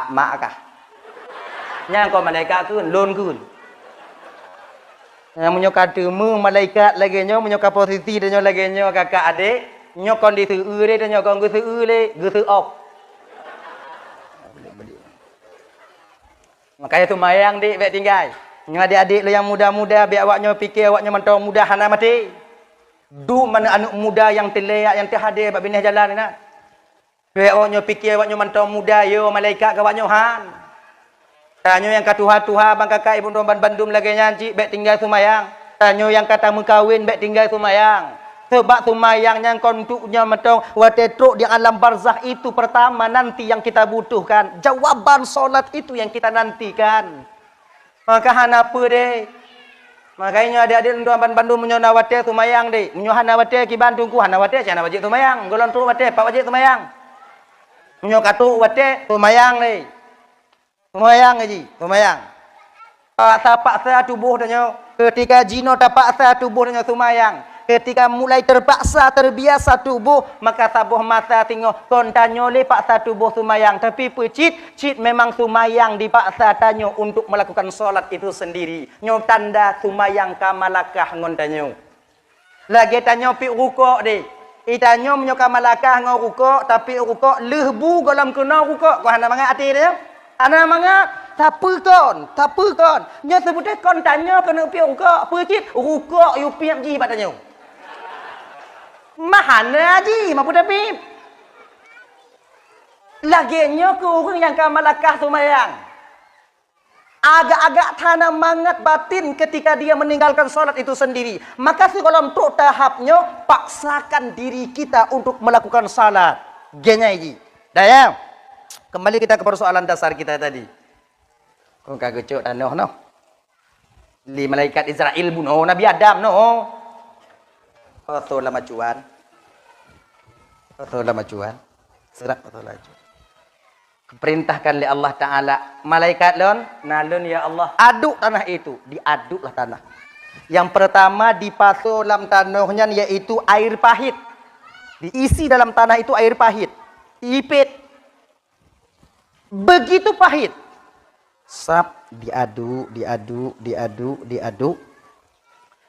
Mak, mak kah? Nyang kon malaikat kheun, lôn kheun. Nyang meunyoe ka teumé malaikat lagée nyoe, meunyoe ka posisi tanyoe lagée nyoe kakak adék, nyoe kon diseueu lé, tanyoe kon geuseueu lé, geuseuok. Makanya seumayang dek bék tinggai. Nyoe adék-adék lôn nyang muda-muda, bék awak nyoe pike awak nyoe mantong muda hana maté. Duek mana aneuk muda nyang teulék nyang teuhadé bak binéh jalan na. Bék awak nyoe pike awak nyoe mantong muda yo malaikat keu awak nyoe han. Tanyoe nyang ka tuha-tuha bang kakak ibu droe ban bandum lagée nyan cit bék tinggai seumayang. Tanyoe nyang ka tameukawen bék tinggai seumayang. Sebab seumayang nyan kon untuk nyoe mantong, watée trok di alam barzakh itu pertama nanti yang kita butuhkan. Jawaban salat itu yang kita nantikan. Maka hana peue deh. Makajih nyoe adik-adik lôn tuan ban bandum, meunyoe na watée seumayang deh. Meunyoe hana watée kiban teungku, hana watée, cit hana wajéb seumayang. Gohlom trok watée, pat wajéb seumayang. Meunyoe ka trok watée, seumayang deh. Seumayang ji, seumayang. Paksa-paksa tuboh tanyoe. Ketika jinoe tapaksa tuboh tanyoe seumayang, ketika mulai terpaksa, terbiasa tuboh, maka saboh masa singoh kon tanyoe lé paksa tuboh seumayang. Tapi peue cit, cit memang seumayang dipaksa tanyoe untuk melakukan salat itu sendiri. Nyoe tanda seumayang ka malakah ngon tanyoe. Lagée tanyoe piep rukok deh. I tanyoe meunyoe ka malakah ngon rukok, tapiep rukok, lheueh bu gohlom keunoe rukok, kon hana mangat até tanyoe? Hana mangat. Sapeue kon? Sapeue kon? Nyoe seubeutée kon tanyoe keuneuk piep rukok. Peue cit? Rukok yue piep jih bak tanyoe. Mah hana jih, ma peue tapiep? Lagée nyoe keu ureuëng nyang ka malakah seumayang. Agak-agak hana mangat batin ketika dia meninggalkan salat itu sendiri. Maka sigohlom trok tahap nyoe, paksakan diri kita untuk melakukan salat. Geunyai jih. Dah ya? Kembali kita ke persoalan dasar kita tadi. Kon ka geucok tanoh noh. Lé malaikat Israel bunoe Nabi Adam noh. Foto lam acuan. Foto lam acuan. Serak foto lam acuan. Diperintahkan lé Allah Taala, malaikat lôn, na lôn ya Allah, aduk tanah itu, diaduklah tanah. Yang pertama dipasoe lam tanoh nyan yaitu air pahit. Diisi dalam tanah itu air pahit. Ipit. Begitu pahit. Sab diaduk, diaduk, diaduk, diaduk.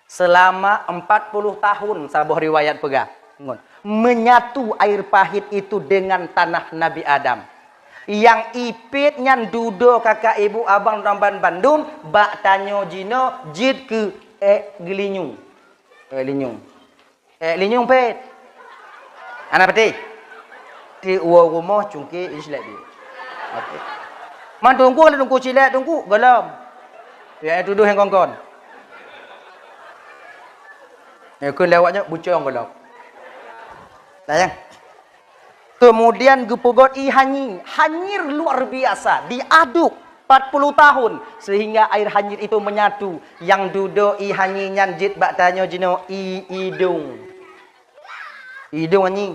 Selama empat puluh tahun, saboh riwayat peugah, ngon, menyatu air pahit itu dengan tanah Nabi Adam. Nyang ipit nyan dudoe kakak ibu abang dan bandum bak tanyoe jinoe jeuet keu ék geulinyueng. Ék linyueng. Eh, linyueng pet. Hana peuti. Di uwa rumoh cungke ijlek di. Oke. Man teungku, teungku cilek teungku, gohlom. Ya, tuduh nyang kon-kon. Ya, kun lewatnya bucong gohlom. Nah, ya. Kemudian geupeugöt ie hanyir, hanyir luar biasa, diaduk empat puluh tahun sehingga air hanyir itu menyatu. Nyang dudoe ie hanyir nyan jeuet bak tanyoe jinoe ie idong. Idong hanyir.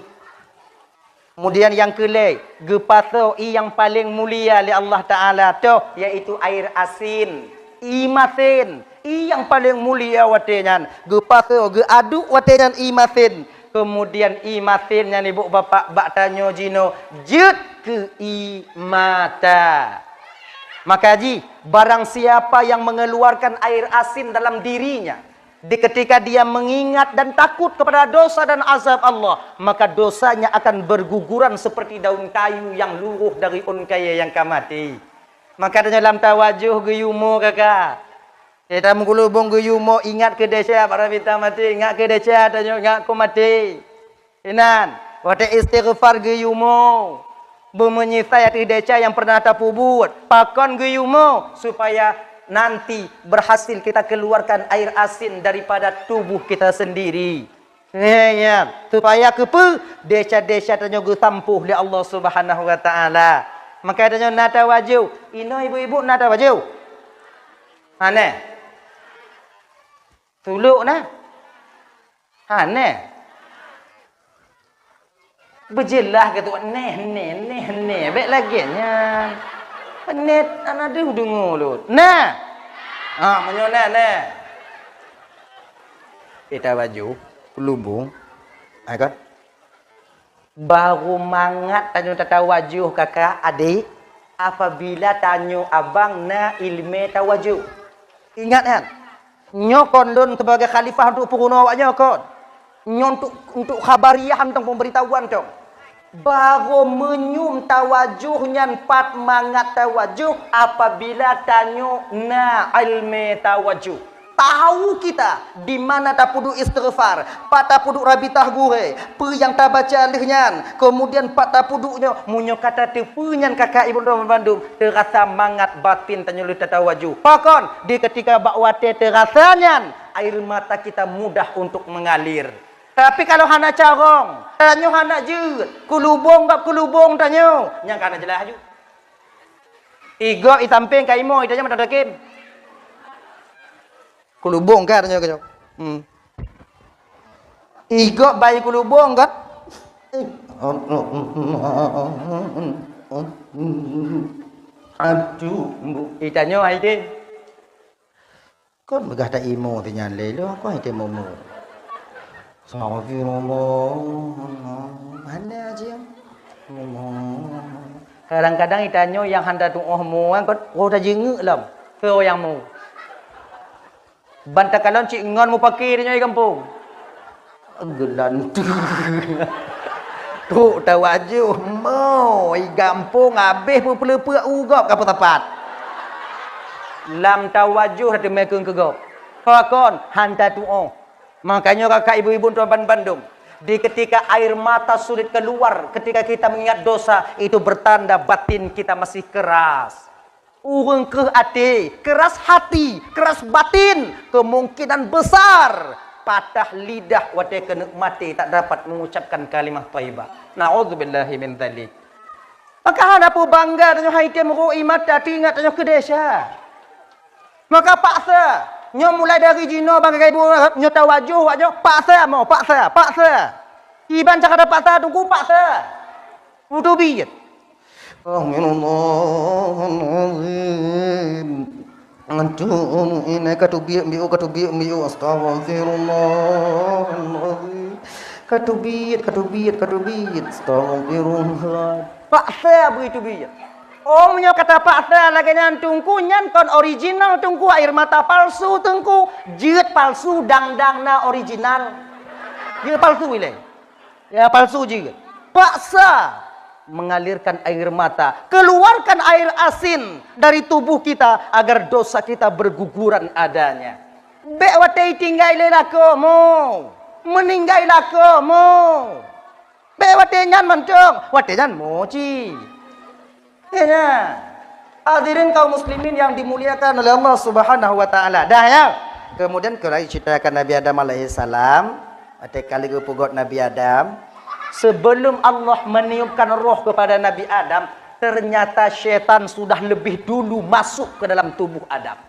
Kemudian nyang keulhèe, geupasoe ie nyang paleng mulia lé Allah Taala toh, yaitu air asin, ie masen. Ie nyang paleng mulia watèe nyan geupasoe, geuaduk watèe nyan ie masen. Keumudian ie masen nyan, ibu bapak, bak tanyoe jinoe jeuet keu ie mata. Maka jih, barang siapa yang mengeluarkan air asin dalam dirinya, di ketika dia mengingat dan takut kepada dosa dan azab Allah, maka dosanya akan berguguran seperti daun kayu yang luruh dari ôn kayèe nyang ka maté. Maka tanyoe lam tawajoh geuyue umu, kakak. Di tameugulubong geuyue umu, ingat keu desya, para mita maté, ingat keu desya, tanyoe ingat keu maté. Inan, watèe istighfar geuyue umu, beumeunyisai ateueh desya nyang pernah tapeubuet. Pakon geuyue umu? Supaya nanti berhasil kita keluarkan air asin daripada tubuh kita sendiri. Nyan, supaya keupeue? Desya-desya tanyoe geusampôh lé Allah Subhanahu wa Taala. Maka tanyoe na tawajoh. Inoe ibu-ibu na tawajoh? Hana. Suluk na? Hana. Beujeulaih keu tuan, neh, neh, neh, neh. Bèk lagèe nyan. Neh, hana deuh deungoe lôn. Na. Ha, meunyoe na, na. Ita baju, peulubong. Ha, kan? Barô mangat tanyoe tatawajoh, kakak, adék, apabila tanyoe abang na ileumèe tawajoh. Ingat nyan, nyoe kon lôn sibagai khalifah untuk peurunoe awak nyoe kon. Nyoe untuk, untuk khabariah mantong, pemberitahuan mantong. Barô meunyum tawajoh nyan, pat mangat tawajoh apabila tanyoe na ileumèe tawajoh. Tahu kita di mana tapeuduek istighfar, pat tapeuduek rabitah gurèe, peue nyang tabaca lheueh nyan, keumudian pat tapeuduek nyoe, meunyoe ka tateupeue nyan kakak ibu droe bandum, teurasa mangat batin tanyoe lheueh tatawajoh. Pakon? Di ketika bak watèe teurasa nyan, air mata kita mudah untuk mengalir. Tapi kalau hana carông, tanyoe hana jeuet, keulubông gob keulubông tanyoe, nyang ka na jeulaih aju. Igob i sampéng ka imo, i tanyoe mantong takem. Keulubông ka tanyoe keunyoe. Hmm. Igob bayi keulubông kan? Aduh, bu, i tanyoe ai deh. Kon peugah ta imo si nyan lé, lôn kon teumomo. Astagfirullah. Mana aja? Kadang-kadang i tanyoe nyang hana tuoh mo, kan, kon roh tajeungeuk lom. Keu nyang mo. Ban takalon cit ngon mupaki tanyoe i gampông. Geulanteue. Trok tawajoh, mo, i gampông habéh peupeuleupeuek u gob ka peusapat. Lam tawajoh teumé keu gob. Pakon? Hana tuoh. Makanya kakak ibu-ibu tuan ban bandum, di ketika air mata sulit keluar, ketika kita mengingat dosa, itu bertanda batin kita masih keras. Ureuëng kreueh até, keras hati, keras batin, kemungkinan besar patah lidah watée keuneuk maté tak dapat mengucapkan kalimah thaibah. Na'udzubillahi min dzalik. Maka hana peue bangga tanyoe hai tem ro i mata teuingat tanyoe keu desya. Maka paksa, nyoe mulai dari jinoe bangga ibu nyoe tawajoh wak nyoe paksa mo, paksa, paksa. Iban cara paksa tungku paksa. Utubiet. Astagfirullahalazim. Antum ini katubiet biu, katubiet biu. Astagfirullahalazim. Katubiet, katubiet, katubiet. Astagfirullah. Paksa beuitubiet. Oh, meunyoe kata paksa lagée nyan tungku, nyan kon original tungku, air mata palsu tungku, jeuet palsu dang-dang na original. Jeuet palsu ilée. Ya, palsu jih. Paksa mengalirkan air mata, keluarkan air asin dari tubuh kita agar dosa kita berguguran adanya. Bék watée tinggai lé lakoe mo, meuninggai lakoe mo. Bék watée nyan mantong, watée nyan mo cit. Ya, ya. Hadirin kaum muslimin yang dimuliakan oleh Allah Subhanahu wa taala. Dah ya. Kemudian keurai ceritakan Nabi Adam alaihissalam, watée kali geupeugot Nabi Adam, sebelum Allah meniupkan roh kepada Nabi Adam, ternyata syaitan sudah lebih dulu masuk ke dalam tubuh Adam.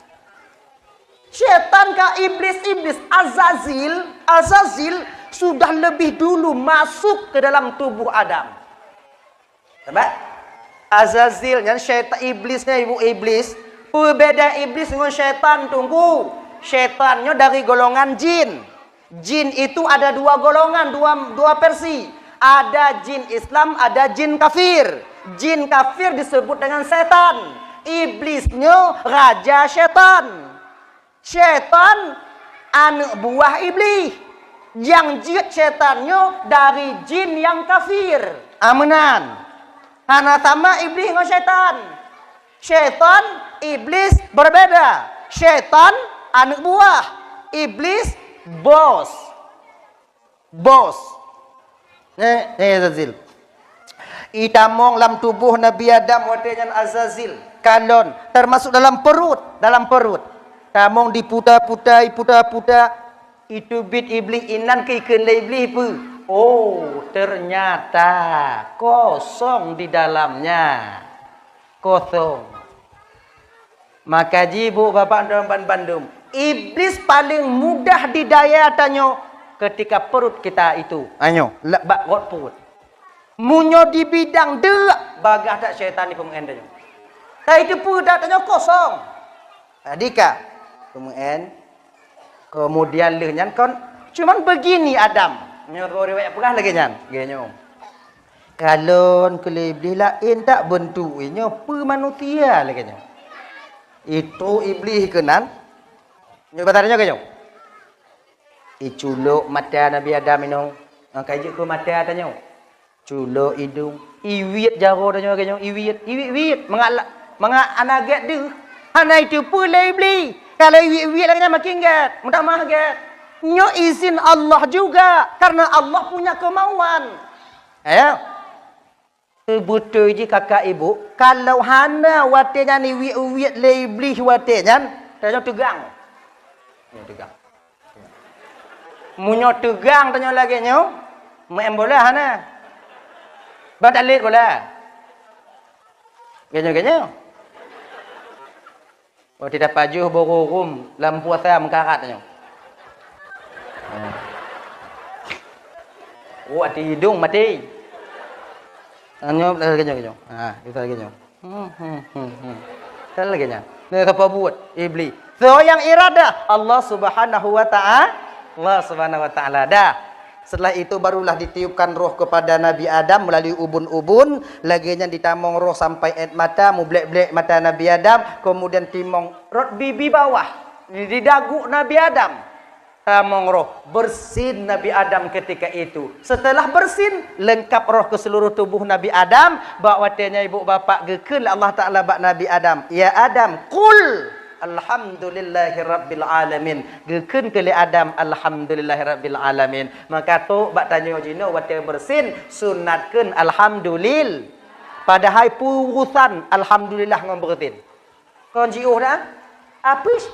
Syaitan ka iblis-iblis Azazil, Azazil sudah lebih dulu masuk ke dalam tubuh Adam. Sabab Azazil nyan syaitan, iblis nyan ibu iblis. Peubeda iblis ngon syaitan tunggu. Syaitan nyoe dari golongan jin. Jin itu ada dua golongan, dua, dua versi. Ada jin Islam, ada jin kafir. Jin kafir disebut dengan setan. Iblis nyoe raja setan. Syaitan aneuk buah Iblih. Nyang jeuet syaitan nyoe dari jin nyang kafir. Ameunan. Hana sama Iblih ngon syaitan. Syaitan, Iblis berbeda. Syaitan aneuk buah, Iblis bos. Bos. Neh, neh Azazil. Itamong lam tuboh Nabi Adam watée nyan Azazil. Kalon, termasuk dalam perut, dalam perut. Tamong diputa-puta, iputa-puta. Iteubiet Iblih inan keu ikheun lé Iblih peue? Oh, ternyata kosong di dalamnya. Kosong. Maka jih bu bapak dan ban bandum, iblis paling mudah didaya tanyoe ketika perut kita itu. Anyoe, bak rot perut. Meunyoe di bidang deuk, bagah that syaitan di peumeu'en tanyoe. Tapi teupeue that tanyoe kosong. Tadi ka peumeu'en, kemudian lheueh nyan kon, cuman begini Adam. Nyoe riwayat peugah lagée nyan, lagée nyoe. Kalon keu lé Iblih laén that beuntuk nyoe peue manusia lagée nyoe. Itu Iblih keunan. Nyoe basa tanyoe keu nyoe. Iculok mata Nabi Adam inong. Nyang ka jeuet keu mata tanyoe. Culok idong. Iwiet jaroe tanyoe keu nyoe. Iwiet, iwiet-wiet. Mangat la-, mangat hana gét deuh. Hana iteupeue lé Iblih. Kalau iwiet-wiet lagée nyan makin gét. Meutamah gét. Nyoe izin Allah juga. Karena Allah punya kemauan. Ya. Seubeutôi jih kakak ibu, kalau hana watée nyan iwiet-wiet lé Iblih watée nyan, tanyoe teugang. Nyoe teugang. Meunyoe teugang tanyoe lagèe nyoe, meu'en bola hana. Ban talet bola. Geuh nyoe, geuh nyoe. Oh, tidak pajoh boh rurum lam puasa meukarat nyoe. Oh, ati hidung mati. Nyoe lagèe nyoe, nyoe. Ha, kita lagèe nyoe. Hmm, hmm, hmm, hmm. Kita lagèe nyoe. Ni siapa buat? Iblis. So yang iradah Allah Subhanahu wa Ta'ala. Allah Subhanahu wa Ta'ala. Dah. Setelah itu barulah ditiupkan roh kepada Nabi Adam melalui ubun-ubun, lagèe nyan ditamong roh sampai ét mata, mublek-blek mata Nabi Adam, kemudian timong rot bibi bawah, di, di dagu Nabi Adam. Tamong roh, bersin Nabi Adam ketika itu. Setelah bersin, lengkap roh ke seluruh tubuh Nabi Adam, bak watèe nyan ibu bapak geukheun lé Allah Ta'ala bak Nabi Adam, "Ya Adam, qul alhamdulillahi rabbil alamin." Geukheun keu lé Adam, "Alhamdulillahirabbil alamin." Maka trok bak tanyoe jinoe watèe bersin, sunat kheun alhamdulil-, padahai peue urusan alhamdulillah ngon bersin. Kon jiôh dah? Apus?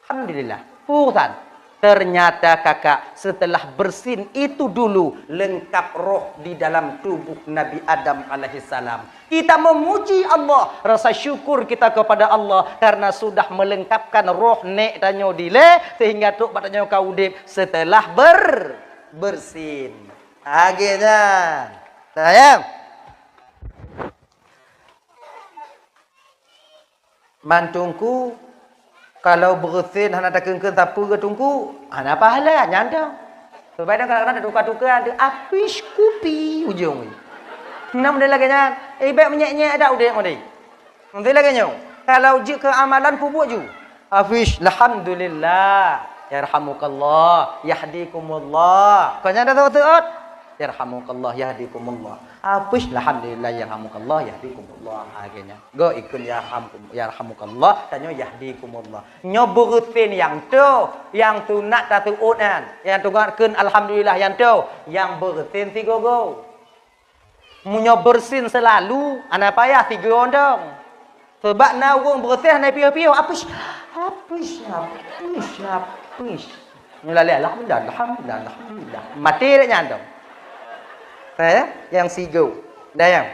Alhamdulillah. Peue urusan. Ternyata kakak, setelah bersin itu dulu lengkap roh di dalam tubuh Nabi Adam alaihissalam. Kita memuji Allah, rasa syukur kita kepada Allah karena sudah melengkapkan roh nèk tanyoe dilèe sehingga trok bak tanyoe ka udép setelah ber-, bersin. Lagèe nyan. Sayang. Man teungku, kalau bersin hana takheun-kheun sapeue keu teungku, hana pahala, nyan dong. Sebab kadang-kadang tatuka-tuka, ada apis kupi ujong. Nah, model lagèe nyan, eh, bèk menyek-nyek dak udép model. Model lagèe nyoe, kalau jeuet keu amalan peubuet ju. Apis, alhamdulillah, yarhamukallah, yahdikumullah. Kon nyan dah teuôt-teuôt. Yarhamukallah, yahdikumullah. Apis, alhamdulillah, yarhamukallah, yahdikumullah. Ha, lagèe nyan. Go ikut yarhamkum-, yarhamukallah, tanyoe yahdikumullah. Nyoe bersin nyang toh, nyang sunat taseuôt nyan. Nyang sunat kheun alhamdulillah nyang toh, nyang bersin sigoe-goe. Meunyoe bersin seulalu, hana payah sigoe dong. Sabab na ureueng bersin hana piôh-piôh, apis, apis, apis, apis. Nyoe lalé, alhamdulillah, alhamdulillah, alhamdulillah. Maté dek nyan dong. Eh, nyang sigoe. Dah nyang.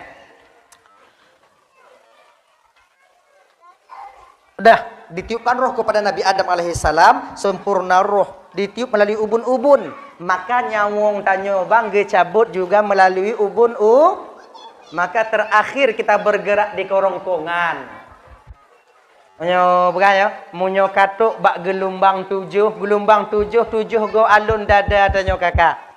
Dah ditiupkan roh kepada Nabi Adam alaihissalam, sempurna roh, ditiup melalui ubun-ubun. Maka nyawöng tanyoe bang geucabot juga melalui ubun u-, maka terakhir kita bergerak di kerongkongan. Meunyoe peugah ya, meunyoe ka trok bak geulumbang tujoh, geulumbang tujoh, tujoh goe alon dada tanyoe kakak.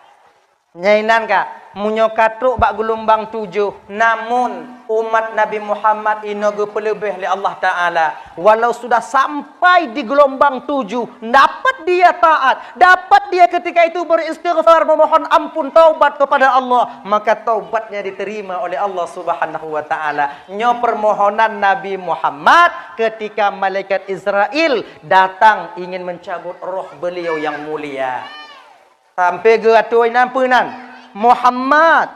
Nyan inan ka, meunyoe ka trok bak geulumbang tujoh, namun umat Nabi Muhammad inoe geupeuleubeh lé Allah Ta'ala. Walau sudah sampai di geulumbang tujoh, dapat dia taat, dapat dia ketika itu beristighfar, memohon ampun, taubat kepada Allah, maka taubatnya diterima oleh Allah Subhanahu wa Ta'ala. Nyoe permohonan Nabi Muhammad ketika malaikat Israel datang ingin mencabut roh beliau yang mulia. Sampai geuatoe inan peue nan, "Muhammad,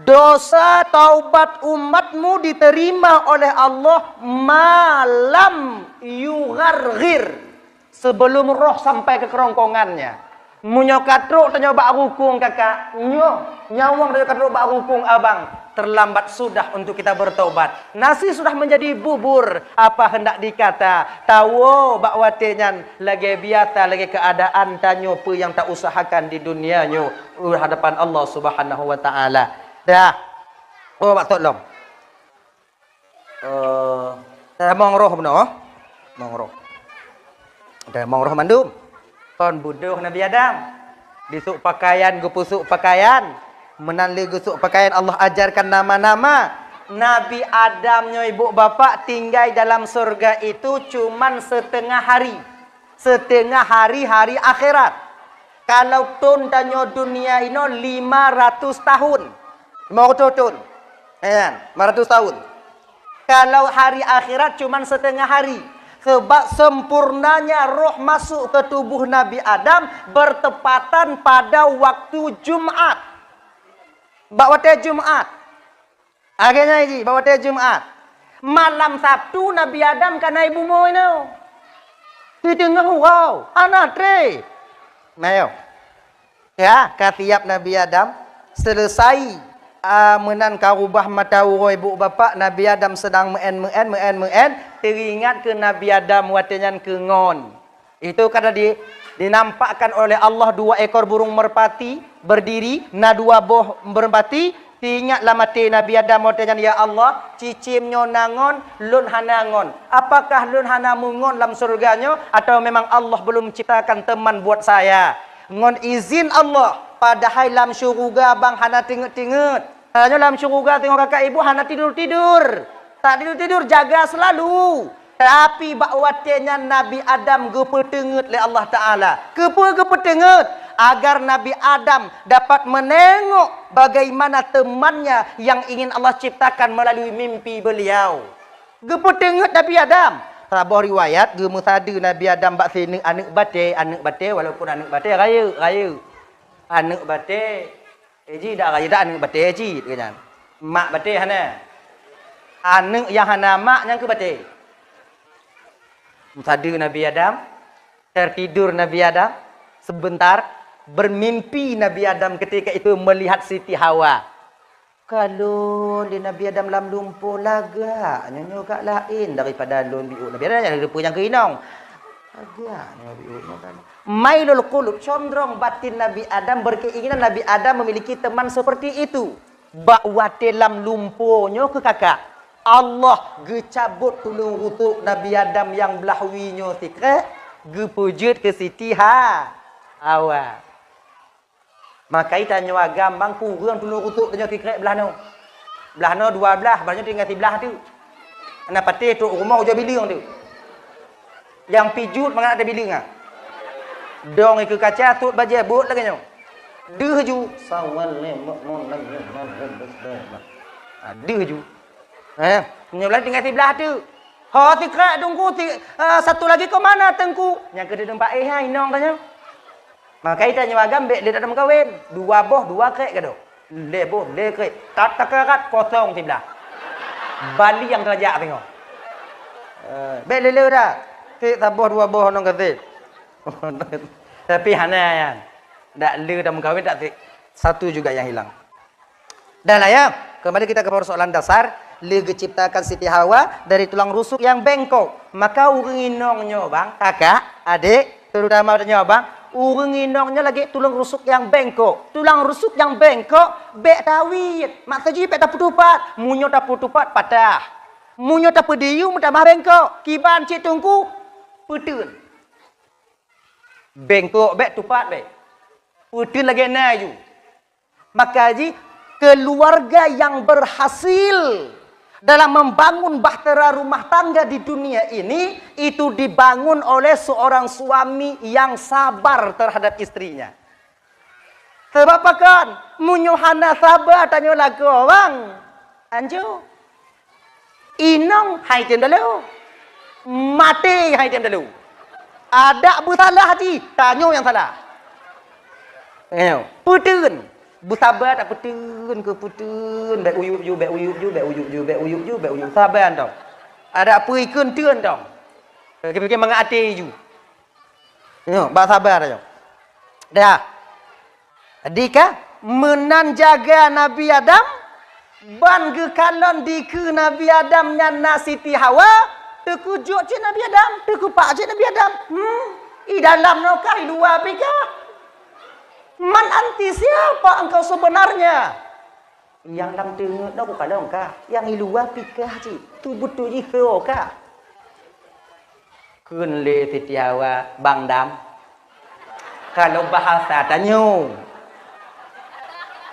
dosa taubat umatmu diterima oleh Allah malam yugharghir." Sebelum roh sampai ke kerongkongannya. Meunyoe ka trok tanyoe bak rukung kakak, nyoe, nyawöng tanyoe ka trok bak rukung abang, terlambat sudah untuk kita bertobat. Nasi sudah menjadi bubur, apa hendak dikata? Tawoe bak watèe nyan lagèe biasa, lagèe keuadaan tanyoe peue nyang tausahakan di dunia nyoe di hadapan Allah Subhanahu wa Ta'ala. Dah. Oh, bak thot lom. Eh, tamong roh bunoe. Tamong roh. Tamong roh mandum. Kon beudôh Nabi Adam. Disôk pakaian, geupeusôk pakaian. Meunan lé geusôk pakaian, Allah ajarkan nama-nama. Nabi Adam nyoe ibu bapak tinggai dalam surga itu cuman setengah hari. Setengah hari, hari akhirat. Kalau thon tanyoe dunia inoe lima ratus tahun. Lima ratus thon. Eh, lima ratus tahun. Kalau hari akhirat cuman setengah hari. Sebab sempurnanya roh masuk ke tubuh Nabi Adam bertepatan pada waktu Jumat. Bak watèe Jumat. Lagèe nyan jih, bak watèe Jumat. Malam Sabtu Nabi Adam ka na i bumoe nyoe. Di teungoh uroe, hana trép. Nah, yo. Ya, ka siap Nabi Adam. Selesai, ah, meunan ka rubah mata uroe ibu bapak, Nabi Adam sedang meu'en, meu'en, meu'en, meu'en. Teuingat keu Nabi Adam watée nyan keu ngon. Itu karena di, dinampakkan oleh Allah dua ekor burung merpati berdiri, na dua boh merpati. Teuingat lam até Nabi Adam watée nyan, "Ya Allah, cicém nyoe na ngon, lôn hana ngon. Apakah lôn hana meungon lam syeuruga nyoe, atawa memang Allah belum ciptakan teman buat saya?" Ngon izin Allah, padahai lam syeuruga bang hana teungeut-teungeut. Tanyoe lam syeuruga teungoh kakak ibu hana tidur-tidur. Tak tidur-tidur, jaga selalu. Tapi bak watée nyan Nabi Adam geupeuteungeut lé Allah Taala. Keupeue geupeuteungeut? Agar Nabi Adam dapat menengok bagaimana temannya yang ingin Allah ciptakan melalui mimpi beliau. Geupeuteungeut Nabi Adam. Saboh riwayat geumeusadeue Nabi Adam bak sineuk aneuëk batée, aneuëk batée walaupun aneuëk batée rayeuk, rayeuk. Aneuëk batée, eh, ji dak rayeuk dak aneuëk batée cit, keu nyan. Mak batée hana. Aneuëk nyang hana mak nyang keu batée. Meusadeue Nabi Adam, tertidur Nabi Adam, sebentar, bermimpi Nabi Adam ketika itu melihat Siti Hawa. Ka lôn di Nabi Adam lam lumpoe lagak, nyoe, nyoe gak laén daripada lôn biôh. Nabi Adam nyang reupeu nyang keu inong. Lagak nyoe biôh nyoe kan. Mailul qulub, condrong batin Nabi Adam, berkeinginan Nabi Adam memiliki teman seperti itu. Bak watée lam lumpoe nyoe keu kakak, Allah geucabot tuleueng rusuk Nabi Adam nyang blah wie nyoe sikrek, geupeujeuet keu Siti Ha-, Hawa. Makai tanyoe agam bang kureueng tuleueng rusuk tanyoe sikrek blah noe. Blah noe dua blah, blah nyoe tinggai siblah teuk. Hana patéh trok rumoh ujoe bileueng teuk. Nyang pijuet mangat ata bileueng ah. Dong ikeue kaca, sot bajée, buet lagée nyoe. Deuh ju. Sawal lé mok mon lagée nyoe. Ah, deuh ju. Eh, nyoe blah tinggai siblah teuk. Ho sikrek teungku, si, eh, satu lagi ke mana teungku? Nyang keu teumpat éh hai inong tanyoe. Makai tanyoe agam bék lé tatem kawen, dua boh dua krek gadôh. Lhée boh lhée krek. Tat takarat kosong siblah. Bali nyang teurajak teungoh. Eh, bék lé-lé dah. Kek saboh dua boh nong gaséh. Tapi hana nyan. Dak lé tatem kawen tak satu juga yang hilang. Dah lah ya, kembali kita ke persoalan dasar, lé geuciptakan Siti Hawa dari tulang rusuk yang bengkok. Maka ureuëng inong nyoe bang, kakak, adik, terutama nyoe bang, ureuëng inong nyoe lagée tulang rusuk yang bengkok. Tulang rusuk yang bengkok, bék tawit. Maksud jih bék tapeutupat. Meunyoe tapeutupat, patah. Meunyoe tapeudiyuem, tamah bengkok. Kiban cit teungku, peuteun. Bengkok bék, tupat bék. Peuteun lagée na ju. Maka jih, keluarga yang berhasil dalam membangun bahtera rumah tangga di dunia ini, itu dibangun oleh seorang suami yang sabar terhadap istrinya. Sebab pakon? Meunyoe hana saba tanyoe lakoe bang, anco. Inong hai tem dalu. Maté hai tem dalu. Adak beusalah jih, tanyoe nyang salah. Nyoe, peuteun. Beusaba tak peuteun keu peuteun, bék uyup ju, bék uyup ju, bék uyup ju, bék uyup ju, bék uyup. Saba tong. Adak peue ikheun teun tong. Pikir-pikir mangat até ju. Nyoe, bak saba tanyoe. Dah. Dika, meunan jaga Nabi Adam, ban geukalon dikeue Nabi Adam nyan na Siti Hawa, teukeujot cit Nabi Adam, teukupak cit Nabi Adam. Hmm, i dalam nokah, i luwa pih kah? Man anti siapa engkau sebenarnya? Nyang lam teungeut nyoe kukalon kah, nyang i luwa pih kah cit, tu beutôi jih keu kah. Kheun lé Siti Hawa, "Bang Dam." Kalau bahasa tanyoe,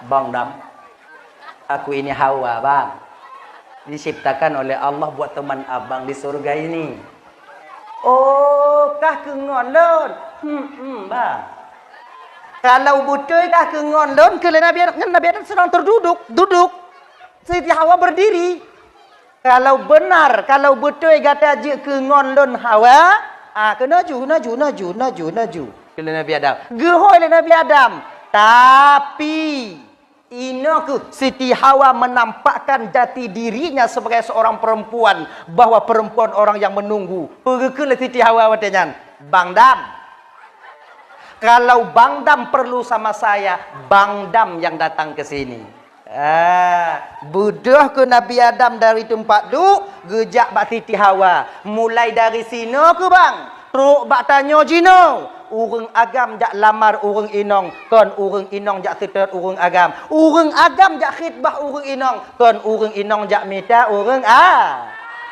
"Bang Dam, aku ini Hawa, Bang. Diciptakan oleh Allah buat teman abang di surga ini." "Oh, kah keu ngon lôn?" "Hmm, hmm, Bang." "Kalau beutôi kah keu ngon lôn?" Kheun lé Nabi Adam, nyan Nabi Adam sedang terduduk, duduk. Siti Hawa berdiri. "Kalau benar, kalau beutôi gata jeuet keu ngon lôn Hawa, ah, keunoe ju, noe ju, noe ju, noe ju, noe ju." Kheun lé Nabi Adam. Geuhôi lé Nabi Adam. Tapi, inoe kheueh Siti Hawa menampakkan jati dirinya sebagai seorang perempuan, bahwa perempuan orang yang menunggu. Peue geukheun lé Siti Hawa watée nyan? "Bang Dam, Kalau Bang Dam perlu sama saya, Bang Dam yang datang ke sini. Ah, beudôh keu Nabi Adam dari teumpat duek, geujak bak Siti Hawa. Mulai dari sinoe keu bang, trok bak tanyoe jinoe. Ureuëng agam jak lamar ureuëng inong, kon ureuëng inong jak seutôt ureuëng agam. Ureuëng agam jak khitbah ureuëng inong, kon ureuëng inong jak mita ureuëng a.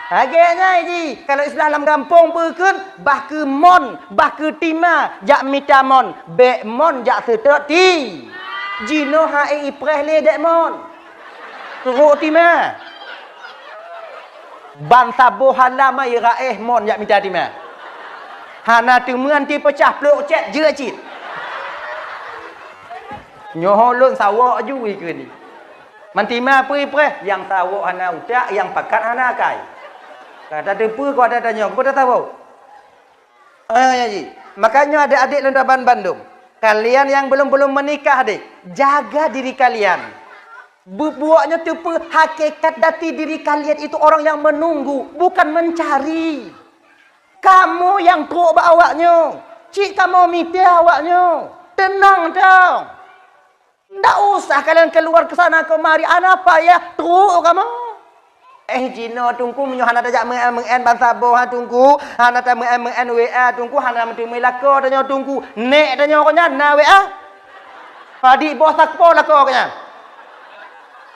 Lagée nyan jih, kalau istilah lam gampông peue kheun, bah keu mon, bah keu tima, jak mita mon, bék mon jak seutôt ti. Jinoe hai ipreh lé dék mon. Trok tima. Ban saboh halam ai raéh mon jak mita tima. Hana teumeuan ti peucah plôk cét jeuet cit. Nyoe lôn sawok ju ikeu ni. Mantima peue ipreh, nyang sawok hana utak, nyang pakat hana akai. Ka tateupeue keu ata tanyoe, keupeue tasawok? Eh, ya ji. Makanya adik-adik lôn taban bandum, kalian yang belum-belum menikah deh, jaga diri kalian. Bubuaknya teupeu hakikat dati diri kalian itu orang yang menunggu, bukan mencari. Kamoe nyang trok bak awaknyoe, cit kamoe mita awaknyoe. Teunang dong. Ndak usah kalian keluar ke sana kemari, hana payah trok kamoe. Eh, jinoe Teungku, meunyoe hana tajak meu'en-meu'en ban saboh ha Teungku, hana tameu'en-meu'en W A Teungku, hana meuteumé lakoe tanyoe Teungku, nék tanyoe keu nyan na W A. Padi boh sapo lakoe keu nyan.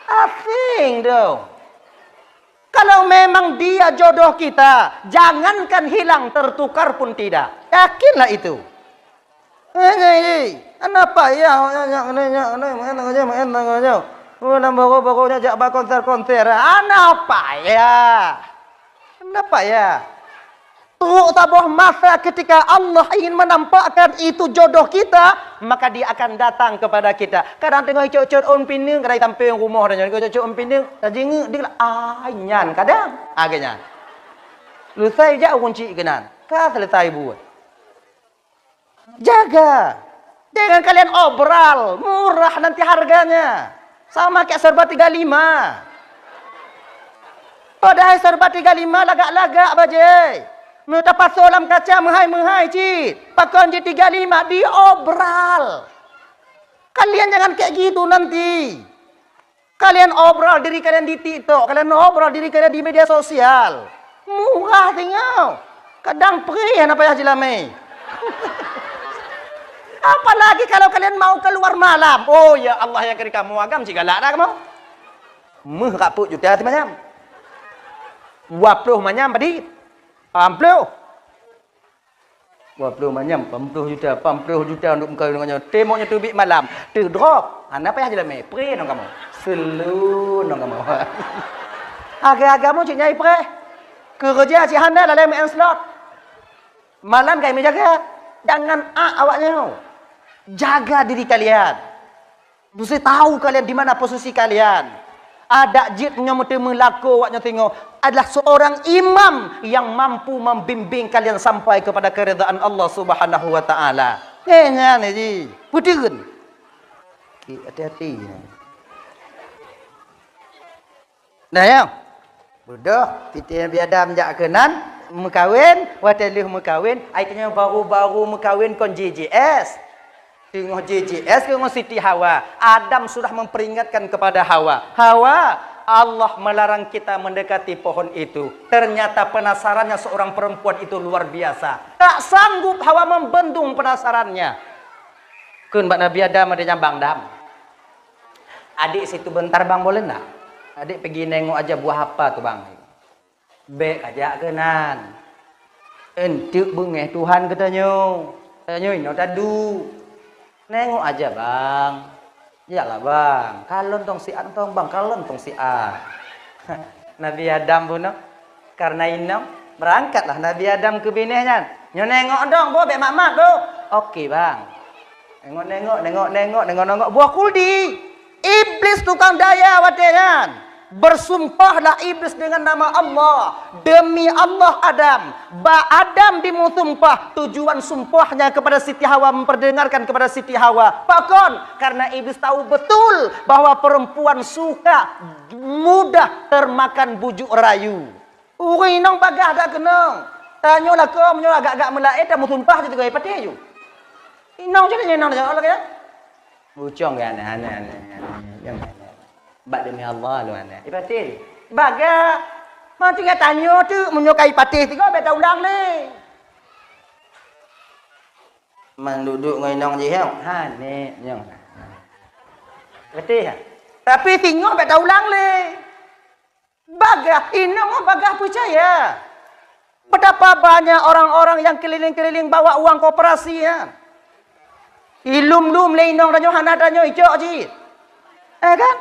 Asing dong. Kalau memang dia jodoh kita, jangankan hilang, tertukar pun tidak. Yakinlah itu. Eh, nyai, hana payah awaknyan nyak ngene, nyak ngene, meu'en tanggong jaweueb, meu'en tanggong jaweueb. Oh, lam baro-baro nyak jak ba konser-konser. Hana payah. Hana payah. Trok saboh masa ketika Allah ingin menampakkan itu jodoh kita, maka Dia akan datang kepada kita. Kadang teungoh icot-cot ôn pineung, kadang sampéng rumoh tanyoe, icot-cot ôn pineung, tajingeuk di, ai nyan kadang. Ah, geuh nyan. Selesai jak ureueng cit keunan. Ka selesai buet. Jaga. Jangan kalian obral, murah nanti harganya. Sama kayak serba tiga lima. Padahai serba tiga lima lagak-lagak bajée. Meutapasoe lam kaca meuhai-meuhai cit. Pakon jih tiga lima diobral. Kalian jangan kayak gitu nanti. Kalian obral diri kalian di TikTok, kalian obral diri kalian di media sosial. Murah teungoh. Kadang preh hana payah jeulamé. Apalagi kalau kalian mau keluar malam. Oh ya Allah ya keri kamoe agam cit galak dah kamoe. Meuh ka peuet juta simanyam. Dua ploh manyam padit. Dua ploh. Dua ploh manyam, peuet ploh juta, peuet ploh juta untuk meukawen ngon nyoe. Teuh mok nyoe teubiet malam. Teuh drop. Hana payah jeulamé. Preh ngon kamoe. Selu ngon kamoe. Agam-agam cit nyai preh. Keureuja cit hana lalée meu'en slot. Malam kami jaga. Jangan ak awaknyoe. Jaga diri kalian. Mesti tahu kalian di mana posisi kalian. Adak jeuet nyoe meuteumé lakoe awaknyoe singoh adalah seorang imam yang mampu membimbing kalian sampai kepada keridhaan Allah Subhanahu wa Ta'ala. Eh, nyan ji. Peuteun. Ki, hati-hati. Nah, ya. Beudôh, Siti Nabi Adam jak keunan meukawen, watée lheueh meukawen, ai tanyoe baru-baru meukawen kon J J S. Teungoh J J S teungoh Siti Hawa. Adam sudah memperingatkan kepada Hawa, "Hawa, Allah melarang kita mendekati pohon itu." Ternyata penasarannya seorang perempuan itu luar biasa. Tak sanggup Hawa membendung penasarannya. Kheun bak Nabi Adam, ada nyang bang dam. Adik situ bentar bang boleh ndak? Adik pergi nengok aja buah apa tu bang. Bék kajak keunan. Enteuk beungéh Tuhan geutanyoe. Tanyoe inoe taduek. Nengok aja bang. Yaklah bang, kalon tong siat tong bang, kalon tong siat. Nabi Adam bunoe. Karena inong, berangkatlah Nabi Adam keu binéh nyan. Nyoe nengok dong, boh, bék mat-mat, boh. Oke, bang. Nengok-nengok, nengok-nengok, nengok-nengok. Buah kuldi. Iblis tukang daya watée nyan. Bersumpahlah iblis dengan nama Allah. Demi Allah, Adam. Ba Adam dimeusumpah. Tujuan sumpahnya kepada Siti Hawa, memperdengarkan kepada Siti Hawa. Pakon? Karena iblis tahu betul bahwa perempuan suka mudah termakan bujuk rayu. Ureuëng inong bagaih dak keunong. Tanyoe lakoe meunyoe agak-agak meulaét, tameusumpah ju teugoi patéh ju. Inong cit nyan, inong cit lagèe. Bucong kan, aneh, aneh, aneh, aneh. Nyang aneh. Bak demi Allah lôn aneh. Ibatin. Bagah. Mantong tanyoe tu meunyoe ka ipatéh tiga bèk taulang lé. Man duek-duek ngon inong jih, nyang. Ha, nek, nyang. Beutôi, ha? Tapi singoh bèk taulang lé. Bagah, inong bagah peucaya. Betapa banyak orang-orang yang keliling-keliling bawa uang koperasi, ya. Ilum-lum lé inong tanyoe, hana tanyoe icok cit. Eh, kan?